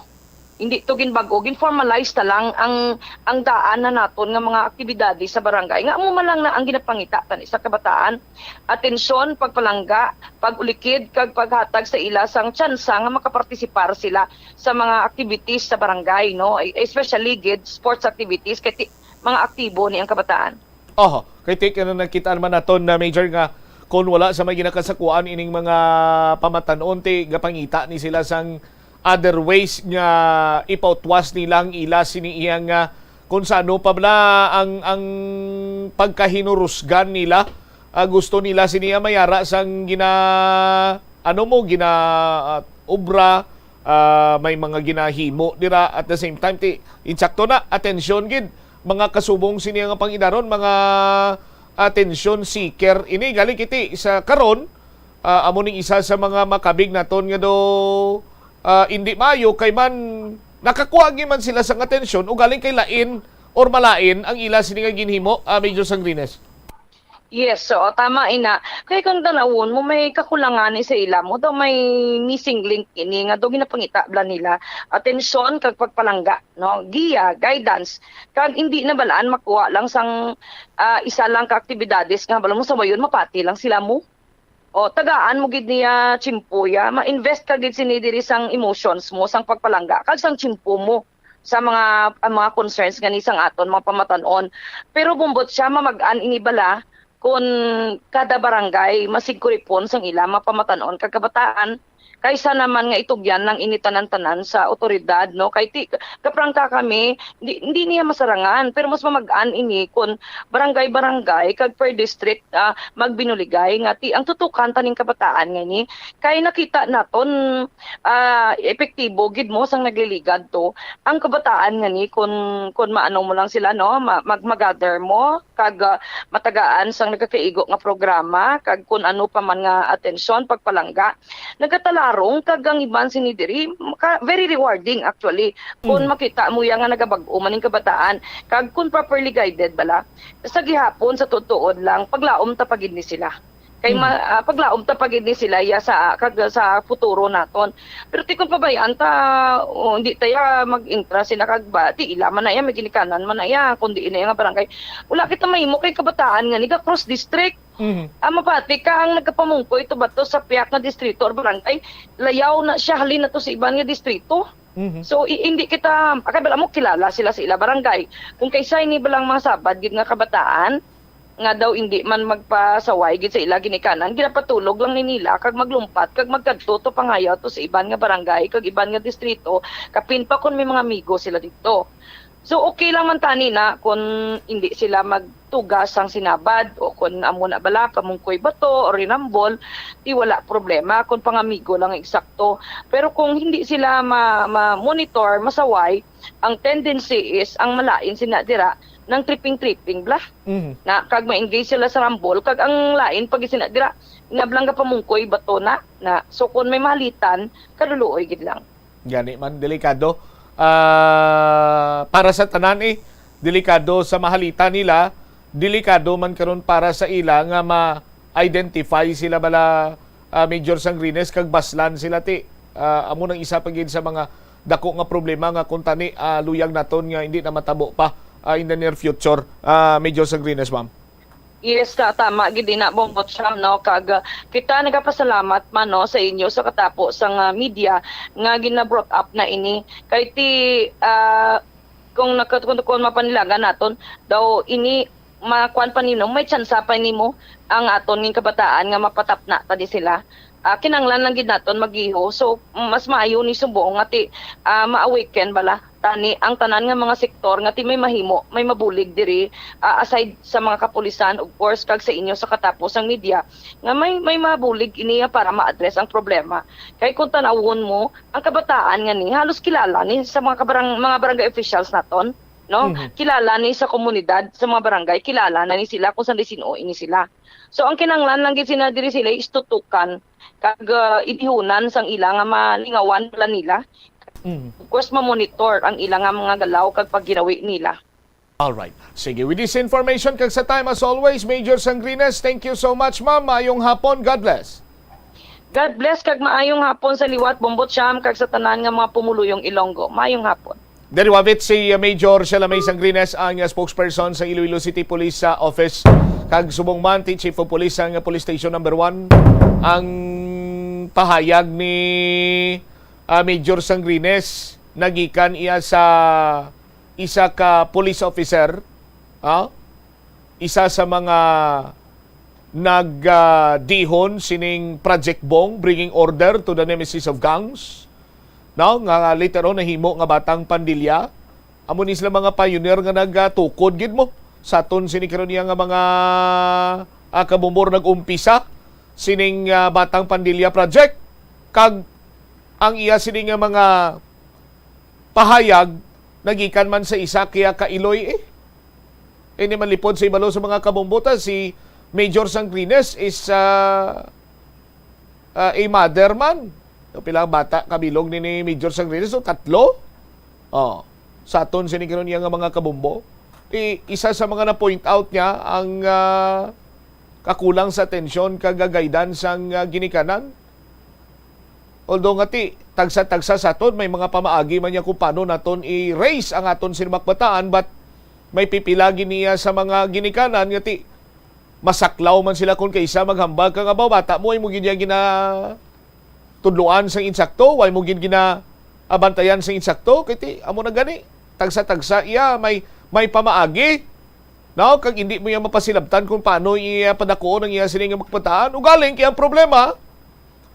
Hindi to ginbag-o, gin-formalize na lang ang, ang daan na naton nga mga aktibidades sa barangay. Nga amo man lang na ang ginapangita tani sa kabataan, atensyon, pagpalangga, pag-ulikid, kag paghatag sa ila sang tsansa nga makapartisipar sila sa mga activities sa barangay, no? Especially gid sports activities kay ti-, mga aktibo ni ang kabataan. Oho, kay ti-, kay nakita naman naton na, Major, nga kung wala sa may ginakasakuan ining mga pamatan-on, ti gapangita ni sila sang other ways nga ipautwas nila ang ila sini iya nga kung sa ano pa bala ang, ang pagkahinurusgan nila. Ah, gusto nila sini iya mayara sang gina-, ano mo, gina-, ah, obra, ah, may mga ginahimo dira. At the same time, ti, insakto na, atensyon gid, mga kasubong sini nga pangidaron, mga attention seeker ini. Gali kiti sa karon, ah, amo ning isa sa mga makabig naton nga do, ah, indi maayo kay man nakakuha gyud man sila sang atensyon, ugaling kay lain or malain ang ila sini nga ginhimo, ah, Major Sangrines. Yes, so tama ina. Kay kung tanawon mo, may kakulangan ni sa ila mo, daw may missing link ini nga daw ginapangita bala nila atensyon kag pagpalangga, no? Giya, guidance, kag hindi na balaan makuha lang sang, ah, isa lang ka aktibidades nga bala mo sabayon mapati lang sila mo. O, tagaan mo gid niya tiyempo ya, ma-invest ka gid sini diri sang emotions mo, sang pagpalangga, kag sang tiyempo mo sa mga, ang mga concerns nga ni sang aton mga pamatan-on. Pero bumbot siya, mamag-an ini bala kun kada barangay masigkuripon sang ila mga pamatan-on kag kabataan, kaysa naman nga itugyan lang ini tanan-tanan sa awtoridad, no? Kay ti, kaprangka kami, di, hindi niya masarangan, pero mas mamag-an ini kun barangay-barangay kag per district, ah, magbinuligay nga ti ang tutukan taning kabataan nga ini. Kay nakita naton, ah, epektibo gid mo sang nagliligad to ang kabataan nga ni kun, kun maano mo lang sila, no? Ma-, mag-, magather mo kag, ah, matagaan sang nagakaigo nga programa kag kun ano pa man nga atensyon, pagpalangga. Nagatalarong kag ang iban sini diri, maka-, very rewarding actually. Kun Mm. makita mo ya nga nagabag-o man ning kabataan kag kun properly guided bala, sa gihapon sa tuod-tuod lang paglaom ta pa gid ni sila. Kay ma-, Mm. ah, paglaom ta pa gid ni sila ya sa, kag sa futuro naton. Pero ti kun pabay-an ta, o, hindi ta ya mag-intra sina kag ba, ti ila man na ya, may ginikanan man na ya, kundi ina ya nga barangay. Wala kita mahimo kay kabataan nga ni ga-cross district. Mhm. Ah, mapati ka ang nagapamungkoy to ba to sa piyak nga distrito or barangay, layaw na siya, halin na to sa iban nga distrito. Mhm. So, i-, hindi kita, akay bala mo, kilala sila sa ila barangay. Kung kaysa ini balang mga sabad gid nga kabataan, nga daw indi man magpasaway gid sa ila ginikanan, ginapatulog lang ni nila kag maglumpat kag magkadto to pangayaw to sa iban nga barangay kag iban nga distrito, kapin pa kon may mga amigo sila didto. So, okay lang man tani na kon indi sila magtugas sang sinabad o kon amo na bala pamungkoy bato o rinambol, di wala problema kon pangamigo lang eksakto. Pero kung hindi sila ma-, ma-monitor, masaway, ang tendency is ang malain sina dira nang tripping-tripping bala. Mhm. Na kag ma-engage sila sa rambol kag ang lain pag sina dira nga bala nga pamungkoy bato na, na. So, kung may mahalitan, kaluluoy gid lang. Gani man, delikado. Ah, para sa tanan, eh, delikado sa mahalita nila, delikado man karon para sa ila nga ma-identify sila bala, ah, Major Sangrines, kag baslan sila, ti. Ah, amo nang isa pa gid sa mga dako nga problema nga kung tani, ah, luyag naton nga hindi na matabo pa, ah, in the near future, ah, Major Sangrines, ma'am. Yes, ta-, tama gid ina, Bongbot Sam, no? Kag, ah, kita nagapasalamat man, no, sa inyo sa katapo sang, ah, media nga gina-brought up na ini. Kay ti, ah, kung naka-, kung, kung mapanilagan naton, daw ini makuan pa nimo, may tsansa pa nimo ang aton nga kabataan nga mapatapna pa di sila. Ah, kinahanglan lang gid naton magiho. So, mas maayo ni subong nga ti, ah, ma-awaken bala tani ang tanan nga mga sektor nga ti may mahimo, may mabulig diri, ah, aside sa mga kapulisan, of course, kag sa inyo sa katapo sang media, nga may, may mabulig ini para ma-address ang problema. Kay kung tanawon mo, ang kabataan nga ni, halos kilala ni sa mga kabarang-, mga barangay officials naton, no? Mhm. Kilala ni sa komunidad, sa mga barangay, kilala na ni sila kung san-, sino ini sila. So, ang kinahanglan lang gid sila diri sila is tutukan kag, ah, idihunan sang ila nga malingawan bala nila. Mhm. Of course, mamonitor ang ila nga mga galaw kag pagginawi nila. Alright. Sige, with this information, kag sa time, as always, Major Sangrines, thank you so much, ma'am. Maayong hapon. God bless. God bless, kag maayong hapon sa liwat, Bongbot Sam, kag sa tanan nga mga pumuluyong Ilonggo. Maayong hapon. Diri wavit si, uh, Major Shalomay Sangrines, ang, uh, spokesperson sa Iloilo City Police, uh, Office. Kag subong man ti Chief of Police sang, uh, Police Station Number One, ang pahayag ni, uh, Major Sangrines nagikan iya sa isa ka police officer, ah, isa sa mga nag, ah, dihon sining Project Bong, bringing order to the nemesis of gangs, no? Nga later on nahimo nga Batang Pandilya. Amo ni sila mga pioneer nga nagatukod gid mo sa aton sini karon niya nga mga, ah, kabumbor nag-umpisa sining, ah, Batang Pandilya Project. Kag ang iya sini nga mga pahayag nagikan man sa isa kaya ka Iloy, eh. Hindi man lipod sa ibalo sa mga kabombo ta, si Major Sangrines is, ah, ah, a mother man. So, pila ang bata kabilog ni, ni Major Sangrines? So, tatlo? Oh, sa aton sini karon niya nga mga kabombo. I-, isa sa mga na-point out niya ang, ah, kakulang sa atensyon kag guidance sang, ah, ginikanan. Although nga ti, tagsa-tagsa sa aton, may mga pamaagi man niya kung paano naton i-raise ang aton sini mga kabataan, but may pipila gid niya sa mga ginikanan nga ti, masaklaw man sila kung kaisa maghambal ka nga, "Baw, bata mo, imo gid niya ginatudloan sang insakto, way mo gid ginaabantayan sang insakto." Kay ti, amo na gani, tagsa-tagsa iya, may, may pamaagi, no? Kag hindi mo iya mapasilabtan kung paano iya padakuon ang iya sini nga mga kabataan. Ugaling, kaya ang problema,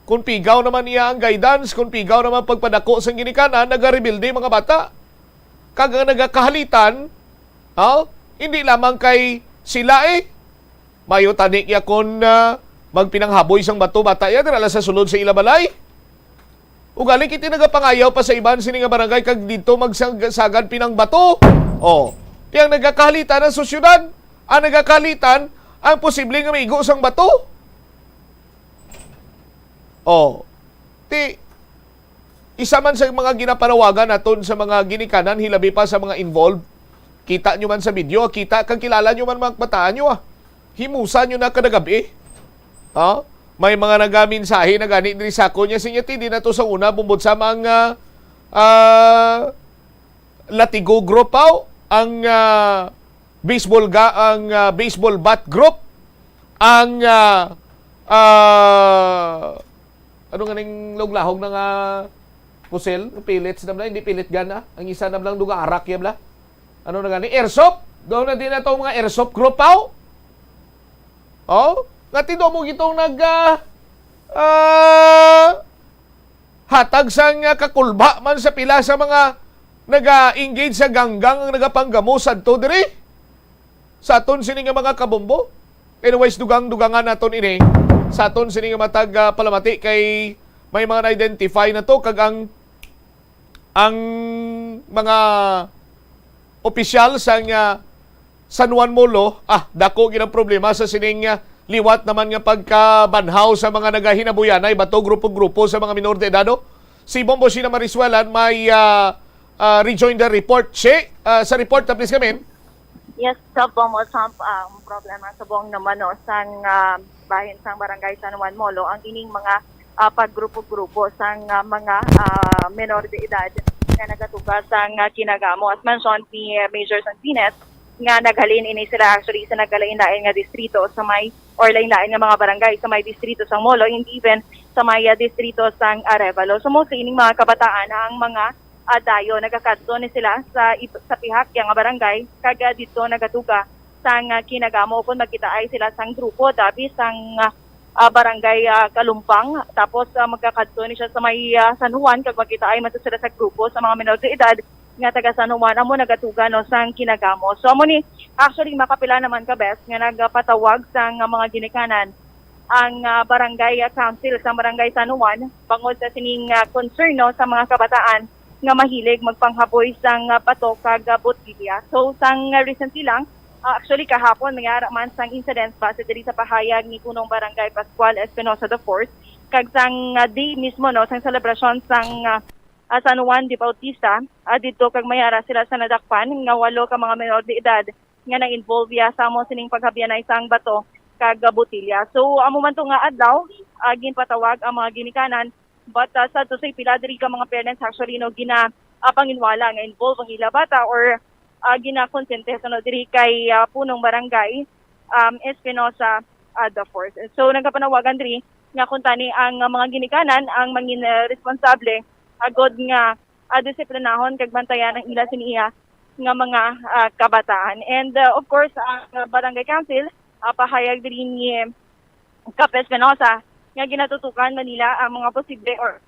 kung pigaw naman iya ang guidance, kung pigaw naman pagpadako sang ginikanan, nagarebelde mga bata. Kag ang nagakahalitan, ha? Hindi lamang kay sila, eh. Mayo tani kaya kon, ah, magpinanghaboy sang bato bata iya dira lang sa sulod sa ila balay. Ugaling kiti nagapangayaw pa sa iban sini nga barangay kag didto magsag-, sagad pinangbato. Oh, ti ang nagakahalitan ang sosyedad, ang nagakahalitan ang posible nga maigo sang bato. Oh, ti isa man sa mga ginapanawagan naton sa mga ginikanan, hilabi pa sa mga involved. Kita nyo man sa video, kita kang kilala nyo man mga kabataan nyo, ah. Himusa nyo na kada gabi. Ha? May mga nagamensahe na gani diri sa akon niya, sinya, "Ti, di na to sa una, bumbod sa mga, ah, Latigo group, aw, ang, ah, baseball ga-, ang, ah, baseball bat group, ang, ah, ah, ano nga ning lahuglahog na nga pusil? Pellets na bala, hindi pellet gun, ah. Ang isa na bala, duga arak ya bala. Ano na gani? Airsoft? Daw na din na to mga airsoft group, aw? Oh, nga tindo mo gitong nag, ah, ah, hatag sang, ah, kakulba man sa pila sa mga naga-engage sa ganggang ang nagapanggamo sadto diri sa aton sini nga mga kabombo. Anyways, dugang-dugangan naton ini sa aton sini nga matag, ah, palamati kay may mga na-identify na to kag ang ang mga opisyal sang, ah, San Juan Molo, ah, dako gid ang problema sa sining, ah, liwat naman nga pagkabanhaw sa mga nagahinabuyanay bato grupo-grupo sa mga minor de edad. Si Bombo Sheena Marisuelan may, ah, ah, rejoin the report. She, ah, sa report na, please, kami. Yes, sa Bombo Champ, ang problema sa buong naman, no, sang, ah, bahin sang Barangay San Juan Molo, ang ining mga, ah, paggrupo-grupo sang, ah, mga, ah, menor de edad nga nagatuga sang, ah, kinagamo. As mentioned ni, ah, Major Santines, nga naghalin ini sila actually sa nagkalain-lain nga distrito sa may, or lain-lain nga mga barangay sa may distrito sang Molo, and even sa may, ah, distrito sang Arevalo. So mostly ining mga kabataan ang mga, ah, dayo nagakadto ni sila sa ib- sa pihak ya nga barangay kag, ah, didto nagatuga sang, ah, kinagamo kon magkitaay sila sang grupo dabi sang, ah, ah, barangay, ah, Kalumpang. Tapos, ah, magkakadto ni siya sa may, ah, San Juan kag magkitaay man sila sa grupo sa mga menor de edad nga taga San Juan amo nagatuga, no, sang kinagamo. So amo ni actually makapila naman ka beses nga nagapatawag sang, ah, mga ginikanan ang, ah, barangay, ah, council sa barangay San Juan bangod sa sining, ah, concern, no, sa mga kabataan nga mahilig magpanghaboy sang, ah, bato kag, ah, botilya. So sang, ah, recently lang, ah, actually kahapon may ara man sang incident base diri sa pahayag ni Punong Barangay Pascual Espinosa the fourth kag sang, ah, day mismo, no, sang selebrasyon sang, ah, ah, San Juan de Bautista, ah, didto kag may ara sila sa nadakpan nga walo ka mga menor de edad nga na-involve ya sa amo sining paghabyanay sang bato kag, ah, botilya. So amo man to nga adlaw, ah, ginpatawag ang mga ginikanan, but, ah, sad to say, pila diri ka mga parents actually, no, gina ah, panginwala nga involve ang ila bata or, ah, ginakonsente, no, diri kay, ah, Punong Barangay, um, Espinosa, ah, the fourth. So nagapanawagan diri nga kuntani ang, ah, mga ginikanan ang mangin, ah, responsable agod nga, ah, disiplinahon kag bantayan ang ila siniya nga mga, ah, kabataan. And, ah, of course, ang, ah, barangay council, ah, pahayag diri ni Kap Espinosa nga ginatutukan man nila ang mga posible or,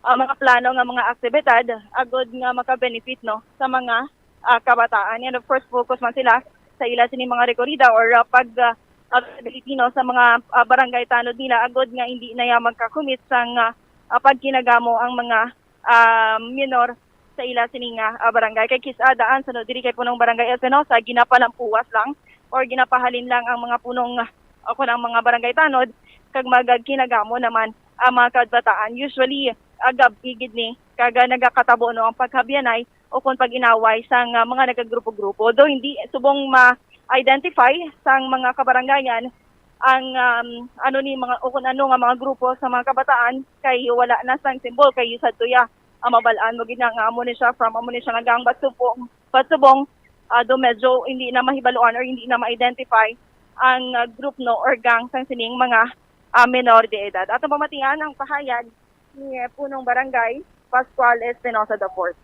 ah, mga plano nga mga aktibidad agod nga maka-benefit, no, sa mga, ah, kabataan. And of course, focus man sila sa ila sini mga rekorida or, ah, pag, ah, availability, no, sa mga, ah, barangay tanod nila agod nga hindi na ya magka-commit sang, ah, ah, pagkinagamo ang mga, ah, minor sa ila sini nga, ah, barangay. Kay kis-a daan sunod diri kay Punong Barangay Espinosa, ginapalampuwas lang or ginapahalin lang ang mga punong, ah, kun ang mga barangay tanod kag magagkinagamo naman ang mga kabataan. Usually, ah, gab-i gid ni kag, ah, nagakatabo, no, ang paghabyanay o kon pag-inaway sang, ah, mga nagagrupo-grupo. Though hindi subong ma-identify sang mga kabarangayan ang, um, ano ni mga, o kung ano nga mga grupo sa mga kabataan kay wala na sang symbol kay sad to ya. Ang mabal-an mo gid na nga amo ni siya, from amo ni siya nga gang, but subong, but subong, ah, do medyo hindi na mahibaluan or hindi na ma-identify ang, ah, group, no, or gang sang sining mga, ah, menor de edad. Atong pamatian ang pahayag ni Punong Barangay Pascual Espinosa the fourth.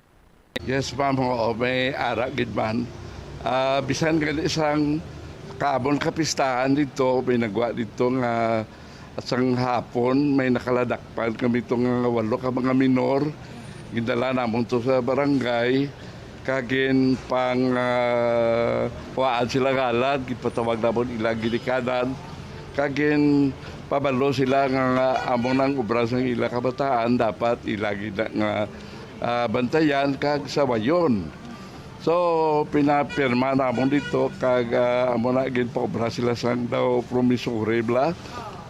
Yes, ma'am. Oo, may ara gid man. Ah, bisan gani sang kaamon kapistahan dito, may nagwa dito nga sang hapon may nakaladakpan kami to nga walo ka mga minor. Gindala namon to sa barangay. Kagin pang ah, waan sila ngalad, gipatawag namon ilang ginikanan. Kagin pabalo sila nga, nga amo nang obra sang ila kabataan, dapat ila gina nga ah, bantayan kag sawayon. So, pinapirma namon dito kag ah, amo na ginpaobra sila sang daw promissory bla.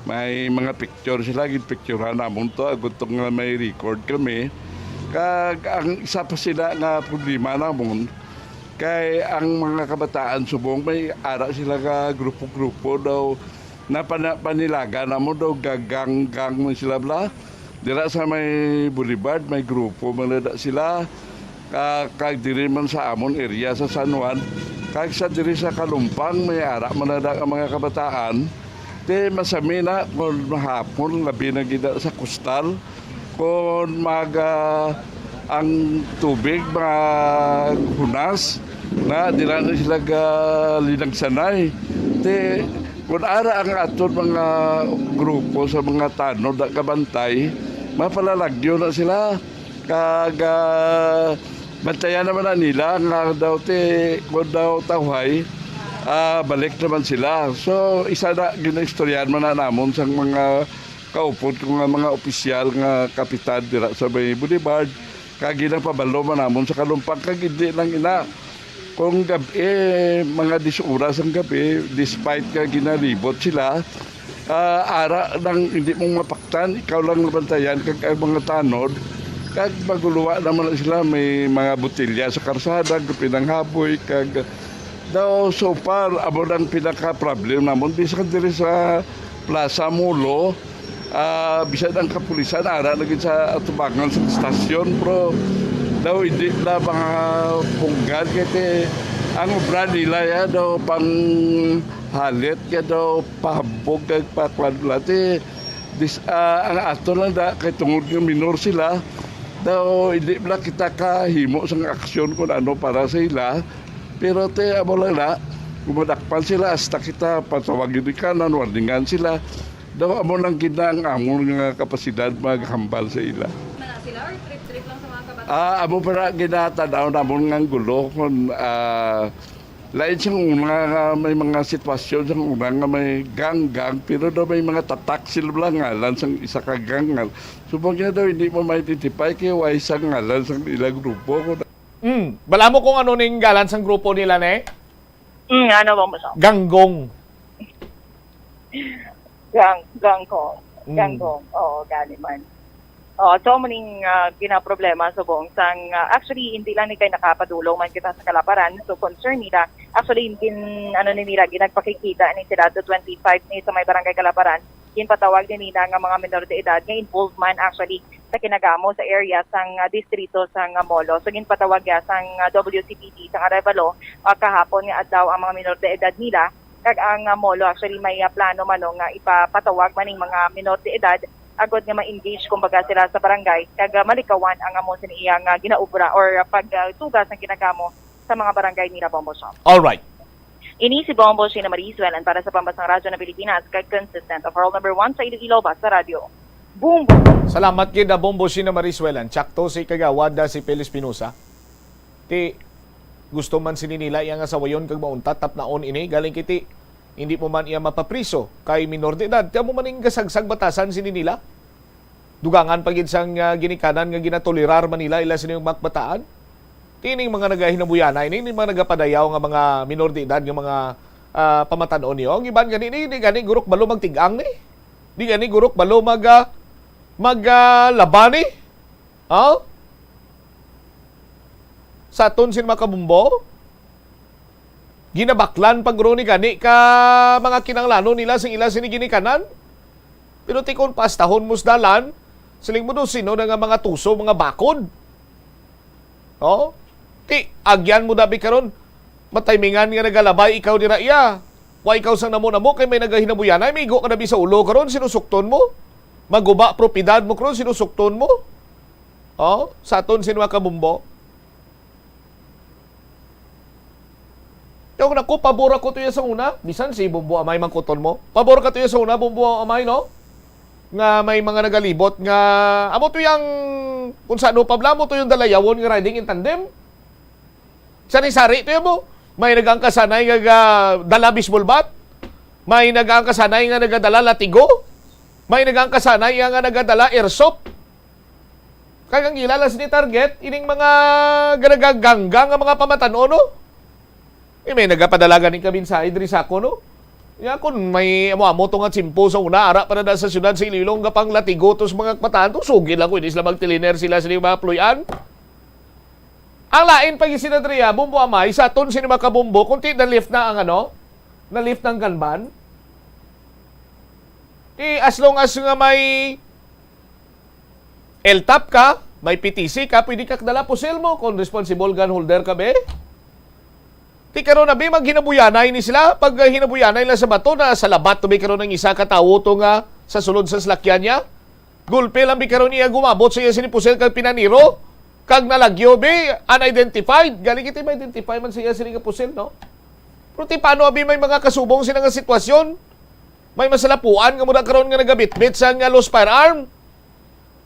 May mga picture sila, ginpicturean namon to, agud to nga may record kami. Kag ang isa pa sila nga problema namon, kay ang mga kabataan subong may ara sila ka grupo-grupo daw na pana- panilaga namo daw gaganggang man sila bla. Dira sa may Boulevard, may grupo man na sila. Ah, kag diri man sa amon area sa San Juan, kag sa diri sa Kalumpang, may ara man na ang mga kabataan. Te masami na kung mahapon, labi na gid sa kustal. Kung mag ah, ang tubig maghunas, na dira na sila ga linagsanay. Te Kung ara ang aton mga grupo sa mga tanod na kabantay, mapalalagyo na sila. Kag, ah, bantayan naman na nila nga daw ti, kung daw tawhay, ah, balik naman sila. So, isa na, ginaistoryahan man na namon sang mga kaupod ko nga mga opisyal nga kapitan dira sa may Boulevard. Kag ginapabalo man namon sa kalumpang, kag hindi lang ina. Kung gab-i, mga diyes oras ang gabi, despite nga ginalibot sila, ah, ara lang hindi mo mapaktan, ikaw lang nabantayan kag ang mga tanod, kag maguluwa naman na sila, may mga botelya sa karsada, pinanghaboy, kag daw so far, amo lang pinaka-problem namon. Bisan diri sa Plaza Molo, ah, bisan ang kapulisan ara na gid sa atubangan sa istasyon, pero daw hindi na mga punggan kay ti-, ang obra nila ya daw pang halit kay daw pahambog kag pakwan nila ti dis-, ah, ang ato lang da kay tungod nga minor sila, daw hindi na kita kahimo sang aksyon kung ano para sa ila. Pero ti amo lang na, kung madakpan sila, hasta kita patawagin ni kanan, warningan sila. Daw amo lang gid na ang amon nga kapasidad maghambal sa ila. Mana sila or trip-trip lang sa mga kabataan? Ah, amo pa na ginatanaw namon nga gulo kung, ah, lain siyang una nga may mga sitwasyon siyang una nga may gang-gang, pero daw may mga tatak sila lang ngalan sang isa ka gang nga. Subong niya daw hindi mo ma-identify kay way sa ngalan sang ila grupo. Mm. Bala mo kung ano ning galan sang grupo nila, ne? Mm, ano ba mo sa? Ganggong. Gang, gangkong. Mm. Ganggong. Oo, gani man. Oo, so, muning, ah, ginaproblema subong sang, ah, actually, hindi lang ni kay nakapadulong man kita sa kalaparan. So, concern nila. Actually, gin-, ano ni nila, ginagpakikita ni sila to twenty-five ni sa may barangay Kalaparan. Ginpatawag ni nila nga mga menor de edad nga involved man actually sa kinagamo sa area sang, ah, distrito sang, ah, Molo. So, ginpatawag ya sang, ah, W C P D sang Arevalo, ah, kahapon nga adlaw ang mga menor de edad nila. Kag ang, ah, Molo actually may, ah, plano man, no, nga ipapatawag man ning mga menor de edad agod nga ma-engage kumbaga sila sa barangay kag, ah, malikawan ang amo sa iyang, ah, ginaobra or, ah, pagtuga sang ginagamo sa mga barangay nila, Bombo Shop. All right. Ini si Bombo Sheena Marie Suelan para sa Pambasang Radyo ng Pilipinas, kag consistent overall number one sa Iloilo, basta radyo. Bombo! Salamat gid na Bombo Sheena Marie Suelan. Tsakto si Kagawad na si Phil Espinosa. Ti, gusto man sini nila iya nga sawayon kag mauntat, tapnaon ini, galing kiti, hindi mo man iya mapapriso kay minor de edad. Ti amo man ning gasagsag batasan sini nila. Dugangan pa gid sang, ah, ginikanan nga ginatolerar man nila ila sining mga kabataan. Ti ining mga nagahinabuyanay, ining mga nagapadayaw nga mga minor de edad nga mga, ah, pamatan-on niyo. Ang iban gani ni, di gani gurok balo magtig-ang ni. Di gani gurok balo mag, ah, mag, ah, laba ni. Oh? Sa aton sin makabumbo? Ginabaklan pa guro ni gani ka mga kinahanglanon nila sing ila sini ginikanan. Pero ti kon paastahon mo sa dalan, siling mo do, sino na nga mga tuso, mga bakod? Oh? Ti, agyan mo dabi karon, matimingan nga nagalabay ikaw dira iya. Wa ikaw sang namo-namo kay may nagahinabuyanay, migo ka dabi sa ulo karon, sinusukton mo. Maguba propiedad mo karon, sinusukton mo. Oh, sa aton sin mga kabumbo. Yung nako, pabor ako to iya sa una. Bisan si Bumbo Amay mangkuton mo. Pabor ka to iya sa una, Bumbo Amay, no? Nga may mga nagalibot nga, amo to yung, kung sa ano pa bla, amo to yung dalayawon nga riding in tandem. Sari-sari to yan mo. May nagangkasanay nga ga-, dala baseball bat. May nagangkasanay nga nagadala latigo. May nagangkasanay nga nagadala airsoft. Kag ang ila lang sini target, ining mga ganaga-ganggang nga mga pamatan-on, no? Eh, may nagapadala gani ka mensahe diri sa ako, no? Nga kun may amo-amo to nga tsimpo sa una, ara pa na sa siyudad sa Iloilo, nga pang latigo to sa mga kabataan to, sugid lang ko, hindi sila magtiliner sila sa mga puloy-an. Ang lain pa gid sila diri, ah, Bumbo Amay, sa aton sini mga kabumbo, kung ti na-lift na ang ano, na-lift na ang gun ban. Ti, as long as nga may L top ka, may P T C ka, pwede ka dala pusil mo kung responsible gun holder ka, be. Ti karon na, be, maghinabuyanay ni sila. Pag, ah, hinabuyanay lang sa bato na sa labat to, be, karon ang isa ka tawo to nga sa sulod sa salakyan niya. Gulpe lang, be, karon niya gumabot sa iya sini pusil kag pinaniro. Kag nalagyo, be, unidentified. Gali kita ma-identify man sa iya sini nga pusil, no? Pero ti paano, abi, may mga kasubong sila nga sitwasyon? May masalapuan nga mo na karon nga nagabitbit sa nga loose firearm.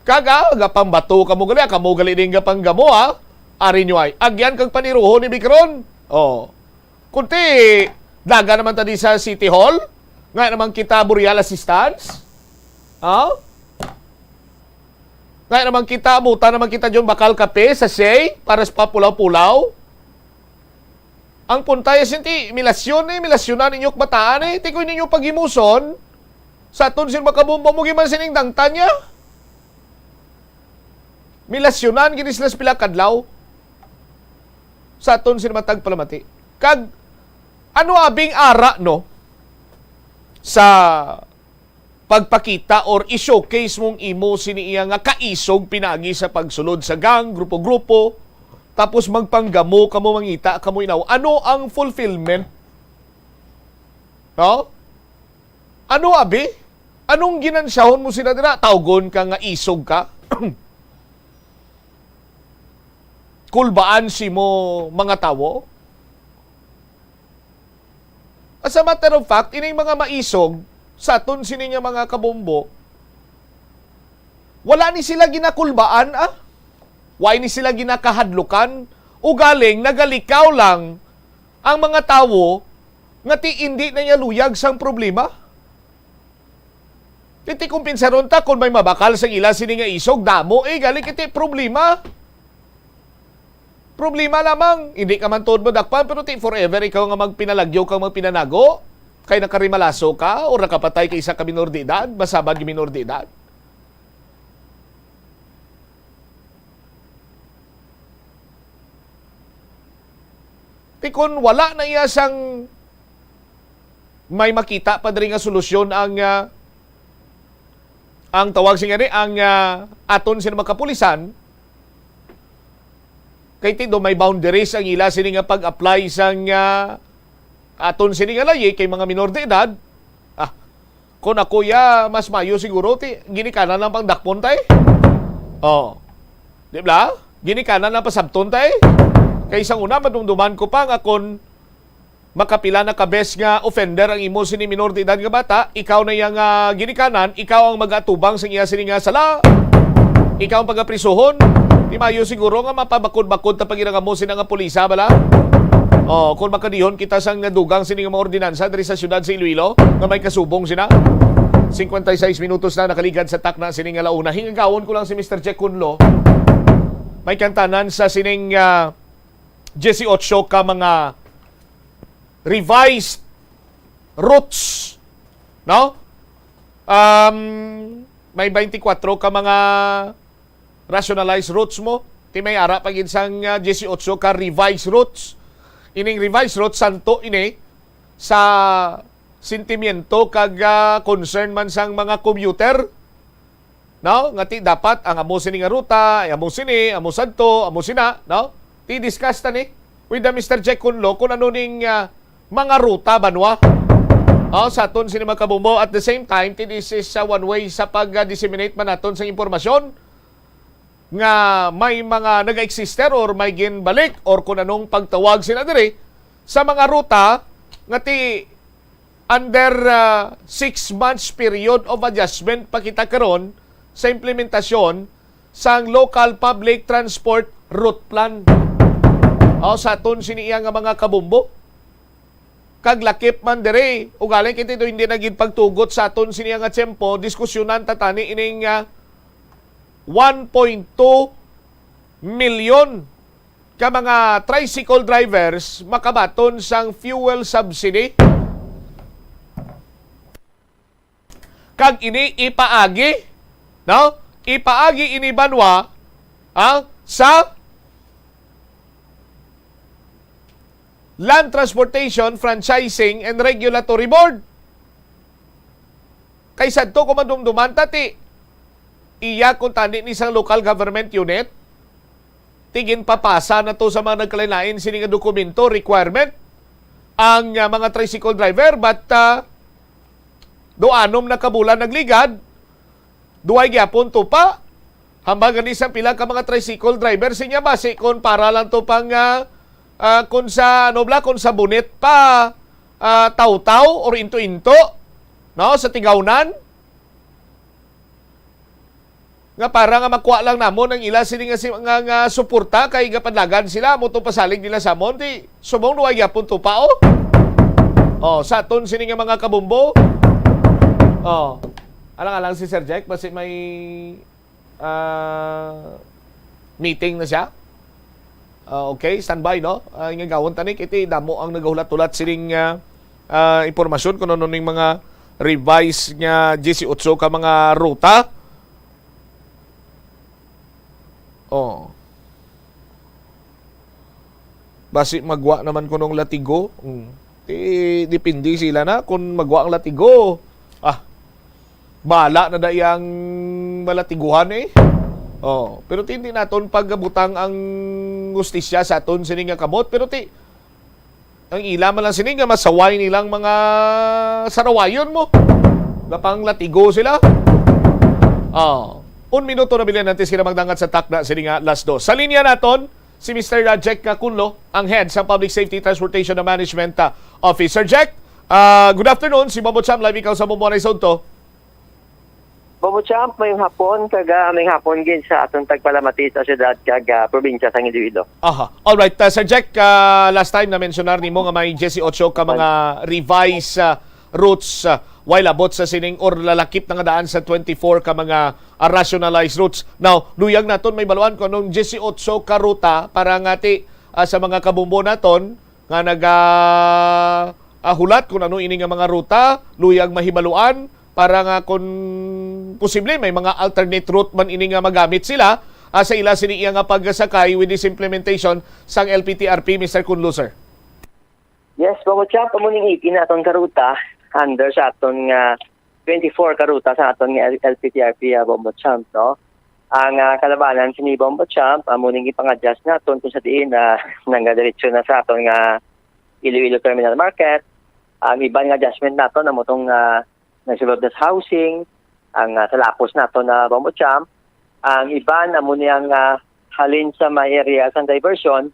Kag, ah, gapambato kamo gali, ah, kamo gali din gapanggamo, ah. Ari nyo ay, agyan kag paniruho ni Bikron. Oh. Kunti, daga naman ta di sa City Hall. Nga naman kita burial assistance. Ah? Nga naman kita, buta naman kita dyan bakal kape, sachet, para sa papulaw-pulaw. Ang puntay, sinti, milasyon eh, milasyonan ninyo kabataan eh. Ti koy ninyo paghimuson, sa aton sin makabomba mo giman sining dangtan niya. Milasyonan gini sila sa pila kadlaw. Sa aton sin matag palamati. Kag, ano abing ara, no? Sa pagpakita or i-showcase mong imo sini iya nga kaisog pinagi sa pagsulod sa gang, grupo-grupo, tapos magpanggamo kamo, mangita kamo inaw. Ano ang fulfillment? No? Ano, abi? Anong ginansyahon mo sila dira? Tawgon ka nga isog ka? Kulbaan si mo mga tawo? As a matter of fact, ining mga maisog sa aton sini nga mga kabombo, wala ni sila ginakulbaan, ah. Wala ni sila ginakahadlukan. Ugaling, nagalikaw lang ang mga tawo nga ti indi na niya luyag sang problema. Ti, ti kumpensaron ta kung may mabakal sang ila sini nga isog, damo, eh, gali kiti problema. Problema lamang, hindi ka man tuod madakpan, pero ti forever ikaw nga magpinalagyo kag magpinanago, kay nakarimalaso ka o nakapatay ka isa ka minor de edad, masabad nga minor de edad. Ti kun wala na iya sang may makita pa diri nga solusyon ang, ah, ang tawag sing ani, ang, ah, aton sini mga kapulisan, kay ti do may boundaries ang ila sini nga pag-apply sang, ah, aton sini nga layi kay mga minor de edad. Ah, kung ako ya, mas mayo siguro ti ginikanan lang pang dakpon tay. Oh. Di ba? Ginikanan lang pasabton tay. Kay sang una, madumduman ko pa nga kung makapila na ka bes nga offender ang imo sini minor de edad nga bata, ikaw na iya nga ginikanan, ikaw ang mag-atubang sa iya sini nga sala, ikaw ang pagaprisuhon. Di mayo siguro nga mapabakod-bakod ta pag amo sina nga pulisa, bala? Oh, kung makadihon kita sang nadugang sini nga mga ordinansa diri sa siyudad sa Iloilo nga may kasubong sina. Cincuenta y seis minutos na nakaligad sa takna sini nga launa. Hingagawon ko lang si Mister Jack Kunlo. May kantanan sa sining, ah, dieciocho ka mga revised routes, no? Um, may twenty-four ka mga rationalized routes mo. Ti may ara pa gid sang, ah, dieciocho ka revised routes. Ining revised routes, santo ini sa sentimiento kag, ah, concern man sang mga commuter. No? Nga ti dapat ang amo sini nga ruta, ay amo sini, amo sadto, amo sina, no? Ti discuss ta ni with the Mister Jack Kunlo kung ano ning, ah, mga ruta banwa. Oh, sa aton sini mga kabumbo. At the same time, ti this is, ah, one way sa pag-disseminate man naton sa impormasyon nga may mga nag-existe or may ginbalik or kung anong pagtawag sila diri sa mga ruta nga ti under, ah, six months period of adjustment pa kita karon sa implementasyon sang Local Public Transport Route Plan. Aw, sa aton sini iya nga mga kabumbo. Kag lakip man diri, ugaling kiti do hindi na gid pagtugot sa aton sini nga tiyempo, diskusyonan ta tani ining, ah, one point two milyon ka mga tricycle drivers makabaton sang fuel subsidy. Kag ini ipaagi, no? Ipaagi ini banwa, ah, sa Land Transportation Franchising and Regulatory Board. Kay sadto ko madumduman ta ti iya kung tani ni sang local government unit, ti ginpapasa na to sa mga nagkalain-lain sini nga dokumento, requirement, ang, ah, mga tricycle driver, but, ah, do anom na ka bulan nagligad, duway gyapon tupa. Hambal gani sa pila ka mga tricycle driver sinya basi kon para lang to pang, ah, ah, kon sa, ano bala, kon sa bunit pa, ah, tawtaw or into-into. no, sa tigawnan, nga para nga makuha lang namon ang ila sini nga si-, nga, nga suporta, kay gapanlagan sila mo to pasalig nila sa amon, di subong luway gyapon to pa, oh. Oh, sa aton sini nga mga kabumbo. Oh. Alang-alang si Sir Jack, basi may, ah, meeting na siya. Ah, okay, standby, no? Ah, nga gawon tani, kiti damo ang nagahulat-hulat sining, ah, ah, impormasyon kung ano ning mga revise nga diyesyocho ka mga ruta. Oh. Basi magwa naman kunong latigo. Mm. Ti, depende sila na kung magwa ang latigo. Ah, bala na da iyang malatiguhan eh. Oh, pero ti, hindi naton pagabutang ang hustisya sa aton sini nga kamot. Pero ti, ang ila man lang sini nga masaway nilang mga sarawayon mo. Gapang latigo sila. Ah, un minuto na bilin antes sila magdangat sa takna sini nga last dos. Sa linya naton, si Mister Rajek Kakunlo, ang head sa Public Safety Transportation and Management, ah, Office. Sir Jack, ah, good afternoon. Si Bobo Cham, live ikaw sa Bombo Horizonte. Bobo Champ, mayong hapon, kag, ah, mayong hapon gid sa aton tagpalamati sa syudad kag, ah, probinsya sang Iloilo. Aha. All right, ah, Sir Jack, ah, last time na-mensionar nimo nga may diyesyocho ka mga revised, ah, routes, ah, while abot sa sining or lalakip na nga daan sa twenty-four ka mga, ah, rationalized routes. Now, luyag naton mahibaluan kung anong diyesyocho ka ruta para nga ti, ah, sa mga kabumbo naton nga naga, ah, hulat kung ano ini nga mga ruta, luyag mahibaluan para nga kung posible may mga alternate route man ini nga magamit sila, ah, sa ila sini iya nga pagsakay with this implementation sang L P T R P, Mister Kunlo, sir. Yes, Bobo Champ, amo ning eighteen naton ka ruta under sa aton nga twenty-four ka ruta sa aton nga L-, L P T R P, ah, Bobo Champ, no? Ang, ah, kalabanan sini, Bobo Champ, amo ning ipang-adjust naton kung sa diin, ah, nangadiretso na sa aton nga Iloilo Terminal Market. Ang iban nga adjustment naton amo tong, ah, nagsulod na sa housing, ang, ah, sa lapos naton na Bobo Champ. Ang iban amo ni ang, ah, halin sa may area sang diversion,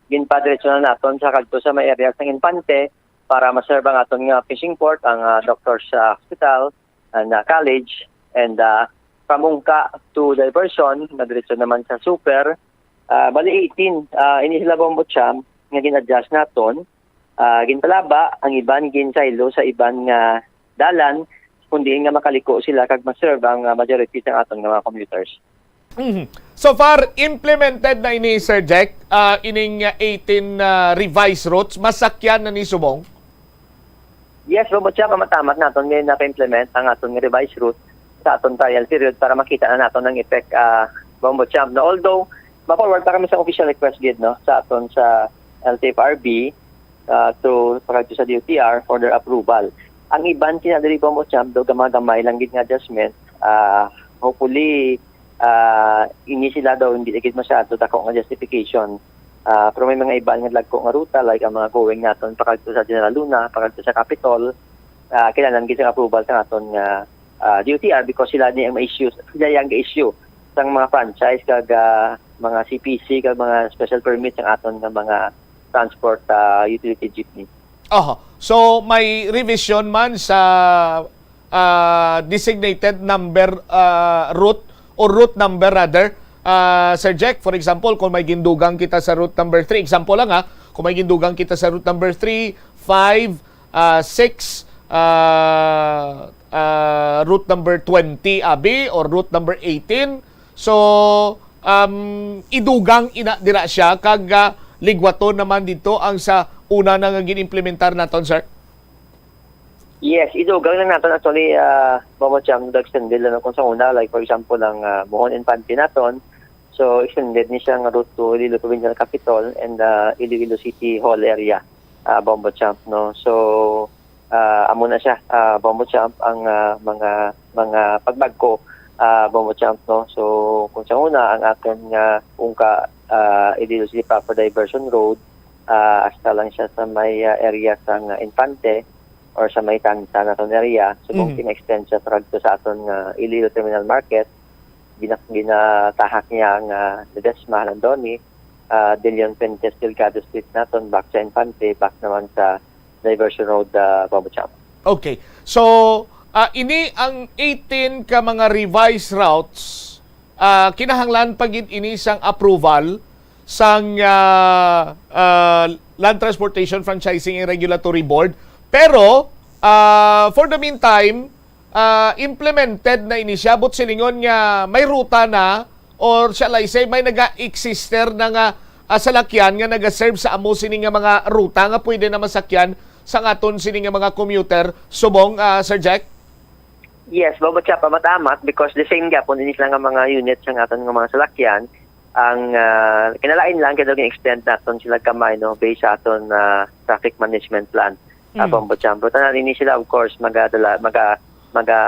ginpadiretso na naton sa kadto sa may area sang Infante para ma-serve ang aton nga fishing port, ang, ah, Doctors, ah, Hospital and, ah, College, and, ah, from Ungka to diversion, madiretso naman sa Super. Ah, bali eighteen, ah, ini sila, Bobo Champ, nga gin-adjust naton. Ah, ginpalaba, ang iban ginsaylo sa iban nga dalan, kung diin nga makaliko sila kag ma-serve ang, ah, majority sang aton nga mga commuters. Mhm. So far, implemented na ini, Sir Jack, ah, ining, ah, eighteen, ah, revised routes, masakyan na ni subong? Yes, Bobo Champ, matamat naton nga naka-implement ang aton nga revised route sa aton trial period para makita na naton ang effect, ah, Bobo Champ. No, although, ma-forward pa kami sa official request gid, no, sa aton sa L T F R B, ah, to, pakadto sa D O T R for their approval. Ang iban sina diri, Bobo Champ, do gamay-gamay lang gid nga adjustment. Ah, hopefully, ah, ini sila daw hindi gid masyado dako nga justification. Ah, pero may mga iban nga dagko nga ruta, like ang mga going naton pakadto sa General Luna, pakadto sa Capitol, ah, kinahanglan gid sang approval sa aton nga, ah, D O T R because sila ni ang ma-issue, sila ang ga-issue sang mga franchise kag, ah, mga C P C kag mga special permit sang aton nga mga transport, ah, utility jeepney. Aha. So, may revision man sa, ah, designated number, ah, route or route number rather, ah, Sir Jack. For example, kung may gindugang kita sa route number three, example lang ha, kung may gindugang kita sa route number three, five, ah, six, ah, ah, route number twenty, abi, or route number eighteen. So, um, idugang ina dira siya, kag, ah, ligwaton naman dito ang sa una na nga gin-implementar naton, sir? Yes, idugang lang naton actually, ah, Bobo Cham, nag-extended lang kung sa una, like for example, ang, ah, Mohon Infante naton. So, extended ni siya nga route to Iloilo Provincial Capitol and, ah, Iloilo City Hall area, ah, Bombo Champ, no? So, ah, amo na siya, ah, Bombo Champ, ang, ah, mga, mga pagbagko, ah, Bombo Champ, no? So, kung sa una, ang aton nga Ungka, ah, Iloilo City Proper Diversion Road, ah, hasta lang siya sa may, ah, area sa nga Infante or sa may Tantan naton area. So, kung Mhm. pina-extend siya sa kadto sa aton nga Iloilo Terminal Market, gina-, ginatahak niya ang, ah, Ledesma, Landoni, ah, De Leon Fuentes Delgado Street naton, back sa Infante, back naman sa Diversion Road, ah, Bombo Champ. Okay. So, Ah, ini ang eighteen ka mga revised routes, ah, kinahanglan pa gid ini sang approval sang, ah, ah, Land Transportation Franchising and Regulatory Board. Pero, ah, for the meantime, ah, implemented na ini siya, but silingon nga may ruta na, or shall I say, may naga-exister na nga, ah, salakyan nga naga-serve sa amo sini nga mga ruta nga pwede na masakyan sang aton sini nga mga commuter, subong, ah, Sir Jack? Yes, Bobo Chap, amat-amat, because the same gyapon ini sila nga mga unit sang aton nga mga salakyan. Ang, ah, kinalain lang kay daw gin-extend naton sila gamay, no, based sa aton, ah, traffic management plan, ah, Mm. Bombo Chap. But tanan ini sila, of course, magadala, maga, maga,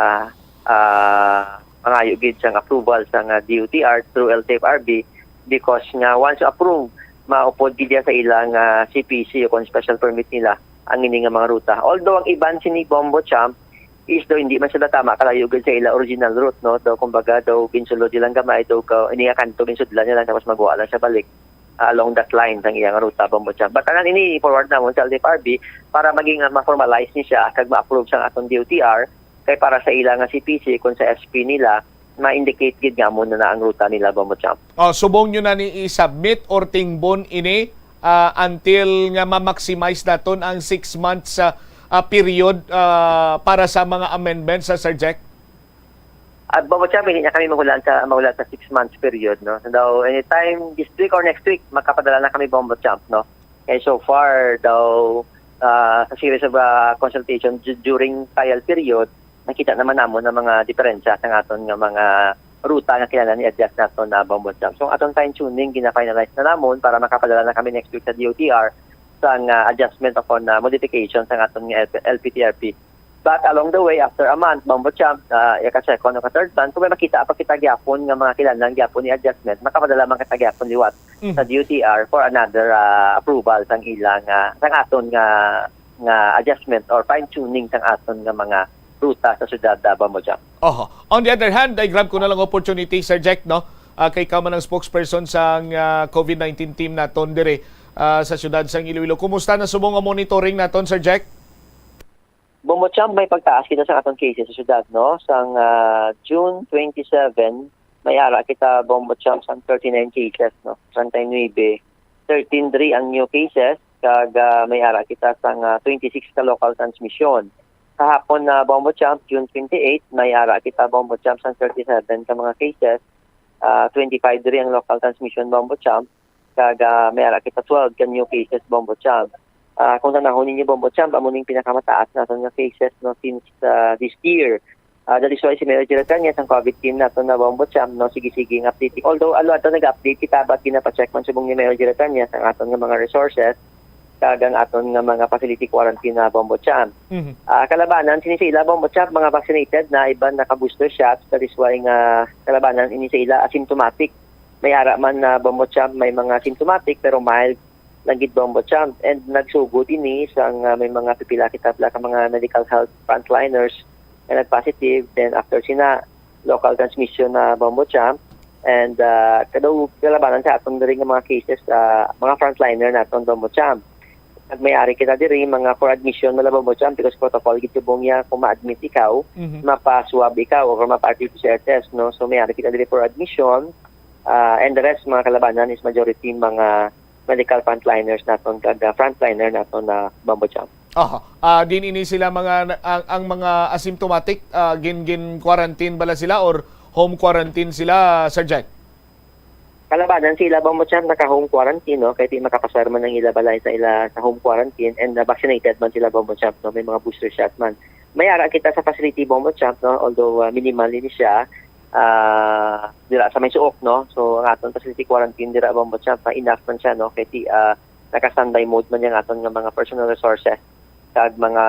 ah, mangayo gid sang approval sang, ah, D O T R through L T F R B, because nga once approved, maupod gid diya sa ilang, ah, C P C o kung special permit nila ang ini nga mga ruta. Although ang iban sini, Bombo Chap, is daw hindi man sila tama kalayo gid sa ila original route, no? Daw, kumbaga, daw ginsulod nilang gamay, daw ka, ini nga kanto ginsudlan nila, tapos magwa lang siya balik, ah, along that line sang iyang ruta, Bombo Chap. But tanan ini forward namon sa L T F R B para maging, ah, ma-formalize ni siya kag ma-approve sang aton D O T R, kay para sa ila nga C P C, kung sa S P nila, ma-indicate gid nga amo na, na ang ruta nila, Bombo Chap. Oh, subong nyo na ni i-submit or tingbon ini, ah, until nga ma-maximize naton ang six months, ah, ah, period, ah, para sa mga amendments, ah, Sir Jack? At Bombo Chap, hindi na kami mahulaan sa, mahulaan sa six months period, no? So, daw, anytime this week or next week, makapadala na kami, Bombo Chap, no? And so far, daw, ah, sa series of, ah, consultation du-, during trial period, nakita naman namon ang mga diferensya sa aton nga mga ruta nga kinahanglan i-adjust naton na, Bombo Chap. So, ang aton fine-tuning, gina-finalize na namon para makapadala na kami next week sa D O T R sang, ah, adjustment upon, ah, modification sa aton nga L P T R P. But along the way, after a month, Bombo Chap, ah, ya ka second o ka third month, kung may makita pa kita gyapon nga mga kinahanglan gyapon ni adjustment, makapadala man kita gyapon liwat Mhm. sa D O T R for another, ah, approval sang ilang, ah, sang aton nga, nga adjustment or fine-tuning sang aton nga mga ruta sa syudad, ah, Bombo Chap. Oho. On the other hand, I grab ko na lang opportunity, Sir Jack, no? Ah, kay ikaw man ang spokesperson sang, ah, COVID nineteen team naton dire, ah, sa syudad sang Iloilo. Kumusta na subong ang monitoring naton, Sir Jack? Bombo Chap, may pagtaas kita sa aton cases sa syudad, no? Sang, ah, June twenty-seven, may ara kita, Bombo Chap, sang thirty-nine cases, no? Treinta y nueve. Thirteen diri ang new cases, kag, ah, may ara kita sang, ah, twenty-six ka local transmission. Kahapon na, Bombo Chap, June twenty-eight, may ara kita, Bombo Chap, sang thirty-seven ka mga cases, ah, twenty-five diri ang local transmission, Bombo Chap, kag, ah, may ara kita twelve ka new cases, Bombo Chap. Ah, kung tanahon ninyo, Bombo Chap, amo ning pinakamataas naton nga cases, no, since, ah, this year. Ah, that is why si Mayor Jerry Cañas, ang COVID team naton na, Bombo Chap, no, sige-sige ang updating. Although, alo ato nag-update kita, but ginapacheck man subong ni Mayor Jerry Cañas ang aton nga mga resources kag ang aton nga mga facility quarantine na, Bombo Chap. Mhm. Ah, kalabanan sini sa ila, Bombo Chap, mga vaccinated na, iban naka-booster shots, that is why nga kalabanan ini sa ila asymptomatic. May ara man na, Bombo Chap, may mga symptomatic pero mild lang gid, Bombo Chap. And nagsugod ini sang, ah, may mga pipila kita pila ka mga medical health frontliners nga nag-positive. Then after sina, local transmission na, Bombo Chap. And, ah, kadaw kalabanan sa aton diri nga mga cases, ah, mga frontliner naton, Bombo Chap. Pag may ari kita diri, mga for admission na lang, Bombo Chap, because protocol gid subong niya kung ma-admit ikaw, Mhm. mapa-swab ikaw or mapa-R T P C R test, no? So may ari kita diri for admission, ah, and the rest, mga kalabanan, is majority mga medical frontliners naton kag, ah, frontliner naton na, Bombo Chap. Aha. Ah, din ini sila mga na-, ang, ang mga asymptomatic, ah, gin, gin quarantine bala sila or home quarantine sila, Sir Jack? Kalabanan sila, Bombo Chap, naka-home quarantine, no? Kay di makapasar man ang ila balay sa ila sa home quarantine and, ah, vaccinated man sila, Bombo Chap, no? May mga booster shot man. May ara kita sa facility, Bombo Chap, no? Although, ah, minimal ini siya, ah, dira sa may suok, no? So, ang aton facility quarantine dira, Bombo Chap, ah, enough man siya, no? Kay di, ah, naka-standby mode man yang aton nga mga personal resources kag mga,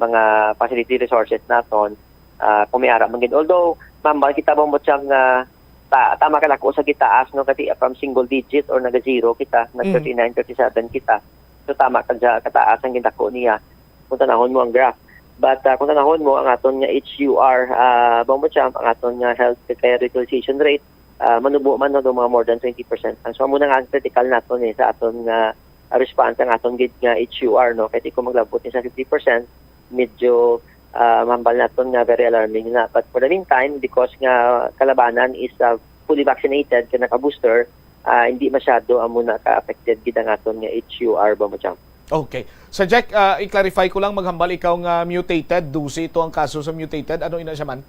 mga facility resources naton, ah, kung may ara man gid. Although, mambal kita, Bombo Chap, nga ta-, tama ka nako sa gitaas, no? Kasi from single digit or naga-zero kita, nag Mm. thirty-nine, thirty-seven kita. So, tama ka dya, kataas ang gindako niya kung tanahon mo ang graph. But, ah, kung tanahon mo ang aton nga H U R, ah, Bombo Chap, ang aton nga health care utilization rate, ah, manubo man, no, do mga more than twenty percent. Ang, so, amo na nga ang critical naton, eh, sa aton nga, ah, response, ang aton gid nga H U R, no? Kay di ko maglabot ni sa fifty percent, medyo, ah, mahambal naton nga very alarming na. But for the meantime, because nga kalabanan is, ah, fully vaccinated, kag naka-booster, ah, hindi masyado amo na ka-affected gid ang aton nga H U R, Bombo Champ. Okay. Sir Jack, ah, i-clarify ko lang, maghambal ikaw nga mutated, dose ito ang kaso sa mutated. Ano ina siya man?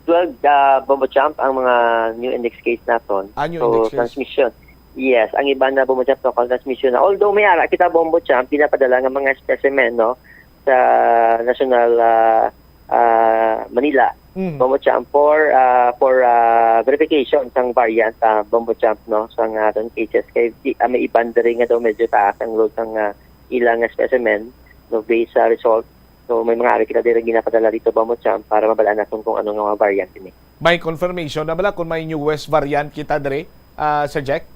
Well, ah, Bombo Champ, ang mga new index case naton. Ah, new So, index case. transmission. Yes, ang iba na, Bombo Champ, local transmission na. Although may ara kita, Bombo Champ, pinapadala nga mga specimen, no, sa National, ah, ah, Manila, Mm. Bombo Champ, for, ah, for, ah, verification sang variant, ah, Bombo Champ, no, sang aton cases. Kay di, ah, may iban diri nga daw medyo taas ang load sang, ah, ilang specimen, no, based sa result. So, may mga ari kita diri ginapadala dito, Bombo Champ, para mabal-an naton kung ano nga mga variant ini. May confirmation na bala kung may newest variant kita diri, ah, Sir Jack?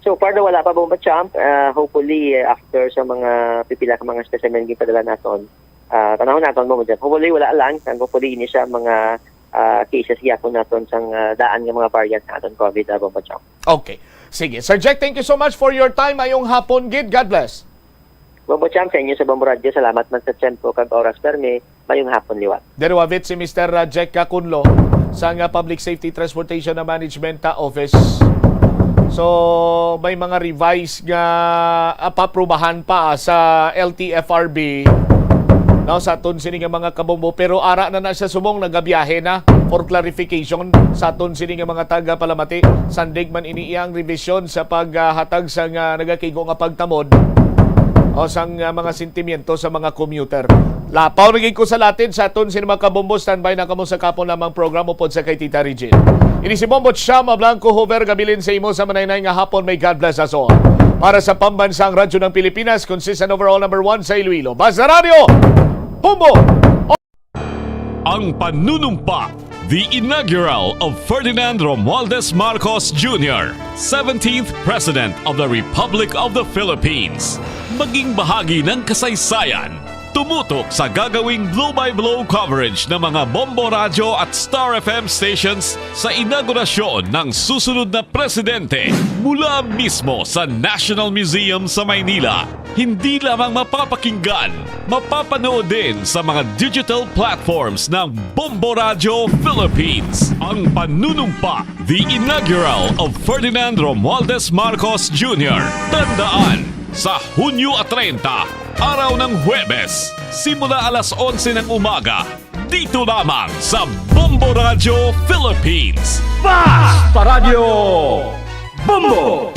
So far, na wala pa, Bombo Champ. Ah, hopefully, eh, after sa mga pipila ka mga specimen gipadala naton, ah, tanahon naton, Bombo Champ. Hopefully, wala lang. And hopefully, ini siya mga, ah, cases gyapon naton sang, ah, daan nga mga variant sa aton COVID, ah, Bombo Champ. Okay. Sige. Sir Jack, thank you so much for your time. Mayong hapon gid. God bless. Bombo Champ, sa inyo sa Bombo Radio, salamat man sa tiyempo kag oras, permi. Mayong hapon liwat. Diri wavit si Mister Jack Cacunlo sang, ah, Public Safety Transportation and Management, ah, Office. So, may mga revise nga, ah, paprubahan pa, ah, sa L T F R B, no, sa aton sini nga mga kabombo. Pero ara na na siya subong, nagabiyahe na for clarification sa aton sini nga mga taga-Palamati. Sandig man ini iyang revision sa paghatag sa nga nagakigo nga pagtamod o sang, ah, mga sentimiento sa mga commuter. Lapaw na gid ko sa latid sa aton sini mga kabombo. Standby na kamo sa kapon lamang program upod sa kay Tita Regine. Ini si Bombo Chama Blanco Hover, gabilin sa imo sa manaynay nga hapon. May God bless us all. Para sa Pambansang Radyo ng Pilipinas, consistent overall number one sa Iloilo. Basta Radyo, Bombo! Ang panunumpa, the inaugural of Ferdinand Romualdez Marcos Junior, seventeenth President of the Republic of the Philippines. Maging bahagi ng kasaysayan. Tumutok sa gagawing blow-by-blow coverage ng mga Bombo Radyo at Star F M stations sa inaugurasyon ng susunod na presidente, mula mismo sa National Museum sa Maynila. Hindi lamang mapapakinggan, mapapanood din sa mga digital platforms ng Bombo Radyo Philippines. Ang panunumpa, the inaugural of Ferdinand Romualdez Marcos Junior. Tandaan, sa Hunyo treinta, araw ng Huwebes, simula alas onse ng umaga, dito lamang sa Bombo Radyo Philippines. Basta Radyo Bombo!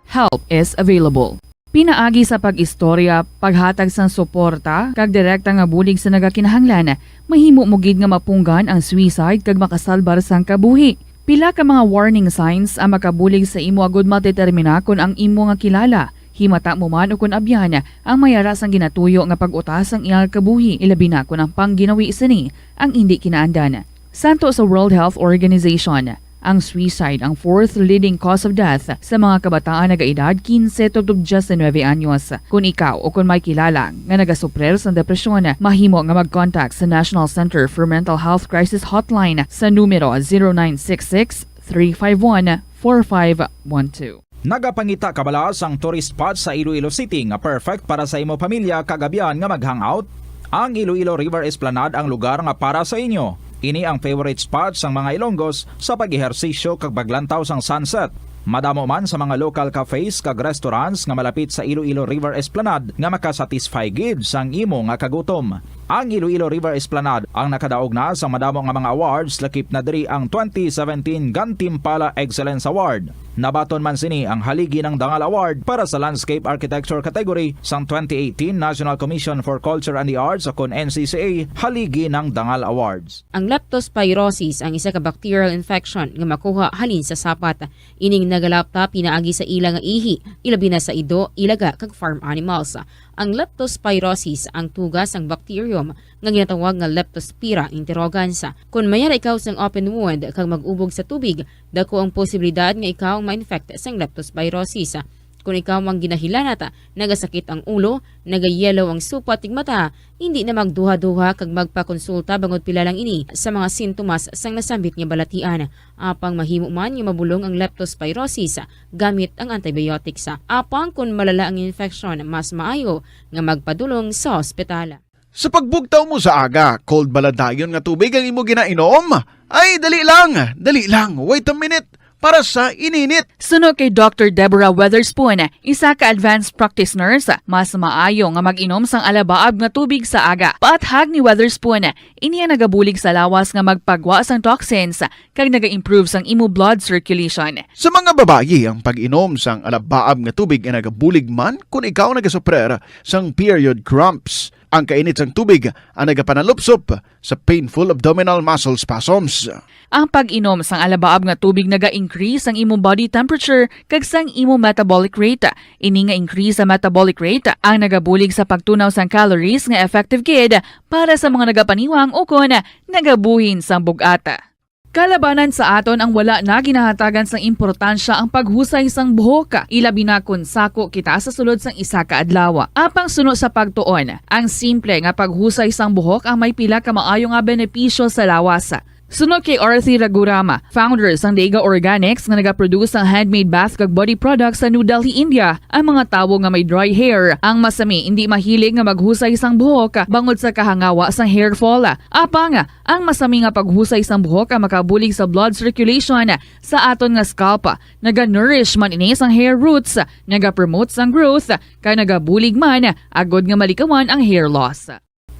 Help is available. Pinaagi sa pag-istorya, paghatag sang suporta, kag direkta nga bulig sa nagakinahanglan, mahimo mo gid nga mapunggan ang suicide kag makasalbar sang kabuhi. Pila ka mga warning signs ang makabulig sa imo agud madetermina kon ang imo nga kilala, himata mo man ukon abyan, ang may ara sang ginatuyo nga pag-utas sang iyang kabuhi, ilabi na kon ang pangginawi sini ang indi kinaandan. Santo sa World Health Organization, ang suicide ang fourth leading cause of death sa mga kabataan nagaedad quince tubtob diecinuebe anyos. Kon ikaw o kon may kilala nga nagasuprir sa depresyon, mahimo nga mag-contact sa National Center for Mental Health Crisis Hotline sa numero zero nine six six, three five one, four five one two. Nagapangita ka bala sang tourist spot sa Iloilo City nga perfect para sa imo pamilya kag abyan nga mag-hangout? Ang Iloilo River Esplanade ang lugar nga para sa inyo. Ini ang favorite spot sang mga Ilonggos sa pag-ehersisyo kag paglantaw sang sunset. Madamo man sa mga local cafes kag restaurants nga malapit sa Iloilo River Esplanade nga makasatisfy gid sang imo nga kagutom. Ang Iloilo River Esplanade ang nakadaog na sang madamo nga mga awards, lakip na diri ang twenty seventeen Gantimpala Excellence Award. Nabaton man sini ang Haligi ng Dangal Award para sa Landscape Architecture category sang twenty eighteen National Commission for Culture and the Arts, o kon N C C A Haligi ng Dangal Awards. Ang leptospirosis ang isa ka bacterial infection nga makuha halin sa sapat. Ining nagalapta pinaagi sa ila nga ihi, ilabi na sa ido, ilaga, kag farm animals. Ang leptospirosis ang tuga sang bacterium nga ginatawag nga Leptospira interrogans. Kon mayara ikaw sang open wound kag mag-ubog sa tubig, dako ang posibilidad nga ikaw ang ma-infect sang leptospirosis. Kon ikaw ang ginahilanat, nagasakit ang ulo, nagayellow ang supat ning mata, hindi na magduha-duha kag magpakonsulta bangod pila lang ini sa mga sintomas sang nasambit nga balatian. Apang mahimo man nga mabulong ang leptospirosis gamit ang antibiotics. Apang kon malala ang infeksyon, mas maayo nga magpadulong sa ospital. Sa pagbugtaw mo sa aga, cold bala dayon nga tubig ang imo ginainom? Ay, dali lang, dali lang, wait a minute, para sa ininit. Suno kay Doctor Deborah Weatherspoon, isa ka advanced practice nurse, mas maayo nga mag-inom sang alabaab nga tubig sa aga. Paathag ni Weatherspoon, ini ang nagabulig sa lawas nga magpagwa sang toxins kag naga-improve sang imo blood circulation. Sa mga babayi, ang pag-inom sang alabaab nga tubig ay nagabulig man kon ikaw nagasuprer sang period cramps. Ang kainit sang tubig ang nagapanalupsop sa painful abdominal muscle spasms. Ang pag-inom sang alabaab nga tubig naga-increase sang imo body temperature kag sang imo metabolic rate. Ini nga increase sa metabolic rate ang nagabulig sa pagtunaw sang calories nga effective gid para sa mga nagapaniwang ukon nagabuhin sang bug-at. Kalabanan sa aton ang wala na ginahatagan sang importansya ang paghusay sang buhok, ilabi na kon sako kita sa sulod sang isa ka adlaw. Apang suno sa pagtuon, ang simple nga paghusay sang buhok ang may pila ka maayo nga benepisyo sa lawas. Suno kay Arthi Raghuram, founder sang Dega Organics nga nagaproduce sang handmade bath kag body products sa New Delhi, India, ang mga tawo nga may dry hair ang masami indi mahilig nga maghusay sang buhok bangod sa kahangawa sang hair fall. Apang ang masami nga paghusay sang buhok ang makabulig sa blood circulation sa aton nga scalp. Naga-nourish man ini sang hair roots, nagapromote sang growth, kag nagabulig man agod nga malikawan ang hair loss.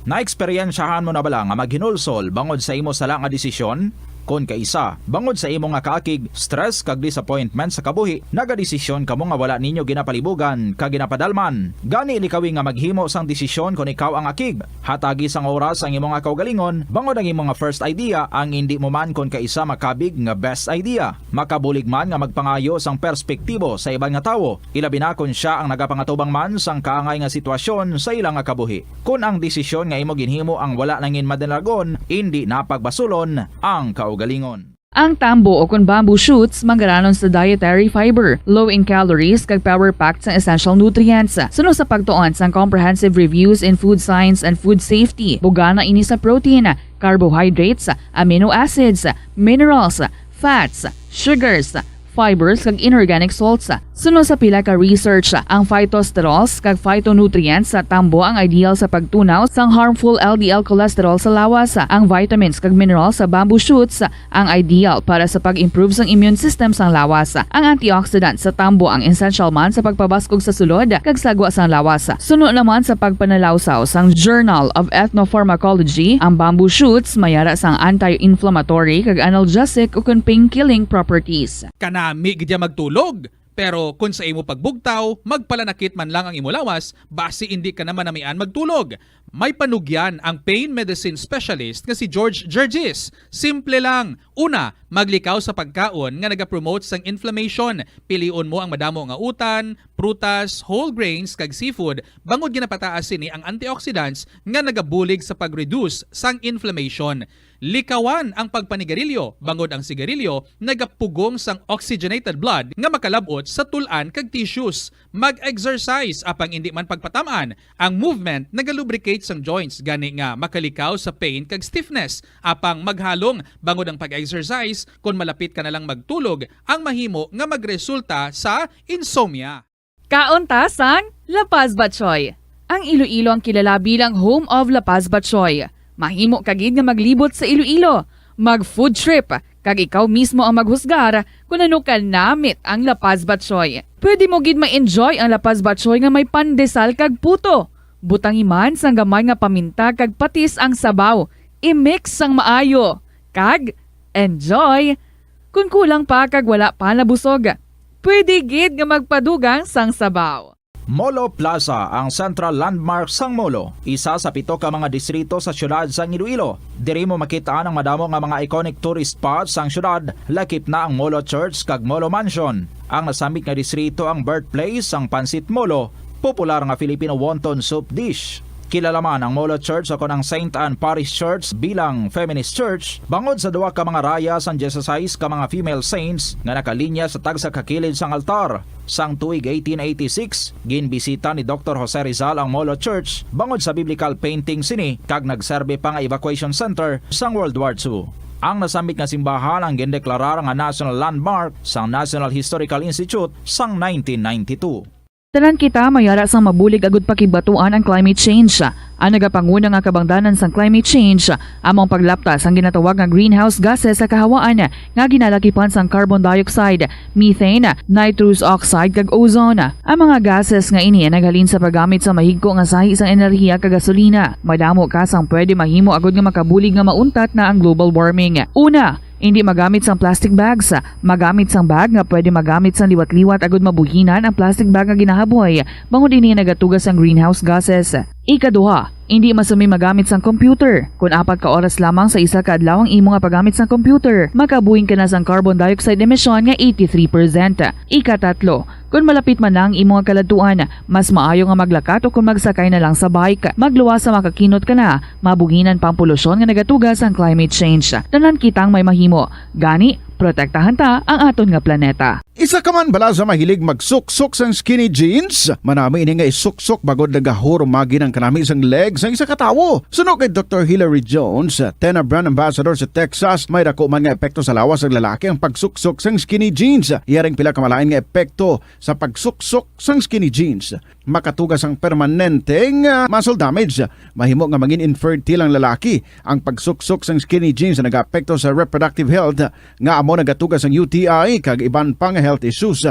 Naeksperyensyahan mo na bala nga maghinulsol bangod sa imo sala nga desisyon? Kon kaisa, bangod sa imo nga kaakig, stress, kag disappointment sa kabuhi, nagadesisyon kamo nga wala ninyo ginapalibugan kag ginapadalman. Gani, likawi nga maghimo sang desisyon kon ikaw ang akig. Hatagi sang oras ang imo nga kaugalingon, bangod ang imo nga first idea ang indi mo man kon kaisa makabig nga best idea. Makabulig man nga magpangayo sang perspektibo sa iban nga tawo, ilabi na kon sia ang nagapangatubang man sang kaangay nga sitwasyon sa ila nga kabuhi. Kon ang desisyon nga imo ginhimo ang wala nangin madalagon, indi na pagbasulon ang kaugalingon. Ang tambo o kon bamboo shoots manggaranon sa dietary fiber, low in calories, kag power-packed sang essential nutrients. Suno sa pagtuon sang Comprehensive Reviews in Food Science and Food Safety, bugana ini sa protein, carbohydrates, amino acids, minerals, fats, sugars, fibers, kag inorganic salts. Suno sa pila ka research, ang phytosterols kag phytonutrients sa tambo ang ideal sa pagtunaw sang harmful L D L cholesterol sa lawas. Ang vitamins kag minerals sa bamboo shoots ang ideal para sa pag-improve sang immune system sang lawas. Ang antioxidant sa tambo ang essential man sa pagpabaskog sa sulod kag sagwa sang lawas. Suno naman sa pagpanalawsaw sang Journal of Ethnopharmacology, ang bamboo shoots may ara sang anti-inflammatory kag analgesic ukon pain-killing properties. Kanami gid ya magtulog, pero kon sa imo pagbugtaw, magpalanakit man lang ang imo lawas, basi indi ka na manamian magtulog. May panugyan ang pain medicine specialist nga si George Gergis. Simple lang. Una, maglikaw sa pagkaon nga nagapromote sang inflammation. Pilion mo ang madamo nga utan, prutas, whole grains, kag seafood, bangod ginapataas sini ang antioxidants nga nagabulig sa pag-reduce sang inflammation. Likawan ang pagpanigarilyo, bangod ang sigarilyo nagapugong sang oxygenated blood nga makalab-ot sa tul-an kag tissues. Mag-exercise, apang indi man pagpatam-an. Ang movement nagalubricate sang joints, gani nga makalikaw sa pain kag stiffness. Apang maghalong, bangod ang pag-exercise, kon malapit ka na lang magtulog, ang mahimo nga magresulta sa insomnia. Kaon ta sang La Paz Batchoy. Ang Iloilo ang kilala bilang home of La Paz Batchoy. Mahimo ka gid nga maglibot sa Iloilo, mag-food trip, kag ikaw mismo ang maghusgar kon ano ka namit ang La Paz Batchoy. Pwede mo gid ma-enjoy ang La Paz Batchoy nga may pandesal kag puto. Butangi man sang gamay nga paminta kag patis ang sabaw. I-mix sang maayo. Kag enjoy! Kon kulang pa kag wala pa nabusog, pwede gid nga magpadugang sang sabaw. Molo Plaza, ang central landmark sang Molo, isa sa pito ka mga distrito sa siyudad sang Iloilo. Diri mo makit-an ang madamo nga mga iconic tourist spots sang siyudad, lakip na ang Molo Church kag Molo Mansion. Ang nasambit nga distrito ang birthplace sang Pancit Molo, popular nga Filipino wonton soup dish. Kilala man ang Molo Church o kon ang Saint Anne Parish Church bilang feminist church bangod sa duha ka mga raya sang dieciséis ka mga female saints nga nakalinya sa tagsa ka kilid sang altar. Sang tuig eighteen eighty-six, ginbisita ni Doktor Jose Rizal ang Molo Church bangod sa biblical painting sini kag nagserbi pa nga evacuation center sang World War Two. Ang nasambit nga simbahan ang gindeklarar nga national landmark sang National Historical Institute sang nineteen ninety-two. Tanan kita may ara sang mabulig agud pakigbatuan ang climate change. Ang nagapanguna nga kabangdanan sang climate change amo ang paglapta sang ginatawag nga greenhouse gases sa kahawaan nga ginalakipan sang carbon dioxide, methane, nitrous oxide, kag ozone. Ang mga gases nga ini ang naghalin sa paggamit sa mahigko nga sahi sang enerhiya kag gasolina. Madamo ka sang pwede mahimo agud nga makabulig nga mauntat na ang global warming. Una, indi magamit sang plastic bags. Magamit sang bag nga pwede magamit sang liwat-liwat agud mabuhinan ang plastic bag nga ginahaboy, bangod ini nagatuga sang greenhouse gases. Ikaduha, indi masami magamit sang computer. Kon apat ka oras lamang sa isa ka adlaw ang imo nga paggamit sang computer, makabuhin ka na sang carbon dioxide emission nga eighty-three percent. Ikatatlo, kon malapit man na ang imo nga kaladtuan, mas maayo nga maglakat o kon magsakay na lang sa bike. Magluwas sa makakinot ka na, mabuhinan pa ang polusyon nga nagatuga sang climate change. Tanan kitang may mahimo. Gani, protektahan ta ang aton nga planeta. Isa ka man bala sa mahilig magsuksok sang skinny jeans? Manami ini nga isuksok bangod nagahurumagi ang kanami sang leg sang isa ka tawo. Suno kay Doktor Hilary Jones, Tena brand ambassador sa Texas, may dako man nga epekto sa lawas sang lalaki ang pagsuksok sang skinny jeans. Iya ring pila ka malain nga epekto sa pagsuksok sang skinny jeans. Makatuga sang permanente nga muscle damage. Mahimo nga mangin infertile ang lalaki. Ang pagsuksok sang skinny jeans nagaapekto sa reproductive health, nga amo nagatuga sang U T I kag iban pa nga health issues.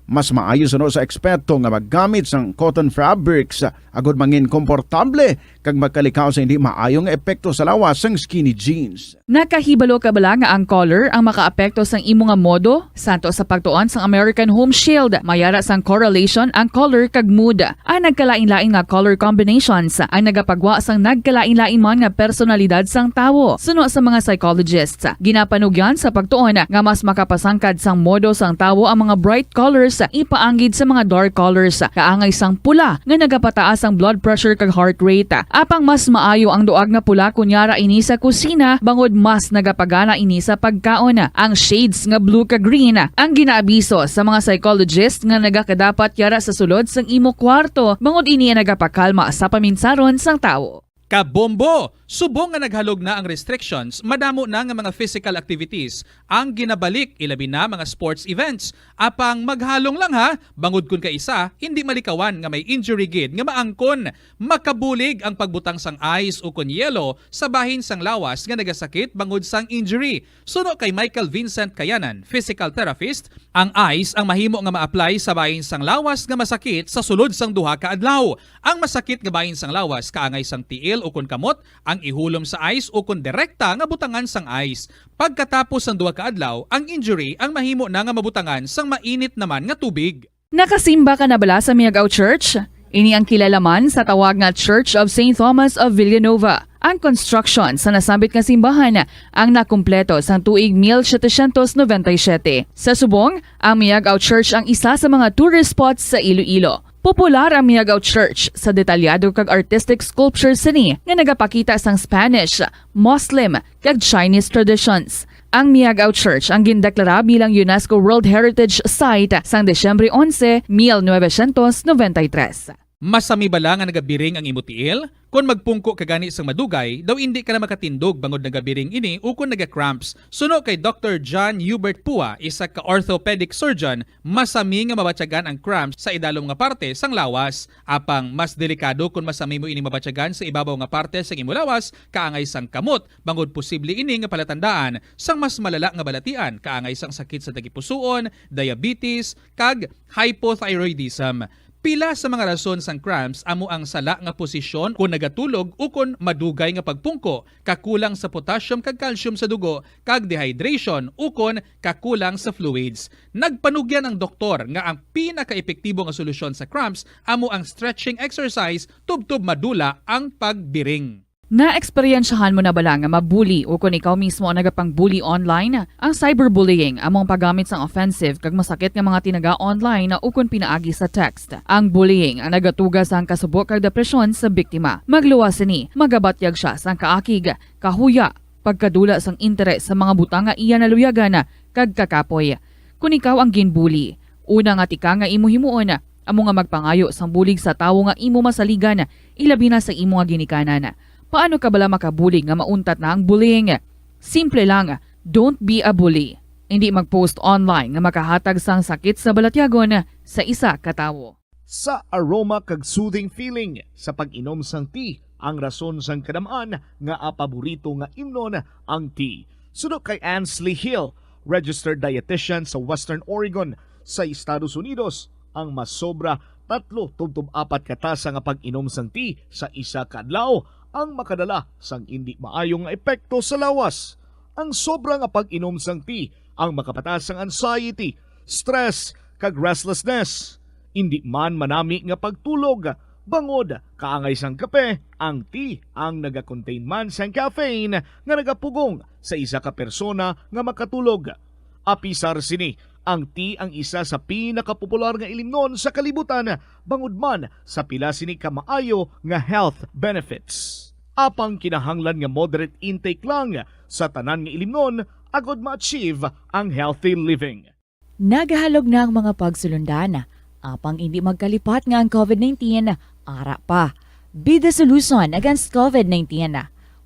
Mas maayo suno sa eksperto nga maggamit sang cotton fabrics agud mangin komportable kag magkalikaw sa hindi maayo nga epekto sa lawas sang skinny jeans. Nakahibalo ka bala nga ang color ang makaapekto sang imo nga modo? Santo sa pagtuon sang American Home Shield, may ara sang correlation ang color kag mood. Ang nagkalain-lain nga color combinations ang nagapagwa sang nagkalain-lain man nga personalidad sang tawo. Suno sa mga psychologists, ginapanugyan sa pagtuon nga mas makapasangkad sang modo sang tawo ang mga bright colors ipaanggid sa mga dark colors, kaangay sang pula nga nagapataas ang blood pressure kag heart rate. Apang mas maayo ang duag nga pula kon yara ini sa kusina, bangod mas nagapagana ini sa pagkaon. Ang shades nga blue kag green ang ginaabiso sa mga psychologist nga nagakadapat yara sa sulod sang imo kwarto, bangod ini ang nagapakalma sa paminsaron sang tawo. Kabombo! Subong nga naghalog na ang restrictions, madamo na nga mga physical activities ang ginabalik, ilabi na mga sports events. Apang maghalong lang ha, bangod kun kaisa, hindi malikawan nga may injury gid nga maangkon. Makabulig ang pagbutang sang ice ukon yelo sa bahin sang lawas nga nagasakit bangod sang injury. Suno kay Michael Vincent Kayanan, physical therapist, ang ice ang mahimo nga ma-apply sa bahin sang lawas nga masakit sa sulod sang duha ka adlaw. Ang masakit nga bahin sang lawas kaangay sang tiil ukon kamot ang ihulom sa ice ukon direkta nga butangan sang ice. Pagkatapos sang duha ka adlaw, ang injury ang mahimo na nga mabutangan sang mainit naman nga tubig. Nakasimba ka na bala sa Miagao Church? Ini ang kilala man sa tawag nga Church of Saint Thomas of Villanova. Ang construction sa nasambit nga simbahan ang nakumpleto sang tuig mil setecientos noventa y siete. Sa subong, ang Miagao Church ang isa sa mga tourist spots sa Iloilo. Popular ang Miagao Church sa detalyado kag artistic sculptures sini nga nagapakita sang Spanish, Muslim, kag Chinese traditions. Ang Miagao Church ang gindeklara bilang UNESCO World Heritage Site sang Disyembre onse, mil novecientos noventa y tres. Masami bala nga nagabiring ang imo tiil? Kon magpungko ka gani sang madugay, daw indi ka na makatindog bangod nagabiring ini ukon naga-cramps. Suno kay Doktor John Hubert Pua, isa ka orthopedic surgeon, masami nga mabatyagan ang cramps sa idalom nga parte sang lawas. Apang mas delikado kon masami mo ini mabatyagan sa ibabaw nga parte sang imo lawas, kaangay sang kamot, bangod posible ini nga palatandaan sang mas malala nga balatian, kaangay sang sakit sa tagipusoon, diabetes, kag hypothyroidism. Pila sa mga rason sang cramps amo ang sala nga posisyon kon nagatulog ukon madugay nga pagpungko, kakulang sa potassium kag calcium sa dugo, kag dehydration ukon kakulang sa fluids. Nagpanugyan ang doktor nga ang pinakaepektibo nga solusyon sa cramps amo ang stretching exercise tubtob madula ang pagbiring. Naeksperyensyahan mo na bala nga mabuli ukon ikaw mismo ang nagapang-bully online? Ang cyberbullying amo ang paggamit sang offensive kag masakit nga mga tinaga online ukon pinaagi sa text. Ang bullying ang nagatuga sang kasubo kag depresyon sa biktima. Magluwas sini, magabatyag sia sang kaakig, kahuya, pagkadula sang interes sa mga butang nga iya naluyagan kag kakapoy. Kon ikaw ang ginbully, una nga tika nga imo himuon amo nga magpangayo sang bulig sa tawo nga imo masaligan, ilabi na sa imo nga ginikanan. Paano ka bala makabulig nga mauntat na ang bullying? Simple lang, don't be a bully. Indi mag-post online nga makahatag sang sakit sa balatyagon sa isa ka tawo. Sa aroma kag soothing feeling sa pag-inom sang tea ang rason sang kadam-an nga paborito nga imnon ang tea. Suno kay Ansley Hill, registered dietitian sa Western Oregon sa Estados Unidos, ang masobra tatlo tubtob apat ka tasa nga pag-inom sang tea sa isa ka adlaw ang makadala sang indi maayo nga epekto sa lawas. Ang sobra nga pag-inom sang tea ang makapataas sang anxiety, stress, kag restlessness. Indi man manami nga pagtulog, bangod kaangay sang kape, ang tea ang nagakontain man sang caffeine nga nagapugong sa isa ka persona nga makatulog. Apisar sini, ang tea ang isa sa pinakapopular nga ilimnon sa kalibutan, bangod man sa pila sini ka maayo nga health benefits. Apang kinahanglan nga moderate intake lang sa tanan nga ilimnon agod ma-achieve ang healthy living. Nagahalog na ang mga pagsulundan, apang indi magkalipat nga ang covid nineteen ara pa. Be the solution against covid nineteen.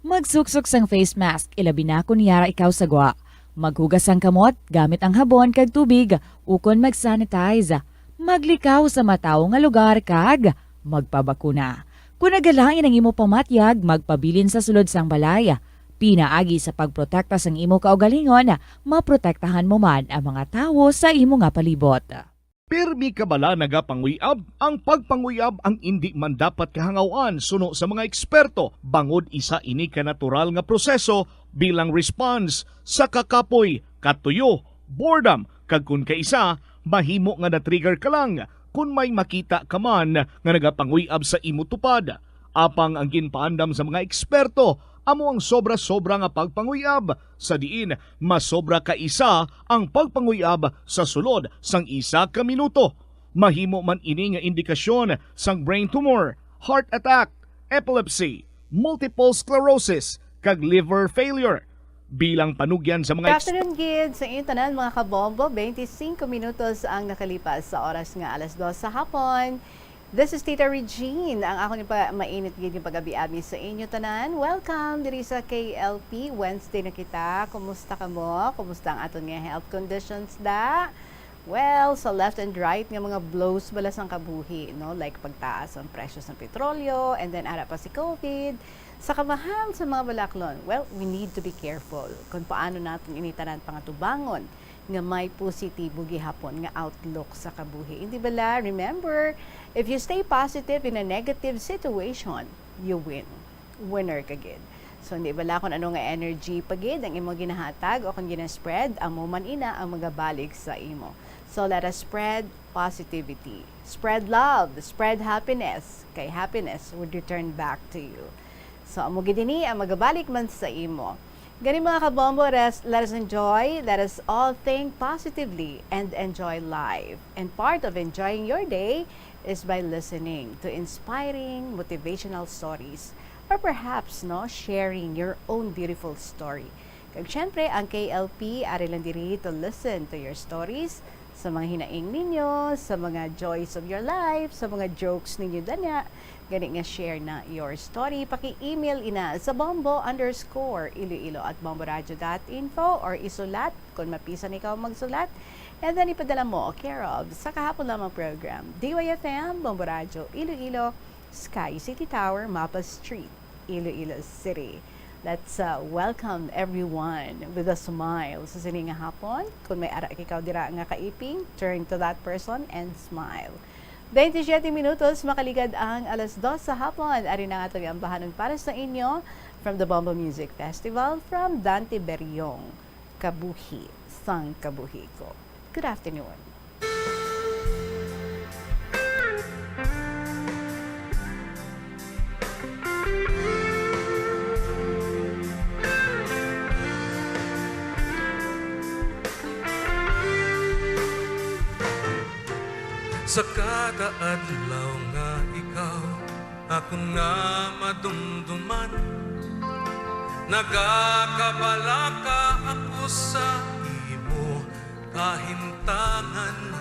Magsuksok sang face mask, ilabi na kon yara ikaw sa gwa. Maghugas sang kamot gamit ang habon kag tubig, ukon mag-sanitize. Maglikaw sa matawo nga lugar kag magpabakuna. Kon nagalain ang imo pamatyag, magpabilin sa sulod sang balay. Pinaagi sa pagprotekta sang imo kaugalingon, maprotektahan mo man ang mga tawo sa imo nga palibot. Pirmi ka bala nagapanguyab? Ang pagpanguyab ang indi man dapat kahangaw-an suno sa mga eksperto, bangod isa ini ka natural nga proseso bilang response sa kakapoy, katuyo, boredom, kag kon kaisa, mahimo nga na-trigger ka lang kon may makita ka man nga nagapanguyab sa imo tupad. Apang ang ginpaandam sa mga eksperto amo ang sobra-sobra nga pagpanguyab, sa diin masobra ka isa ang pagpanguyab sa sulod sang isa ka minuto. Mahimo man ini nga indikasyon sang brain tumor, heart attack, epilepsy, multiple sclerosis, kag liver failure. Bilang panugyan sa mga Good afternoon gid sa inyo tanan, mga kabombo. Twenty-five minutos ang nakalipas sa oras nga alas dos sa hapon. This is Tita Regine, ang akon pa mainit gid nga pag-abi-abi sa inyo tanan. Welcome diri sa K L P. Wednesday na kita. Kumusta kamo? Kumusta ang aton nga health conditions da? Well, sa left and right nga mga blows bala sang kabuhi, no? Like pagtaas ang presyo sa petrolyo, and then ara pa si covid, sa kamahal sa mga balaklon. Well, we need to be careful kung paano naton ini tanan pangatubangon nga may positibo gihapon nga outlook sa kabuhi. Hindi bala? Remember, if you stay positive in a negative situation, you win. Winner ka gid. So, hindi bala kung ano nga energy pa gid ang imo ginahatag o kung gina-spread, amo man ina ang magabalik sa imo. So, let us spread positivity. Spread love, spread happiness, kay happiness would return back to you. So, amo gid ini ang magabalik man sa imo. Gani, mga kabombo, res-, let us enjoy, let us all think positively and enjoy life. And part of enjoying your day is by listening to inspiring motivational stories, or perhaps, no, sharing your own beautiful story. Kag syempre, ang K L P ari lang diri to listen to your stories, sa mga hinaing ninyo, sa mga joys of your life, sa mga jokes ninyo danya. Gani nga, share na your story. Paki-email ina sa bombo underscore iloilo at bomboradio dot info, or isulat kung mapisan ikaw magsulat. And then ipadala mo, care of, sa kahapon lamang program, D Y F M, Bombo Radyo, Iloilo, Sky City Tower, Mapa Street, Iloilo City. Let's, uh, welcome everyone with a smile sa sini nga hapon. Kung may ara ikaw dira nga kaiping, turn to that person and smile. Twenty-seven minutos, makaligad ang alas dos sa hapon. Ari na nga atong ambahanon para sa inyo from the Bombo Music Festival, from Dante Beriong, Kabuhi sang Kabuhi Ko. Good afternoon. Sa kada adlaw nga ikaw akon nga madumduman, nagakabalaka ako sa imo kahimtangan.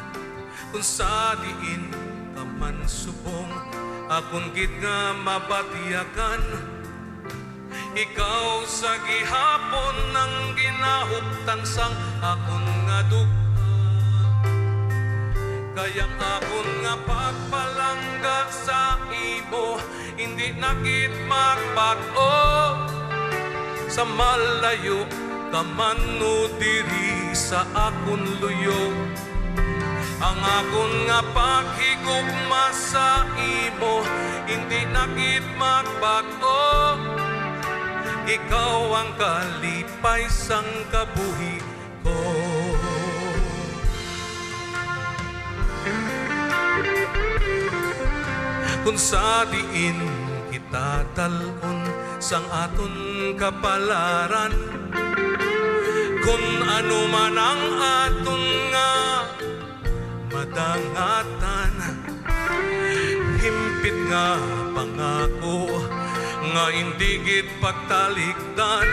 Kung sa diin ka man subong, akon gid nga mabatyagan. Ikaw sa gihapon ang ginahuptan sang akon nga duga. Kay ang akon nga pagpalangga sa imo, hindi na gid magbag-o. Sa malayo ka man o diri sa akon luyo, ang akon nga paghigugma sa imo, hindi na gid magbag-o. Ikaw ang kalipay sang kabuhi ko. Kung sa diin kita dal-on sang aton kapalaran, kung ano man ang aton nga madangatan, himpit nga pangako nga indi gid pagtalikdan,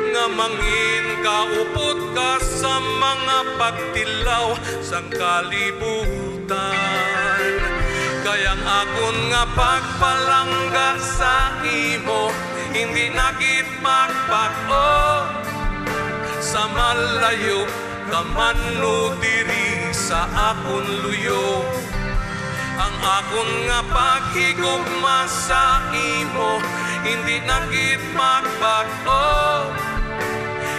nga mangin kaupod ka sa mga pagtilaw sang kalibutan. Kay ang akon nga pagpalangga sa imo, hindi na gid magbag-o. Sa malayo ka man o diri sa akon luyo, ang akon nga paghigugma sa imo, hindi na gid magbag-o.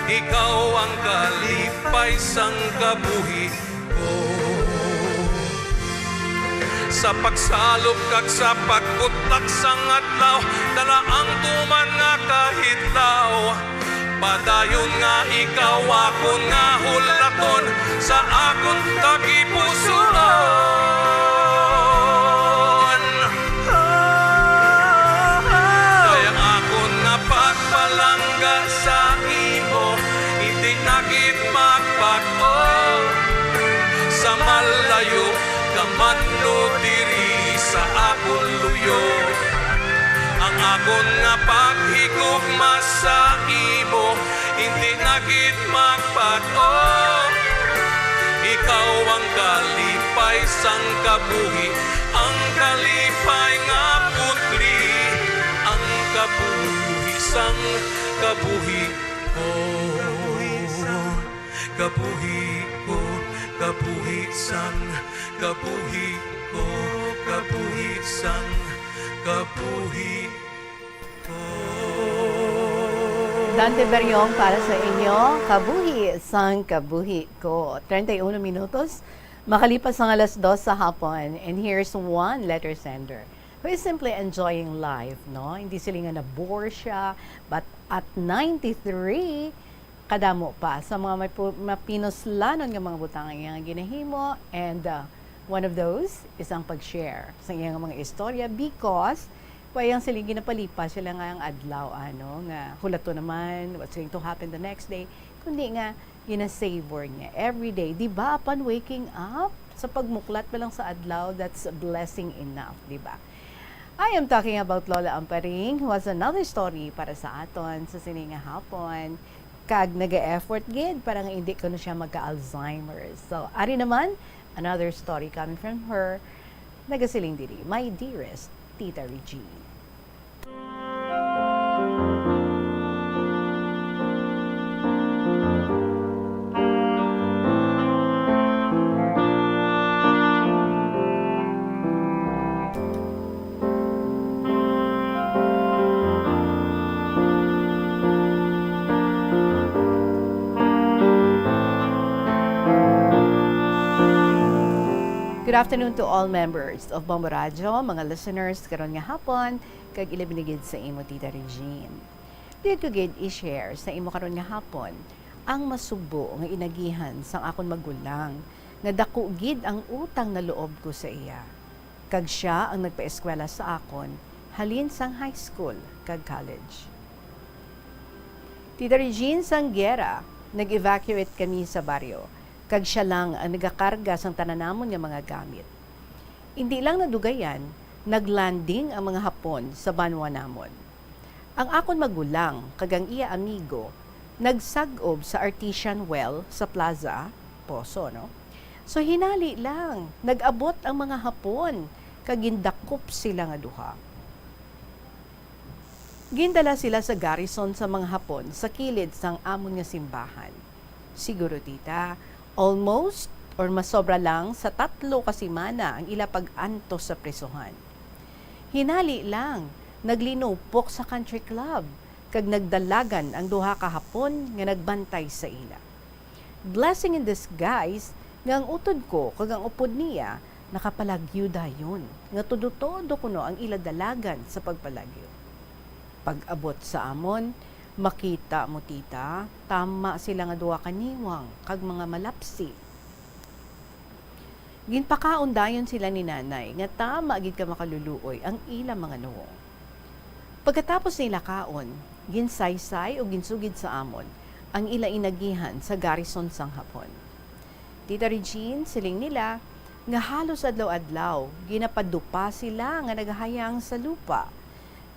Ikaw ang kalipay sang kabuhi ko. Sa pagsalop kag sa pagkutak sang adlaw, dala ang tuman nga kahitlaw. Padayon nga ikaw akon nga hulaton sa akon tagipusoon. Kay ang akon nga pagpalangga sa imo, hindi na gid magbag-o. Sa malayo ka man o diri sa akon luyo, ang akon nga paghigugma sa imo, hindi na gid magbag-o. Ikaw ang kalipay sang kabuhi, ang kalipay nga putli, ang kabuhi sang kabuhi ko. Kabuhi ko, kabuhi sang kabuhi ko, kabuhi sang kabuhi ko. Dante Beriong para sa inyo, Kabuhi sang Kabuhi Ko. Treinta y uno minutos, makalipas ang alas dos sa hapon, and here's one letter sender who is simply enjoying life, no? Hindi sila nga na-bore siya, but at ninety-three, kadamo pa sa mga mapu-, mapinuslanon nga mga butang ang iyang ginahimo, and, uh, one of those is ang pag-share sa iyang mga istorya, because wa iyang siling ginapalipas sila nga ang adlaw, ano, nga hulaton naman what's going to happen the next day, kundi nga gina-savor niya every day. Di ba, upon waking up, sa pagmuklat pa lang sa adlaw, that's a blessing enough, di ba? I am talking about Lola Amparing, who has another story para sa aton sa sini nga hapon. Kag naga-effort gid para nga hindi kuno siya magka-Alzheimer's. So, ari naman, another story coming from her. Nagasiling diri, "My dearest Tita Regine." Good afternoon to all members of Bombo Radyo, mga listeners karon nga hapon, kag ilabi na gid sa imo, Tita Regine. Dili ko gid i-share sa imo karon nga hapon ang masubo nga inagihan sang akon magulang, nga dako gid ang utang na loob ko sa iya, kag sia ang nagpaeskwela sa akon halin sang high school kag college. Tita Regine, sang giyera, nag-evacuate kami sa baryo, kag sia lang ang nagakarga sang tanan namon nga mga gamit. Indi lang nadugayan, naglanding ang mga Hapon sa banwa namon. Ang akon magulang kag ang iya amigo nagsag-ob sa artesian well sa plaza, poso, no? So, hinali lang, nag-abot ang mga Hapon kag gindakop sila nga duha. Gindala sila sa garrison sa mga Hapon sa kilid sang amon nga simbahan. Siguro, tita, almost or masobra lang sa tatlo ka semana ang ila pag-antos sa prisohan. Hinali lang, naglinupok sa country club kag nagdalagan ang duha ka Hapon nga nagbantay sa ila. Blessing in disguise nga ang utod ko kag ang upod niya nakapalagyo dayon, nga todo-todo kuno ang ila dalagan sa pagpalagyo. Pag-abot sa amon, makita mo, tita, tama sila nga duha ka niwang kag mga malapsi. Ginpakaon dayon sila ni nanay nga tama gid ka makaluluoy ang ila mga nawong. Pagkatapos nila kaon, ginsaysay o ginsugid sa amon ang ila inagihan sa garrison sang Hapon. Tita Regine, siling nila nga halos adlaw-adlaw ginapadupa sila nga nagahayang sa lupa.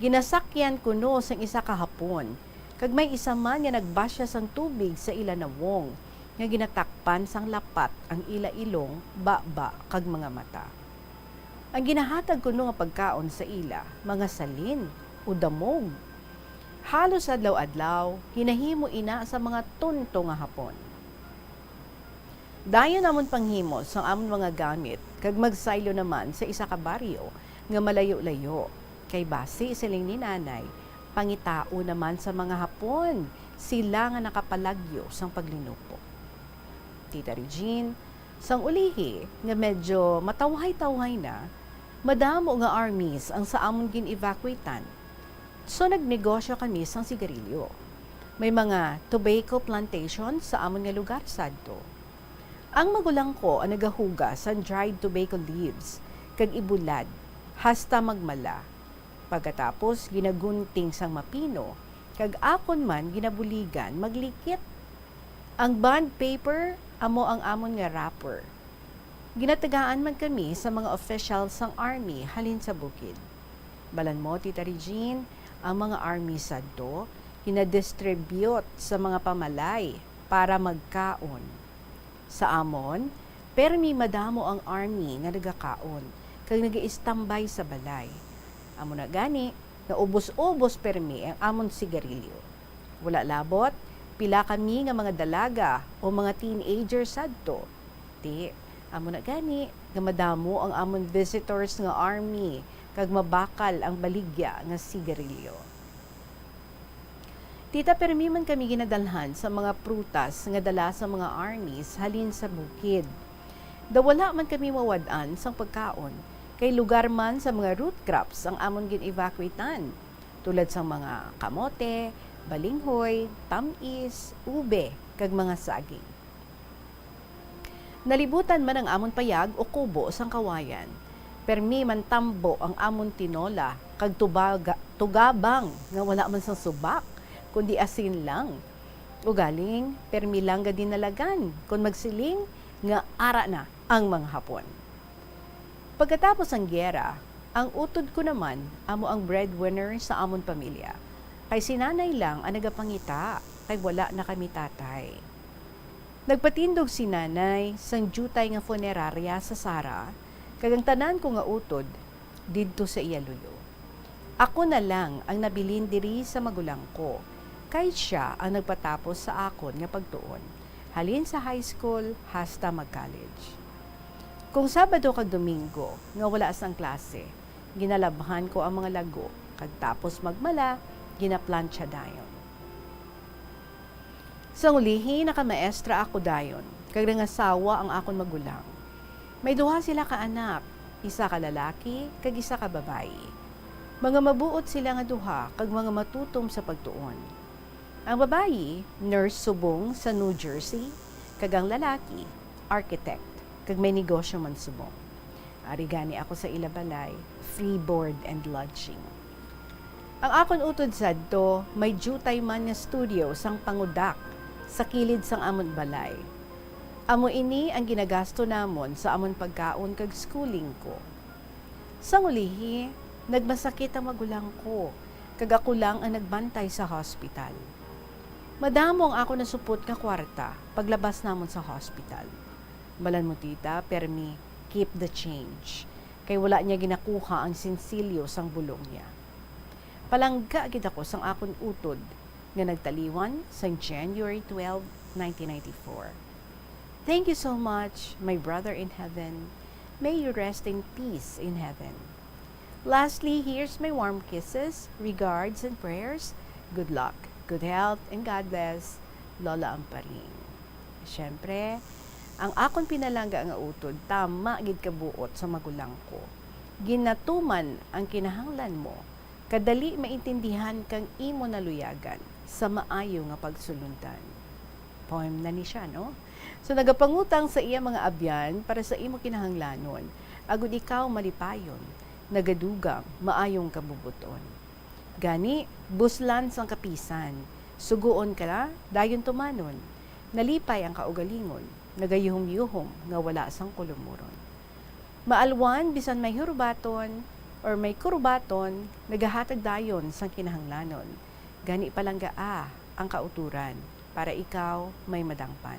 Ginasakyan kuno sang isa ka Hapon, kag may isa man nga nagbasya sang tubig sa ila nawong nga ginatakpan sang lapat ang ila ilong, baba, kag mga mata. Ang ginahatag kuno nga pagkaon sa ila, mga salin o damog. Halos adlaw-adlaw, ginahimo ina sa mga tunto nga Hapon. Dayon amon panghimo sang amon mga gamit kag magsaylo naman sa isa ka baryo nga malayo-layo, kay basi, siling ni nanay, pangitao naman sa mga Hapon sila nga nakapalagyo sang paglinupok. Tita Regine, sang ulihi nga medyo matawhay-tawhay na, madamo nga armies ang sa amon gin-evacuate-an. So, nagnegosyo kami sang sigarilyo. May mga tobacco plantation sa amon nga lugar sadto. Ang magulang ko ang nagahugas sang dried tobacco leaves kag ibulad hasta magmala. Pagkatapos, ginagunting sang mapino, kag akon man ginabuligan maglikit. Ang bond paper amo ang amon nga wrapper. Ginatagaan man kami sa mga opisyal sang army halin sa bukid. Balan mo, Tita Regine, ang mga army sadto ginadistribute sa mga pamalay para magkaon. Sa amon, permi madamo ang army nga nagakaon kag nagaistambay sa balay. Amo na gani, naubos-ubos permi ang amon sigarilyo. Wala labot, pila kami nga mga dalaga o mga teenager sadto. Ti, amo na gani nga madamo ang amon visitors nga army kag mabakal ang baligya nga sigarilyo. Tita, permi man kami ginadalhan sa mga prutas nga dala sa mga armies halin sa bukid. Daw wala man kami mawad-an sang pagkaon, kay lugar man sa mga root crops ang amon gin-evacuate-an, tulad sang mga kamote, balinghoy, tam-is, ube, kag mga saging. Nalibutan man ang amon payag o kubo sang kawayan. Permi man tambo ang amon tinola, kag tubaga-, tugabang nga wala man sang subak, kundi asin lang. Ugaling, permi lang gad dinalagan kon magsiling nga ara na ang mga Hapon. Pagkatapos sang giyera, ang utod ko naman amo ang breadwinner sa amon pamilya, kay si nanay lang ang nagapangita, kay wala na kami tatay. Nagpatindog si nanay sang diutay nga funerarya sa Sara, kag ang tanan ko nga utod didto sa iya luyo. Ako na lang ang nabilin diri sa magulang ko, kay sia ang nagpatapos sa akon nga pagtuon, halin sa high school hasta mag-college. Kung Sabado kag Domingo nga wala sang klase, ginalabhan ko ang mga lago, kag tapos magmala, ginaplantsa dayon. Sang ulihi, nakamaestra ako dayon, kag nangasawa ang akon magulang. May duha sila ka anak, isa ka lalaki kag isa ka babayi. Mga mabuot sila nga duha kag mga matutom sa pagtuon. Ang babayi, nurse subong sa New Jersey, kag ang lalaki, architect, kag may negosyo man subong. Ari gani ako sa ila balay, free board and lodging. Ang akon utod sadto, may diutay man nga studio sang pangudak sa kilid sang amon balay. Amo ini ang ginagasto namon sa amon pagkaon kag schooling ko. Sang ulihi, nagmasakit ang magulang ko, kag ako lang ang nagbantay sa hospital. Madamo ang ako nasupot nga kwarta paglabas namon sa hospital. Balan mo, tita, permi, keep the change. Kay wala niya ginakuha ang sinsilyo sang bulong niya. Palangga gid ako sang akon utod nga nagtaliwan sang January twelve, nineteen ninety-four. Thank you so much, my brother in heaven. May you rest in peace in heaven. Lastly, here's my warm kisses, regards, and prayers. Good luck, good health, and God bless, Lola Amparing. Siyempre, ang akon pinalangga nga utod, tama gid kabuot sa magulang ko. Ginatuman ang kinahanglan mo, kadali maintindihan kang imo naluyagan sa maayo nga pagsulundan. Poem na ni siya, no? So, nagapangutang sa iya mga abyan para sa imo kinahanglanon, agud ikaw malipayon, nagadugang, maayong kabubuton. Gani, buslan sang kapisan, suguon ka, dayon tumanon. Nalipay ang kaugalingon, nagayuhom-yuhom nga wala sang kulumuron. Maalwan bisan may hurubaton or may kurubaton, nagahatag dayon sang kinahanglanon. Gani palanggaa ang kauturan para ikaw may madangpan.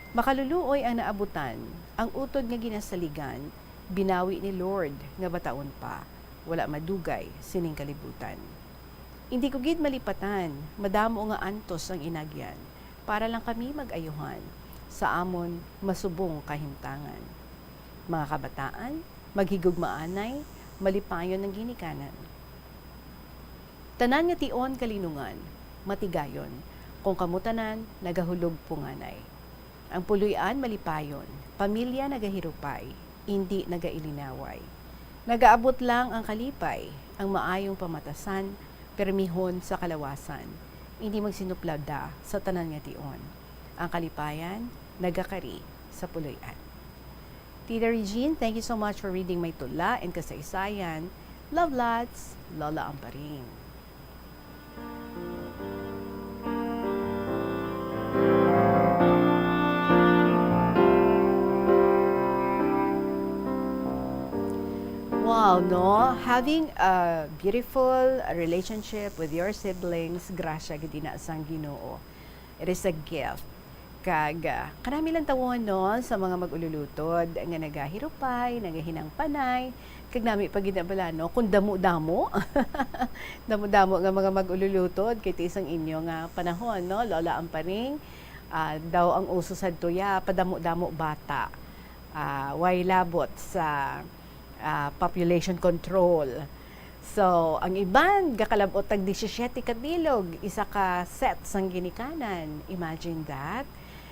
Makaluluoy ang naabutan, ang utod nga ginasaligan, binawi ni Lord nga bataon pa, wala madugay sining kalibutan. Indi ko gid malipatan, madamo nga antos ang inagyan, para lang kami mag-ayuhan sa amon masubong kahimtangan. Mga kabataan, maghigugmaanay, malipayon ang ginikanan. Tanan nga tion kalinungan, matigayon, kung kamo tanan nagahulog punganay. Ang puloy-an malipayon, pamilya nagahirupay, indi nagailinaway. Nagaabot lang ang kalipay, ang maayong pamatasan, permihon sa kalawasan, indi magsinuplada sa tanan nga tion. Ang kalipayan nagakari sa puloy-an. Tita Regine, thank you so much for reading my tula and kasaysayan. Love lots, Lola Amparing. Wow, no? Having a beautiful relationship with your siblings, grasya gid ina sang Ginoo. It is a gift. Kag, ah, kanami lang tawon, no, sa mga mag-ululutod nga nagahirupay, nagahinangpanay, kag nami pa gid na bala, no, kung damo-damo. Damo-damo nga mga mag-ululutod, kay ti sang inyo nga panahon, no, Lola Amparing, ah, daw ang uso sadto ya, padamo-damo bata. Ah, way labot sa, ah, population control. So, ang iban gakalab-ot tag disisyete ka bilog, isa ka set sang ginikanan. Imagine that.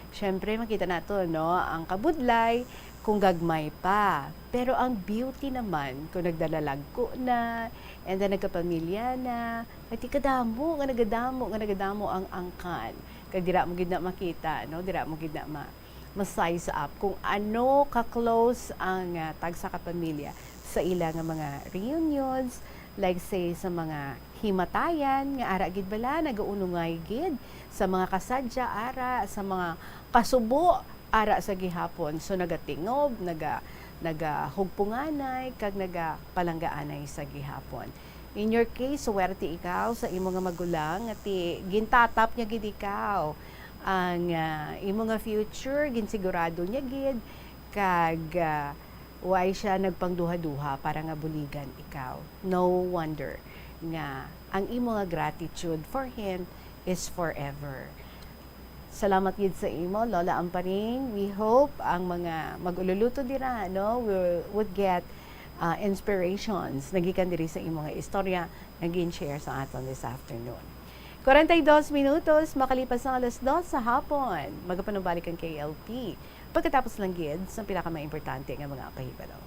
Siyempre, makita nato, no, ang kabudlay kung gagmay pa. Pero ang beauty naman kung nagdalalagko na, and then nagkapamilya na, kay ti kadamo nga nagadamo, nga nagadamo ang angkan. Kag dira mo gid na makita, no? Dira mo gid na ma-, ma-size up kung ano ka-close ang, ah, tagsa ka pamilya sa ila nga mga reunions, like say sa mga himatayan nga ara gid bala nagaunungay gid, sa mga kasadya ara, sa mga kasubo ara sa gihapon. So nagatingob, naga-, nagahugpunganay, kag nagapalanggaanay sa gihapon. In your case, swerte ikaw sa imo nga magulang nga ti gintatap niya gid ikaw. Ang, ah, imo nga future, ginsigurado niya gid, kag, ah, way siya nagpangduha-duha para nga buligan ikaw. No wonder nga ang imo nga gratitude for him is forever. Salamat gid sa imo, Lola Amparing. We hope ang mga mag-ululuto dira, no, will, would get, ah, inspirations nagikan diri sa imo nga istorya nga gin-share sa aton this afternoon. Kwarenta y dos minutos makalipas ang alas dos sa hapon. Magapanumbalik ang K L P pagkatapos lang gid sa pinakamaimportante nga mga pahibalo.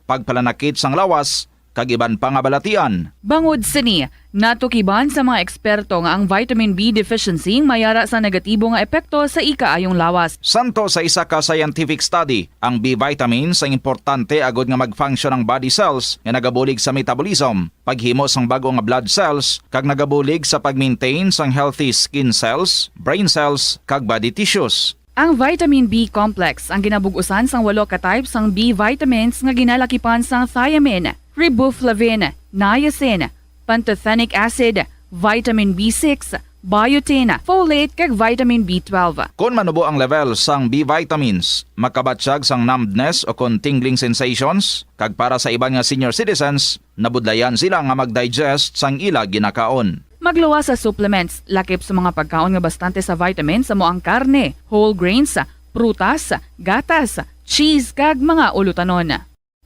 Pagpalanakit sang lawas, kag iban pa nga balatian. Bangod sini, natukiban sa mga eksperto nga ang vitamin B deficiency may ara sa negatibo nga epekto sa ikaayong lawas. Santo sa isa ka scientific study, ang B vitamins ang importante agod nga mag-function ang body cells nga nagabulig sa metabolism, paghimo sang bag-o nga blood cells, kag nagabulig sa pag-maintain sang healthy skin cells, brain cells, kag body tissues. Ang vitamin B complex ang ginabug-usan sang walo ka type sang B vitamins nga ginalakipan sang thiamine, riboflavin, niacin, pantothenic acid, vitamin B six, biotin, folate, kag vitamin B twelve. Kon manubo ang level sang B vitamins, makabatyag sang numbness o kon tingling sensations, kag para sa iban nga senior citizens, nabudlayan sila nga mag-digest sang ila ginakaon. Magluwas sa supplements, lakip sa mga pagkaon nga bastante sa vitamins amo ang karne, whole grains, prutas, gatas, cheese, kag mga ulutanon.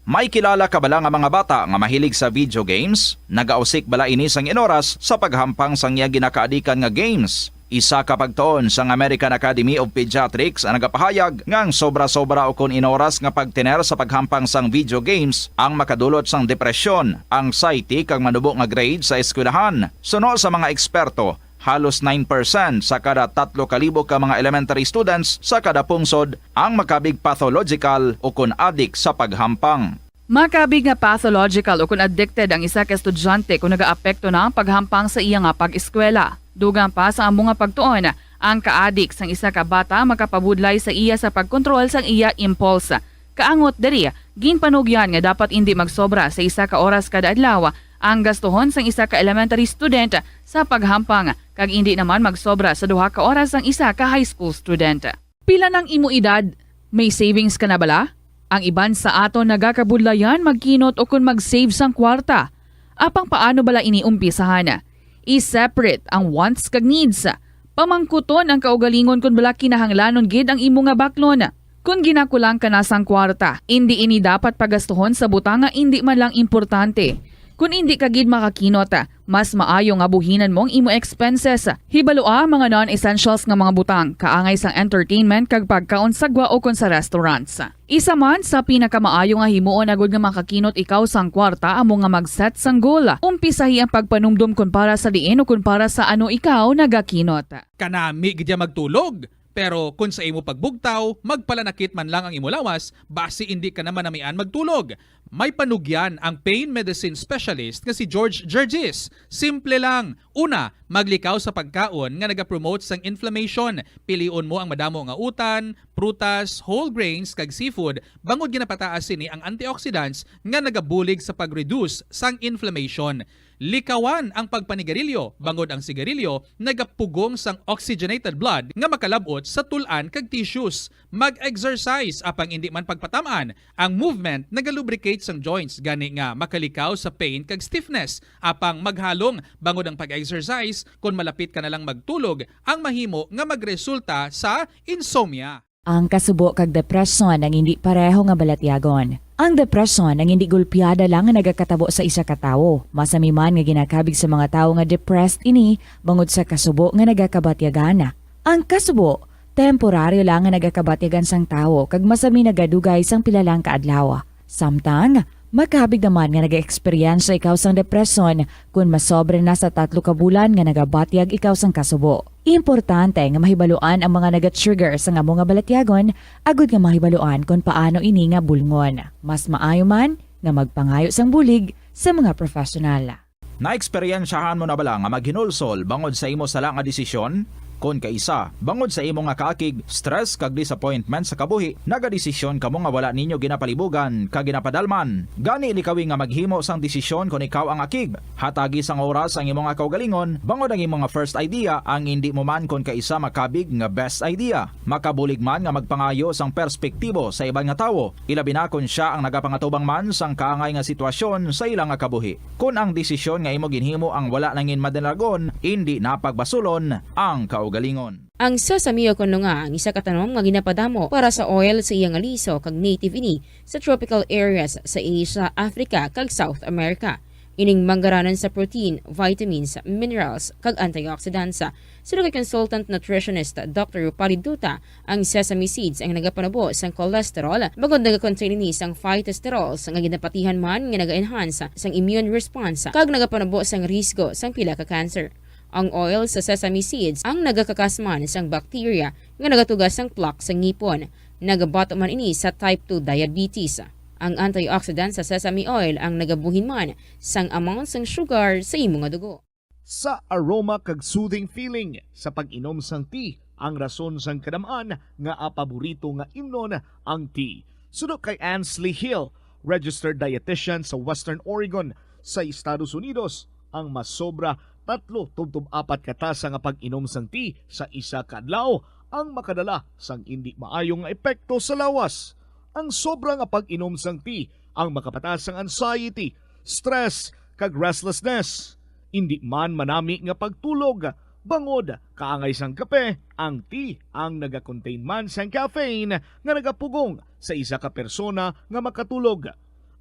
May kilala ka bala nga mga bata nga mahilig sa video games? Nagausik bala ini sang inoras sa paghampang sang iya ginakaadikan nga games? Isa ka pagtuon sang American Academy of Pediatrics ang nagapahayag nga ang sobra-sobra ukon inoras nga pagtener sa paghampang sang video games ang makadulot sang depresyon, anxiety, kag manubo nga grade sa eskwelahan. Suno sa mga eksperto, halos nine percent sa kada tatlo ka libo ka mga elementary students sa kada pungsod ang makabig pathological ukon adik sa paghampang. Makabig nga pathological ukon addicted ang isa ka estudyante kon nagaapekto na ang paghampang sa iya nga pag-eskwela. Dugang pa sa amo nga pagtuon, ang kaadik sang isa ka bata makapabudlay sa iya sa pagkontrol sang iya impulse. Kaangot diri, ginpanugyan nga dapat indi magsobra sa isa ka oras kada adlaw ang gastuhon sang isa ka elementary student sa paghampang, kag indi naman magsobra sa duha ka oras ang isa ka high school student. Pila nang imo edad? May savings ka na bala? Ang iban sa aton nagakabudlayan magkinot ukon mag-save sang kwarta. Apang paano bala ini umpisahan? I-separate ang wants kag needs. Pamangkuton ang kaugalingon kon bala kinahanglanon gid ang imo nga baklon. Kon ginakulang ka na sang kwarta, indi ini dapat pagastuhon sa butang nga indi man lang importante. Kon indi ka gid makakinot, mas maayo nga buhinan mo ang imo expenses. Hibalua ang mga non-essentials nga mga butang, kaangay sang entertainment kag pagkaon sa gwa ukon sa restaurants. Isa man sa pinakamaayo nga himuon agod nga makakinot ikaw sang kwarta amo nga mag-set sang goal. Umpisahi ang pagpanumdom kon para sa diin ukon para sa ano ikaw nagakinot. Kanami gid ya magtulog, pero kon sa imo pagbugtaw, magpalanakit man lang ang imo lawas, basi indi ka na manamian magtulog. May panugyan ang pain medicine specialist nga si George Gergis. Simple lang. Una, maglikaw sa pagkaon nga nagapromote sang inflammation. Pilion mo ang madamo nga utan, prutas, whole grains, kag seafood, bangod ginapataas sini ang antioxidants nga nagabulig sa pag-reduce sang inflammation. Likawan ang pagpanigarilyo, bangod ang sigarilyo nagapugong sang oxygenated blood nga makalab-ot sa tul-an kag tissues. Mag-exercise, apang indi man pagpatam-an, ang movement nagalubricate sang joints, gani nga makalikaw sa pain kag stiffness. Apang maghalong, bangod ang pag-exercise, kon malapit ka na lang magtulog, ang mahimo nga magresulta sa insomnia. Ang kasubo kag depresyon ang indi pareho nga balatyagon. Ang depresyon ang indi gulpiada lang nga nagakatabo sa isa ka tawo. Masami man nga ginakabig sa mga tawo nga depressed ini bangod sa kasubo nga nagakabatyagan. Ang kasubo, temporaryo lang nga nagakabatyagan sang tawo kag masami nagadugay sang pila lang ka adlaw. Samtang, makabig naman nga nag-eksperyensya ikaw sang depresyon kon masobra na sa tatlo ka bulan nga nagabatyag ikaw sang kasubo. Importante nga mahibaluan ang mga naga-trigger sang amo nga balatyagon agud nga mahibaluan kon paano ini nga bulngon. Mas maayo man nga magpangayo sang bulig sa mga professional. Naeksperyensyahan mo na bala nga maghinulsol bangod sa imo sala nga desisyon? Kon kaisa, bangod sa imo nga kaakig, stress kag disappointment sa kabuhi, nagadesisyon kamo nga wala ninyo ginapalibugan kag ginapadalman. Gani, likawi nga maghimo sang desisyon kon ikaw ang akig. Hatagi sang oras ang imo nga kaugalingon, bangod ang imo nga first idea ang indi mo man kon kaisa makabig nga best idea. Makabulig man nga magpangayo sang perspektibo sa iban nga tawo, ilabi na kon sia ang nagapangatubang man sang kaangay nga sitwasyon sa ila nga kabuhi. Kon ang desisyon nga imo ginhimo ang wala nangin madalagon, indi na pagbasulon ang kaugalingon. Ang sesamio, kuno nga ang isa ka tanom nga ginapadamo para sa oil sa iya nga liso kag native ini sa tropical areas sa Asia, Africa, kag South America. Ining manggaranan sa protein, vitamins, minerals, kag antioxidants. Suno kay consultant nutritionist Doctor Rupali Duta, ang sesame seeds ang nagapanubo sang cholesterol, bangod nagakontain ini sang phytosterols nga ginapatihan man nga naga-enhance sang immune response kag nagapanubo sang risgo sang pila ka cancer. Ang oil sa sesame seeds ang nagakakas man sang bacteria nga nagatuga sang plaque sa ngipon. Nagabato man ini sa type two diabetes. Ang antioxidant sa sesame oil ang nagabuhin man sang amount sang sugar sa imo nga dugo. Sa aroma kag soothing feeling sa pag-inom sang tea ang rason sang kadam-an nga paborito nga imnon ang tea. Suno kay Ansley Hill, registered dietitian sa Western Oregon sa Estados Unidos, ang masobra tatlo tubtob apat ka tasa nga pag-inom sang tea sa isa ka adlaw ang makadala sang indi maayo nga epekto sa lawas. Ang sobra nga pag-inom sang tea ang makapataas sang anxiety, stress, kag restlessness. Indi man manami nga pagtulog, bangod kaangay sang kape, ang tea ang nagakontain man sang caffeine nga nagapugong sa isa ka persona nga makatulog.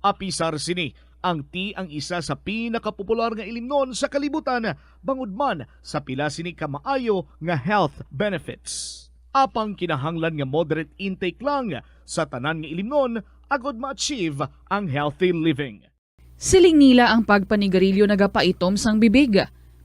Apisar sini, ang tea ang isa sa pinakapopular nga ilimnon sa kalibutan, bangod man sa pila sini ka maayo nga health benefits. Apang kinahanglan nga moderate intake lang sa tanan nga ilimnon agod ma-achieve ang healthy living. Siling nila ang pagpanigarilyo nagapaitom sang bibig.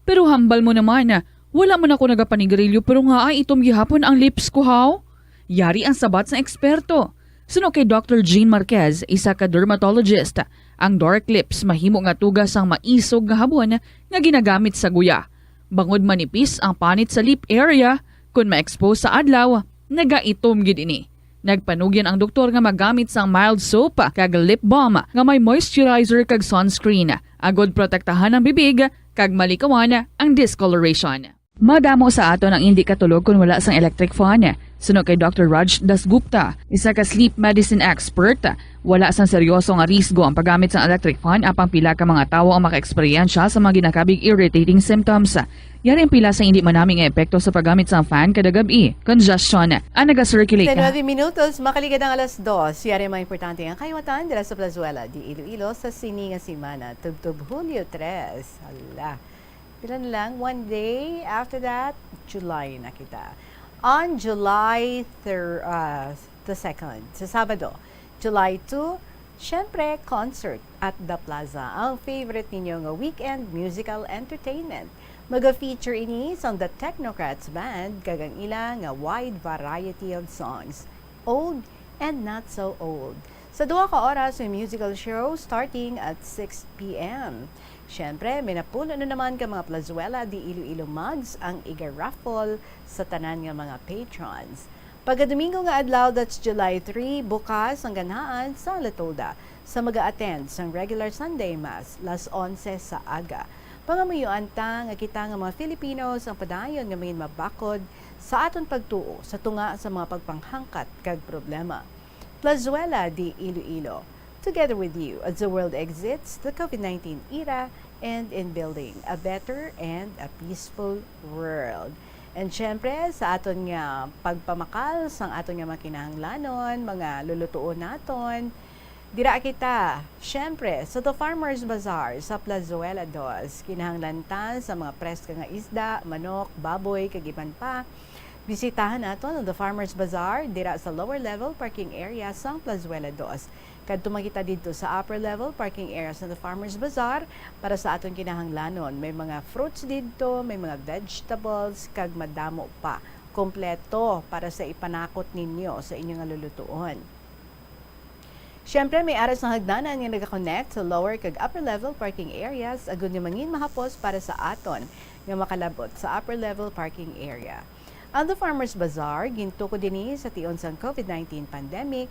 Pero hambal mo naman, wala man ako nagapanigarilyo pero nga ay itom gihapon ang lips ko, haw? Yari ang sabat sang eksperto. Suno kay Doctor Jean Marquez, isa ka dermatologist, ang dark lips mahimo nga tuga sang maisog nga habon nga ginagamit sa guya. Bangod manipis ang panit sa lip area, kon ma-expose sa adlaw, nagaitom gid ini. Nagpanugyan ang doktor nga magamit sang mild soap kag lip balm nga may moisturizer kag sunscreen, agod protektahan ang bibig kag malikawan ang discoloration. Madamo sa aton ang indi katulog kon wala sang electric fan. Suno kay Doctor Raj Dasgupta, isa ka sleep medicine expert, wala sang seryoso nga risgo ang paggamit sang electric fan, apang pila ka mga tawo ang makaeksperyensya sa mga ginakabig irritating symptoms. Yari ang pila sa indi manami nga epekto sa paggamit sang fan kada gab-i. Congestion ang naga-circulate. Sa nuebe minutos, makaligad ang alas dos. Yari ang mga importante nga kayawatan dira sa Plazuela de Iloilo sa sini nga semana, tubtob Hulyo tres. Hala. Pila na lang? One day. After that, July na kita. On July thir-, ah, the second, sa Sabado, July two, syempre, concert at The Plaza, ang favorite ninyo nga weekend musical entertainment. Maga-feature ini sang The Technocrats Band kag ang ila nga wide variety of songs, old and not so old. Sa duha ka oras may musical show starting at six p m. Syempre, may napulo na naman ka mga Plazuela de Iloilo mugs ang iga-raffle sa tanan nga mga patrons. Pagka-Domingo nga adlaw, that's July three, bukas ang ganhaan sa Latoda sa maga-attend sang regular Sunday Mass, las onse sa aga. Pangamuyoan ta nga kita nga mga Filipinos ang padayon nga manginmabakod sa aton pagtuo sa tunga sa mga pagpanghangkat kag problema. Plazuela de Iloilo, together with you as the world exits the COVID nineteen era and in building a better and a peaceful world. And syempre, sa aton nga pagpamakal sang aton nga mga kinahanglanon, mga lulutuon naton, dira kita, syempre, sa The Farmers Bazaar sa Plazuela Dos. Kinahanglan ta sa mga preska nga isda, manok, baboy, kag iban pa. Bisitahan naton ang The Farmers Bazaar dira sa lower level parking area sang Plazuela Dos. Kadto man kita didto sa upper level parking area sa The Farmers Bazaar para sa aton kinahanglanon. May mga fruits didto, may mga vegetables, kag madamo pa. Kompleto para sa ipanakot ninyo sa inyo nga lulutuon. Siyempre, may ara sang hagdanan nga nagakonect sa lower kag upper level parking areas agud nga mangin mahapos para sa aton nga makalabot sa upper level parking area. Ang The Farmers Bazaar gintukod dinhi sa tion sang COVID nineteen pandemic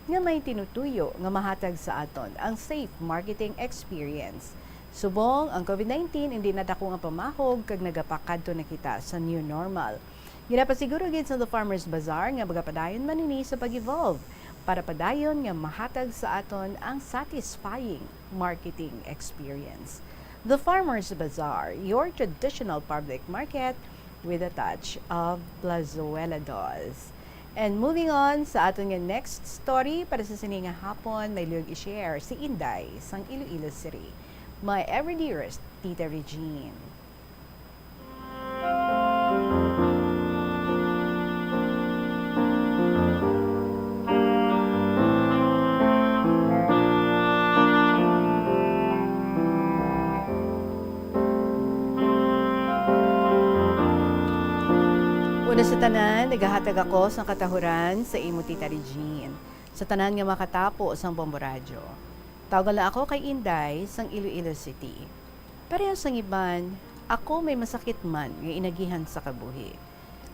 nga may tinutuyo nga mahatag sa aton ang safe marketing experience. Subong ang COVID nineteen indi na dako nga pamahog kag nagapakadto na kita sa new normal. Ginapasiguro gid sa The Farmers Bazaar nga magapadayon man ini sa pag-evolve para padayon nga mahatag sa aton ang satisfying marketing experience. The Farmers Bazaar, your traditional public market with a touch of Plazuela Dos. And moving on sa aton nga next story para sa sini nga hapon, may luyag i-share si Inday sang Iloilo City. My ever dearest Tita Regine. Una sa tanan, nagahatag ako sang katahuran sa imo, Tita Regine, sa tanan nga makatapo sang Bombo Radyo. Tawag lang ako kay Inday sang Iloilo City. Pareho sang iban, ako may masakit man nga inagihan sa kabuhi.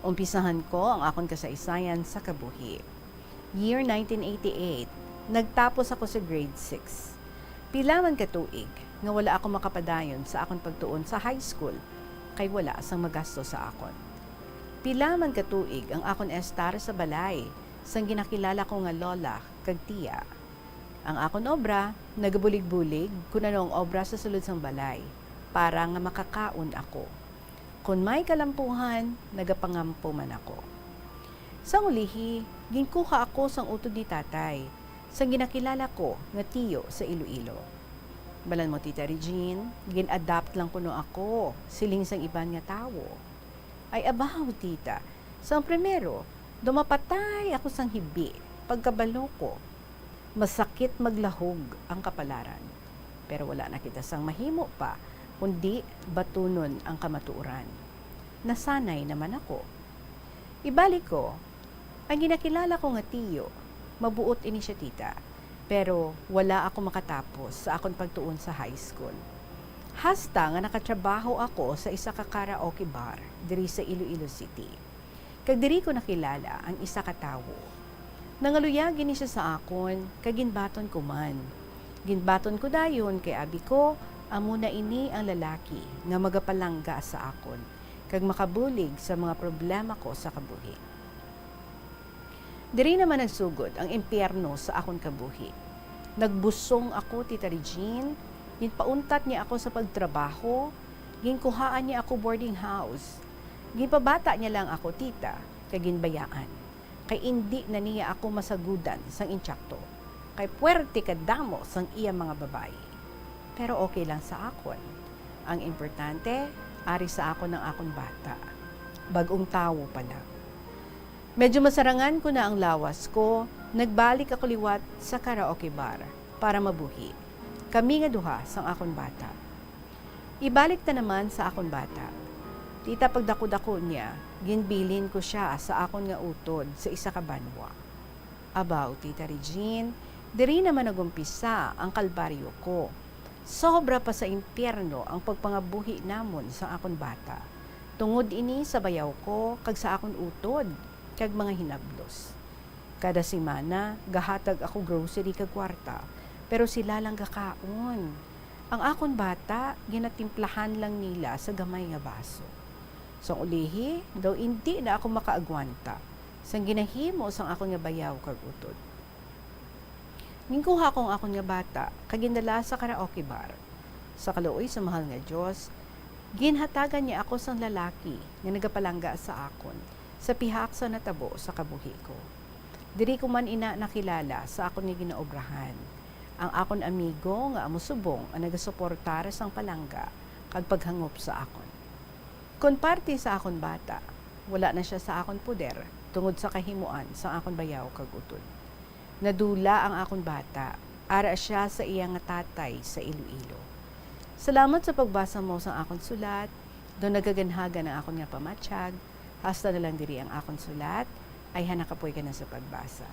Umpisahan ko ang akon kasaysayan sa kabuhi. Year nineteen eighty-eight, nagtapos ako sa grade six. Pila man ka tuig nga wala ako makapadayon sa akon pagtuon sa high school kay wala sang magasto sa akon. Pila man ka tuig ang akon estar sa balay sang ginakilala ko nga lola kag tiya. Ang akon obra nagabulig-bulig kon ano ang obra sa sulod sang balay para nga makakaon ako. Kon may kalampuhan, nagapangampo man ako. Sang ulihi, ginkuha ako sang utod ni tatay, sang ginakilala ko nga tiyo sa Iloilo. Balan mo, Tita Regine, gin-adopt lang kuno ako, siling sang iban nga tawo. Ay, abaw, tita, sang primero, daw mapatay ako sang hibi, pagkabalo ko. Masakit maglahog ang kapalaran. Pero wala na kita sang mahimo pa, kundi batunon ang kamatuoran. Nasanay naman ako. Ibalik ko, ang ginakilala ko nga tiyo, mabuot ini siya, tita, pero wala ako makatapos sa akon pagtuon sa high school. Hasta nga nakatrabaho ako sa isa ka karaoke bar diri sa Iloilo City. Kag diri ko nakilala ang isa ka tawo. Nangaluyag ini siya sa akon, kag ginbaton ko man. Ginbaton ko dayon kay abi ko, amo na ini ang lalaki nga magapalangga sa akon, kag makabulig sa mga problema ko sa kabuhi. Diri naman nagsugod ang impyerno sa akon kabuhi. Nagbusong ako, Tita Regine, ginpauntat niya ako sa pagtrabaho, ginkuhaan niya ako boarding house, ginpabata niya lang ako, tita, kag ginbayaan, kay indi na niya ako masagudan sang intsakto, kay puwerte kadamo sang iya mga babayi. Pero okay lang sa akon. Ang importante, ari sa akon ang akon bata. Bag-ong tawo pa lang. Medyo masarangan ko na ang lawas ko, nagbalik ako liwat sa karaoke bar para mabuhi. Kami nga duha sang akon bata. Ibalik ta naman sa akon bata. Tita, pagdako-dako niya, ginbilin ko sia sa akon nga utod sa isa ka banwa. Abaw, Tita Regine, diri naman nag-umpisa ang kalbaryo ko. Sobra pa sa impyerno ang pagpangabuhi namon sang akon bata, tungod ini sa bayaw ko kag sa akon utod kag mga hinablos. Kada semana, gahatag ako grocery kag kwarta, pero sila lang gakaon. Ang akon bata, ginatimplahan lang nila sa gamay nga baso. Sang ulihi, daw indi na ako makaagwanta sang ginahimo sang akon nga bayaw kag utod. Ginkuha ko ang akon nga bata kag gindala sa karaoke bar. Sa kaluoy sa mahal nga Dios, ginhatagan niya ako sang lalaki nga nagapalangga sa akon sa pihak sa natabo sa kabuhi ko. Diri ko man ina nakilala sa akon nga ginaobrahan, ang akon amigo nga amo subong ang nagasuportar sang palangga kag paghangop sa akon. Kon parte sa akon bata, wala na sia sa akon poder tungod sa kahimuan sang akon bayaw kag utod. Nadula ang akon bata, ara sia sa iya nga tatay sa Iloilo. Salamat sa pagbasa mo sang akon sulat, daw nagaganhagan ang akon nga pamatyag, hasta na lang diri ang akon sulat, ayhan na kapoy ka na sa pagbasa.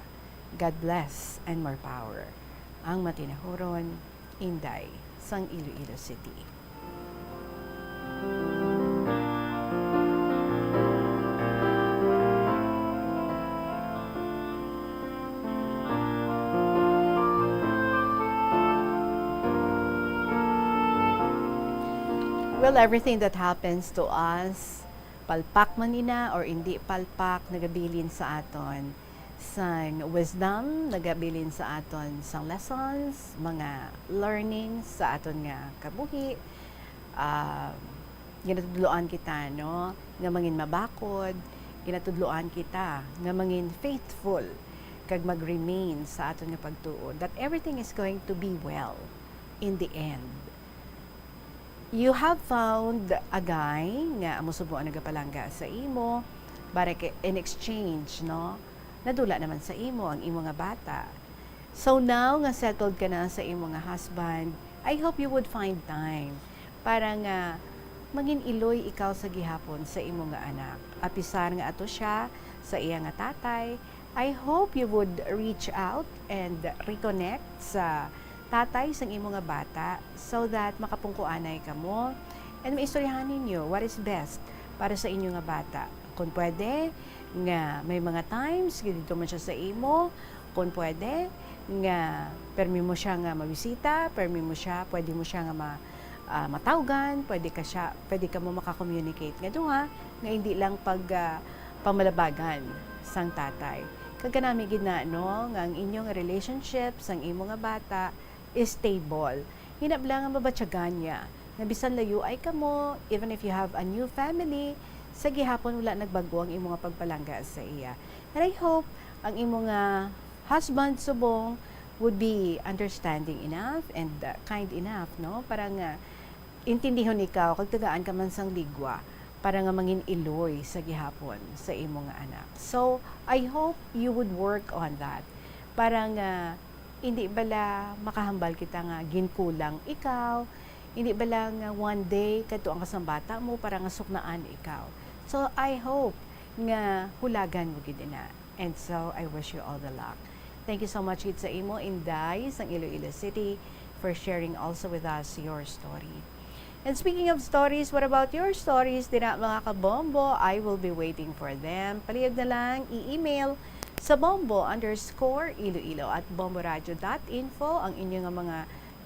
God bless and more power. Ang matinahuron, Inday, sang Iloilo City. Well, everything that happens to us, palpak man ina or indi palpak, nagabilin sa aton sang wisdom, nagabilin sa aton sang lessons, mga learnings sa aton nga kabuhi. Ah, ginatudloan kita, no, nga mangin mabakod, ginatudloan kita nga mangin faithful, kag mag-remain sa aton nga pagtuo that everything is going to be well in the end. You have found a guy nga amo subong ang nagapalangga sa imo, but in exchange, no, nadula naman sa imo ang imo nga bata. So now nga settled ka na sa imo nga husband, I hope you would find time para nga mangin-iloy ikaw sa gihapon sa imo nga anak. Apisar nga ato siya sa iya nga tatay, I hope you would reach out and reconnect sa tatay sang imo nga bata so that makapungkuanay kamo and maistoryahan ninyo what is best para sa inyo nga bata. Kung pwede, nga may mga times, dito man siya sa imo. Kung pwede, nga permi mo siya nga mabisita, permi mo siya, pwede mo siya nga ma-, ah, matawgan, pwede ka siya, pwede kamo maka-communicate nga duha, nga hindi lang pag, ah, pamalabagan sang tatay. Kag kanami gid na, no, nga ang inyo nga relationship sang imo nga bata is stable. Hinabla nga mabatyagan niya nga bisan layo ay kamo, even if you have a new family, sa gihapon wala nagbag-o ang imo nga pagpalangga sa iya. And I hope ang imo nga husband subong would be understanding enough and, uh, kind enough, no? Para nga intindihon ikaw kag tagaan ka man sang ligwa para nga mangin-iloy sa gihapon sa imo nga anak. So, I hope you would work on that para nga hindi bala makahambal kita nga ginkulang ikaw, hindi bala nga one day kadto ang kasambata mo para nga suknaan ikaw. So, I hope nga hulagan mo gid ina. And so, I wish you all the luck. Thank you so much gid sa imo, Inday, sang Iloilo City, for sharing also with us your story. And speaking of stories, what about your stories? Dira, mga kabombo, I will be waiting for them. Palihog na lang, i-email sa bombo underscore iloilo at bomboradio dot info ang inyo nga mga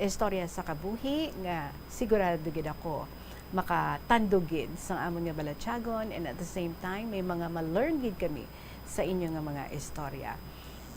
istorya sa kabuhi nga sigurado gid ako makatandog gid sa amon nga balatyagon, and at the same time, may mga ma-learn gid kami sa inyo nga mga istorya.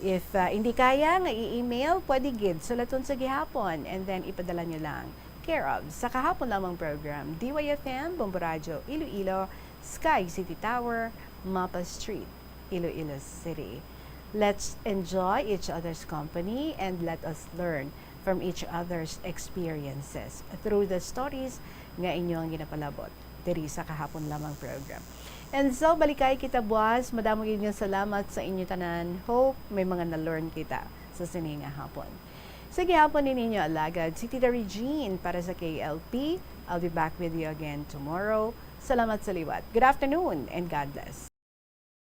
If, uh, hindi kaya nga i-email, pwede gid sulaton sa gihapon and then ipadala nyo lang. Care of, sa kahapon lamang program, D Y F M, Bombo Radyo, Iloilo, Sky City Tower, Mapa Street, Iloilo City. Let's enjoy each other's company and let us learn from each other's experiences through the stories nga inyo ang ginapalabot diri sa kahapon lamang program. And so, balikay kita buwas. Madamo gyud nga salamat sa inyo tanan. Hope may mga na-learn kita sa sini nga hapon. Sa gihapon ni ninyo alagad, si Tita Regine para sa K L P. I'll be back with you again tomorrow. Salamat sa liwat. Good afternoon and God bless.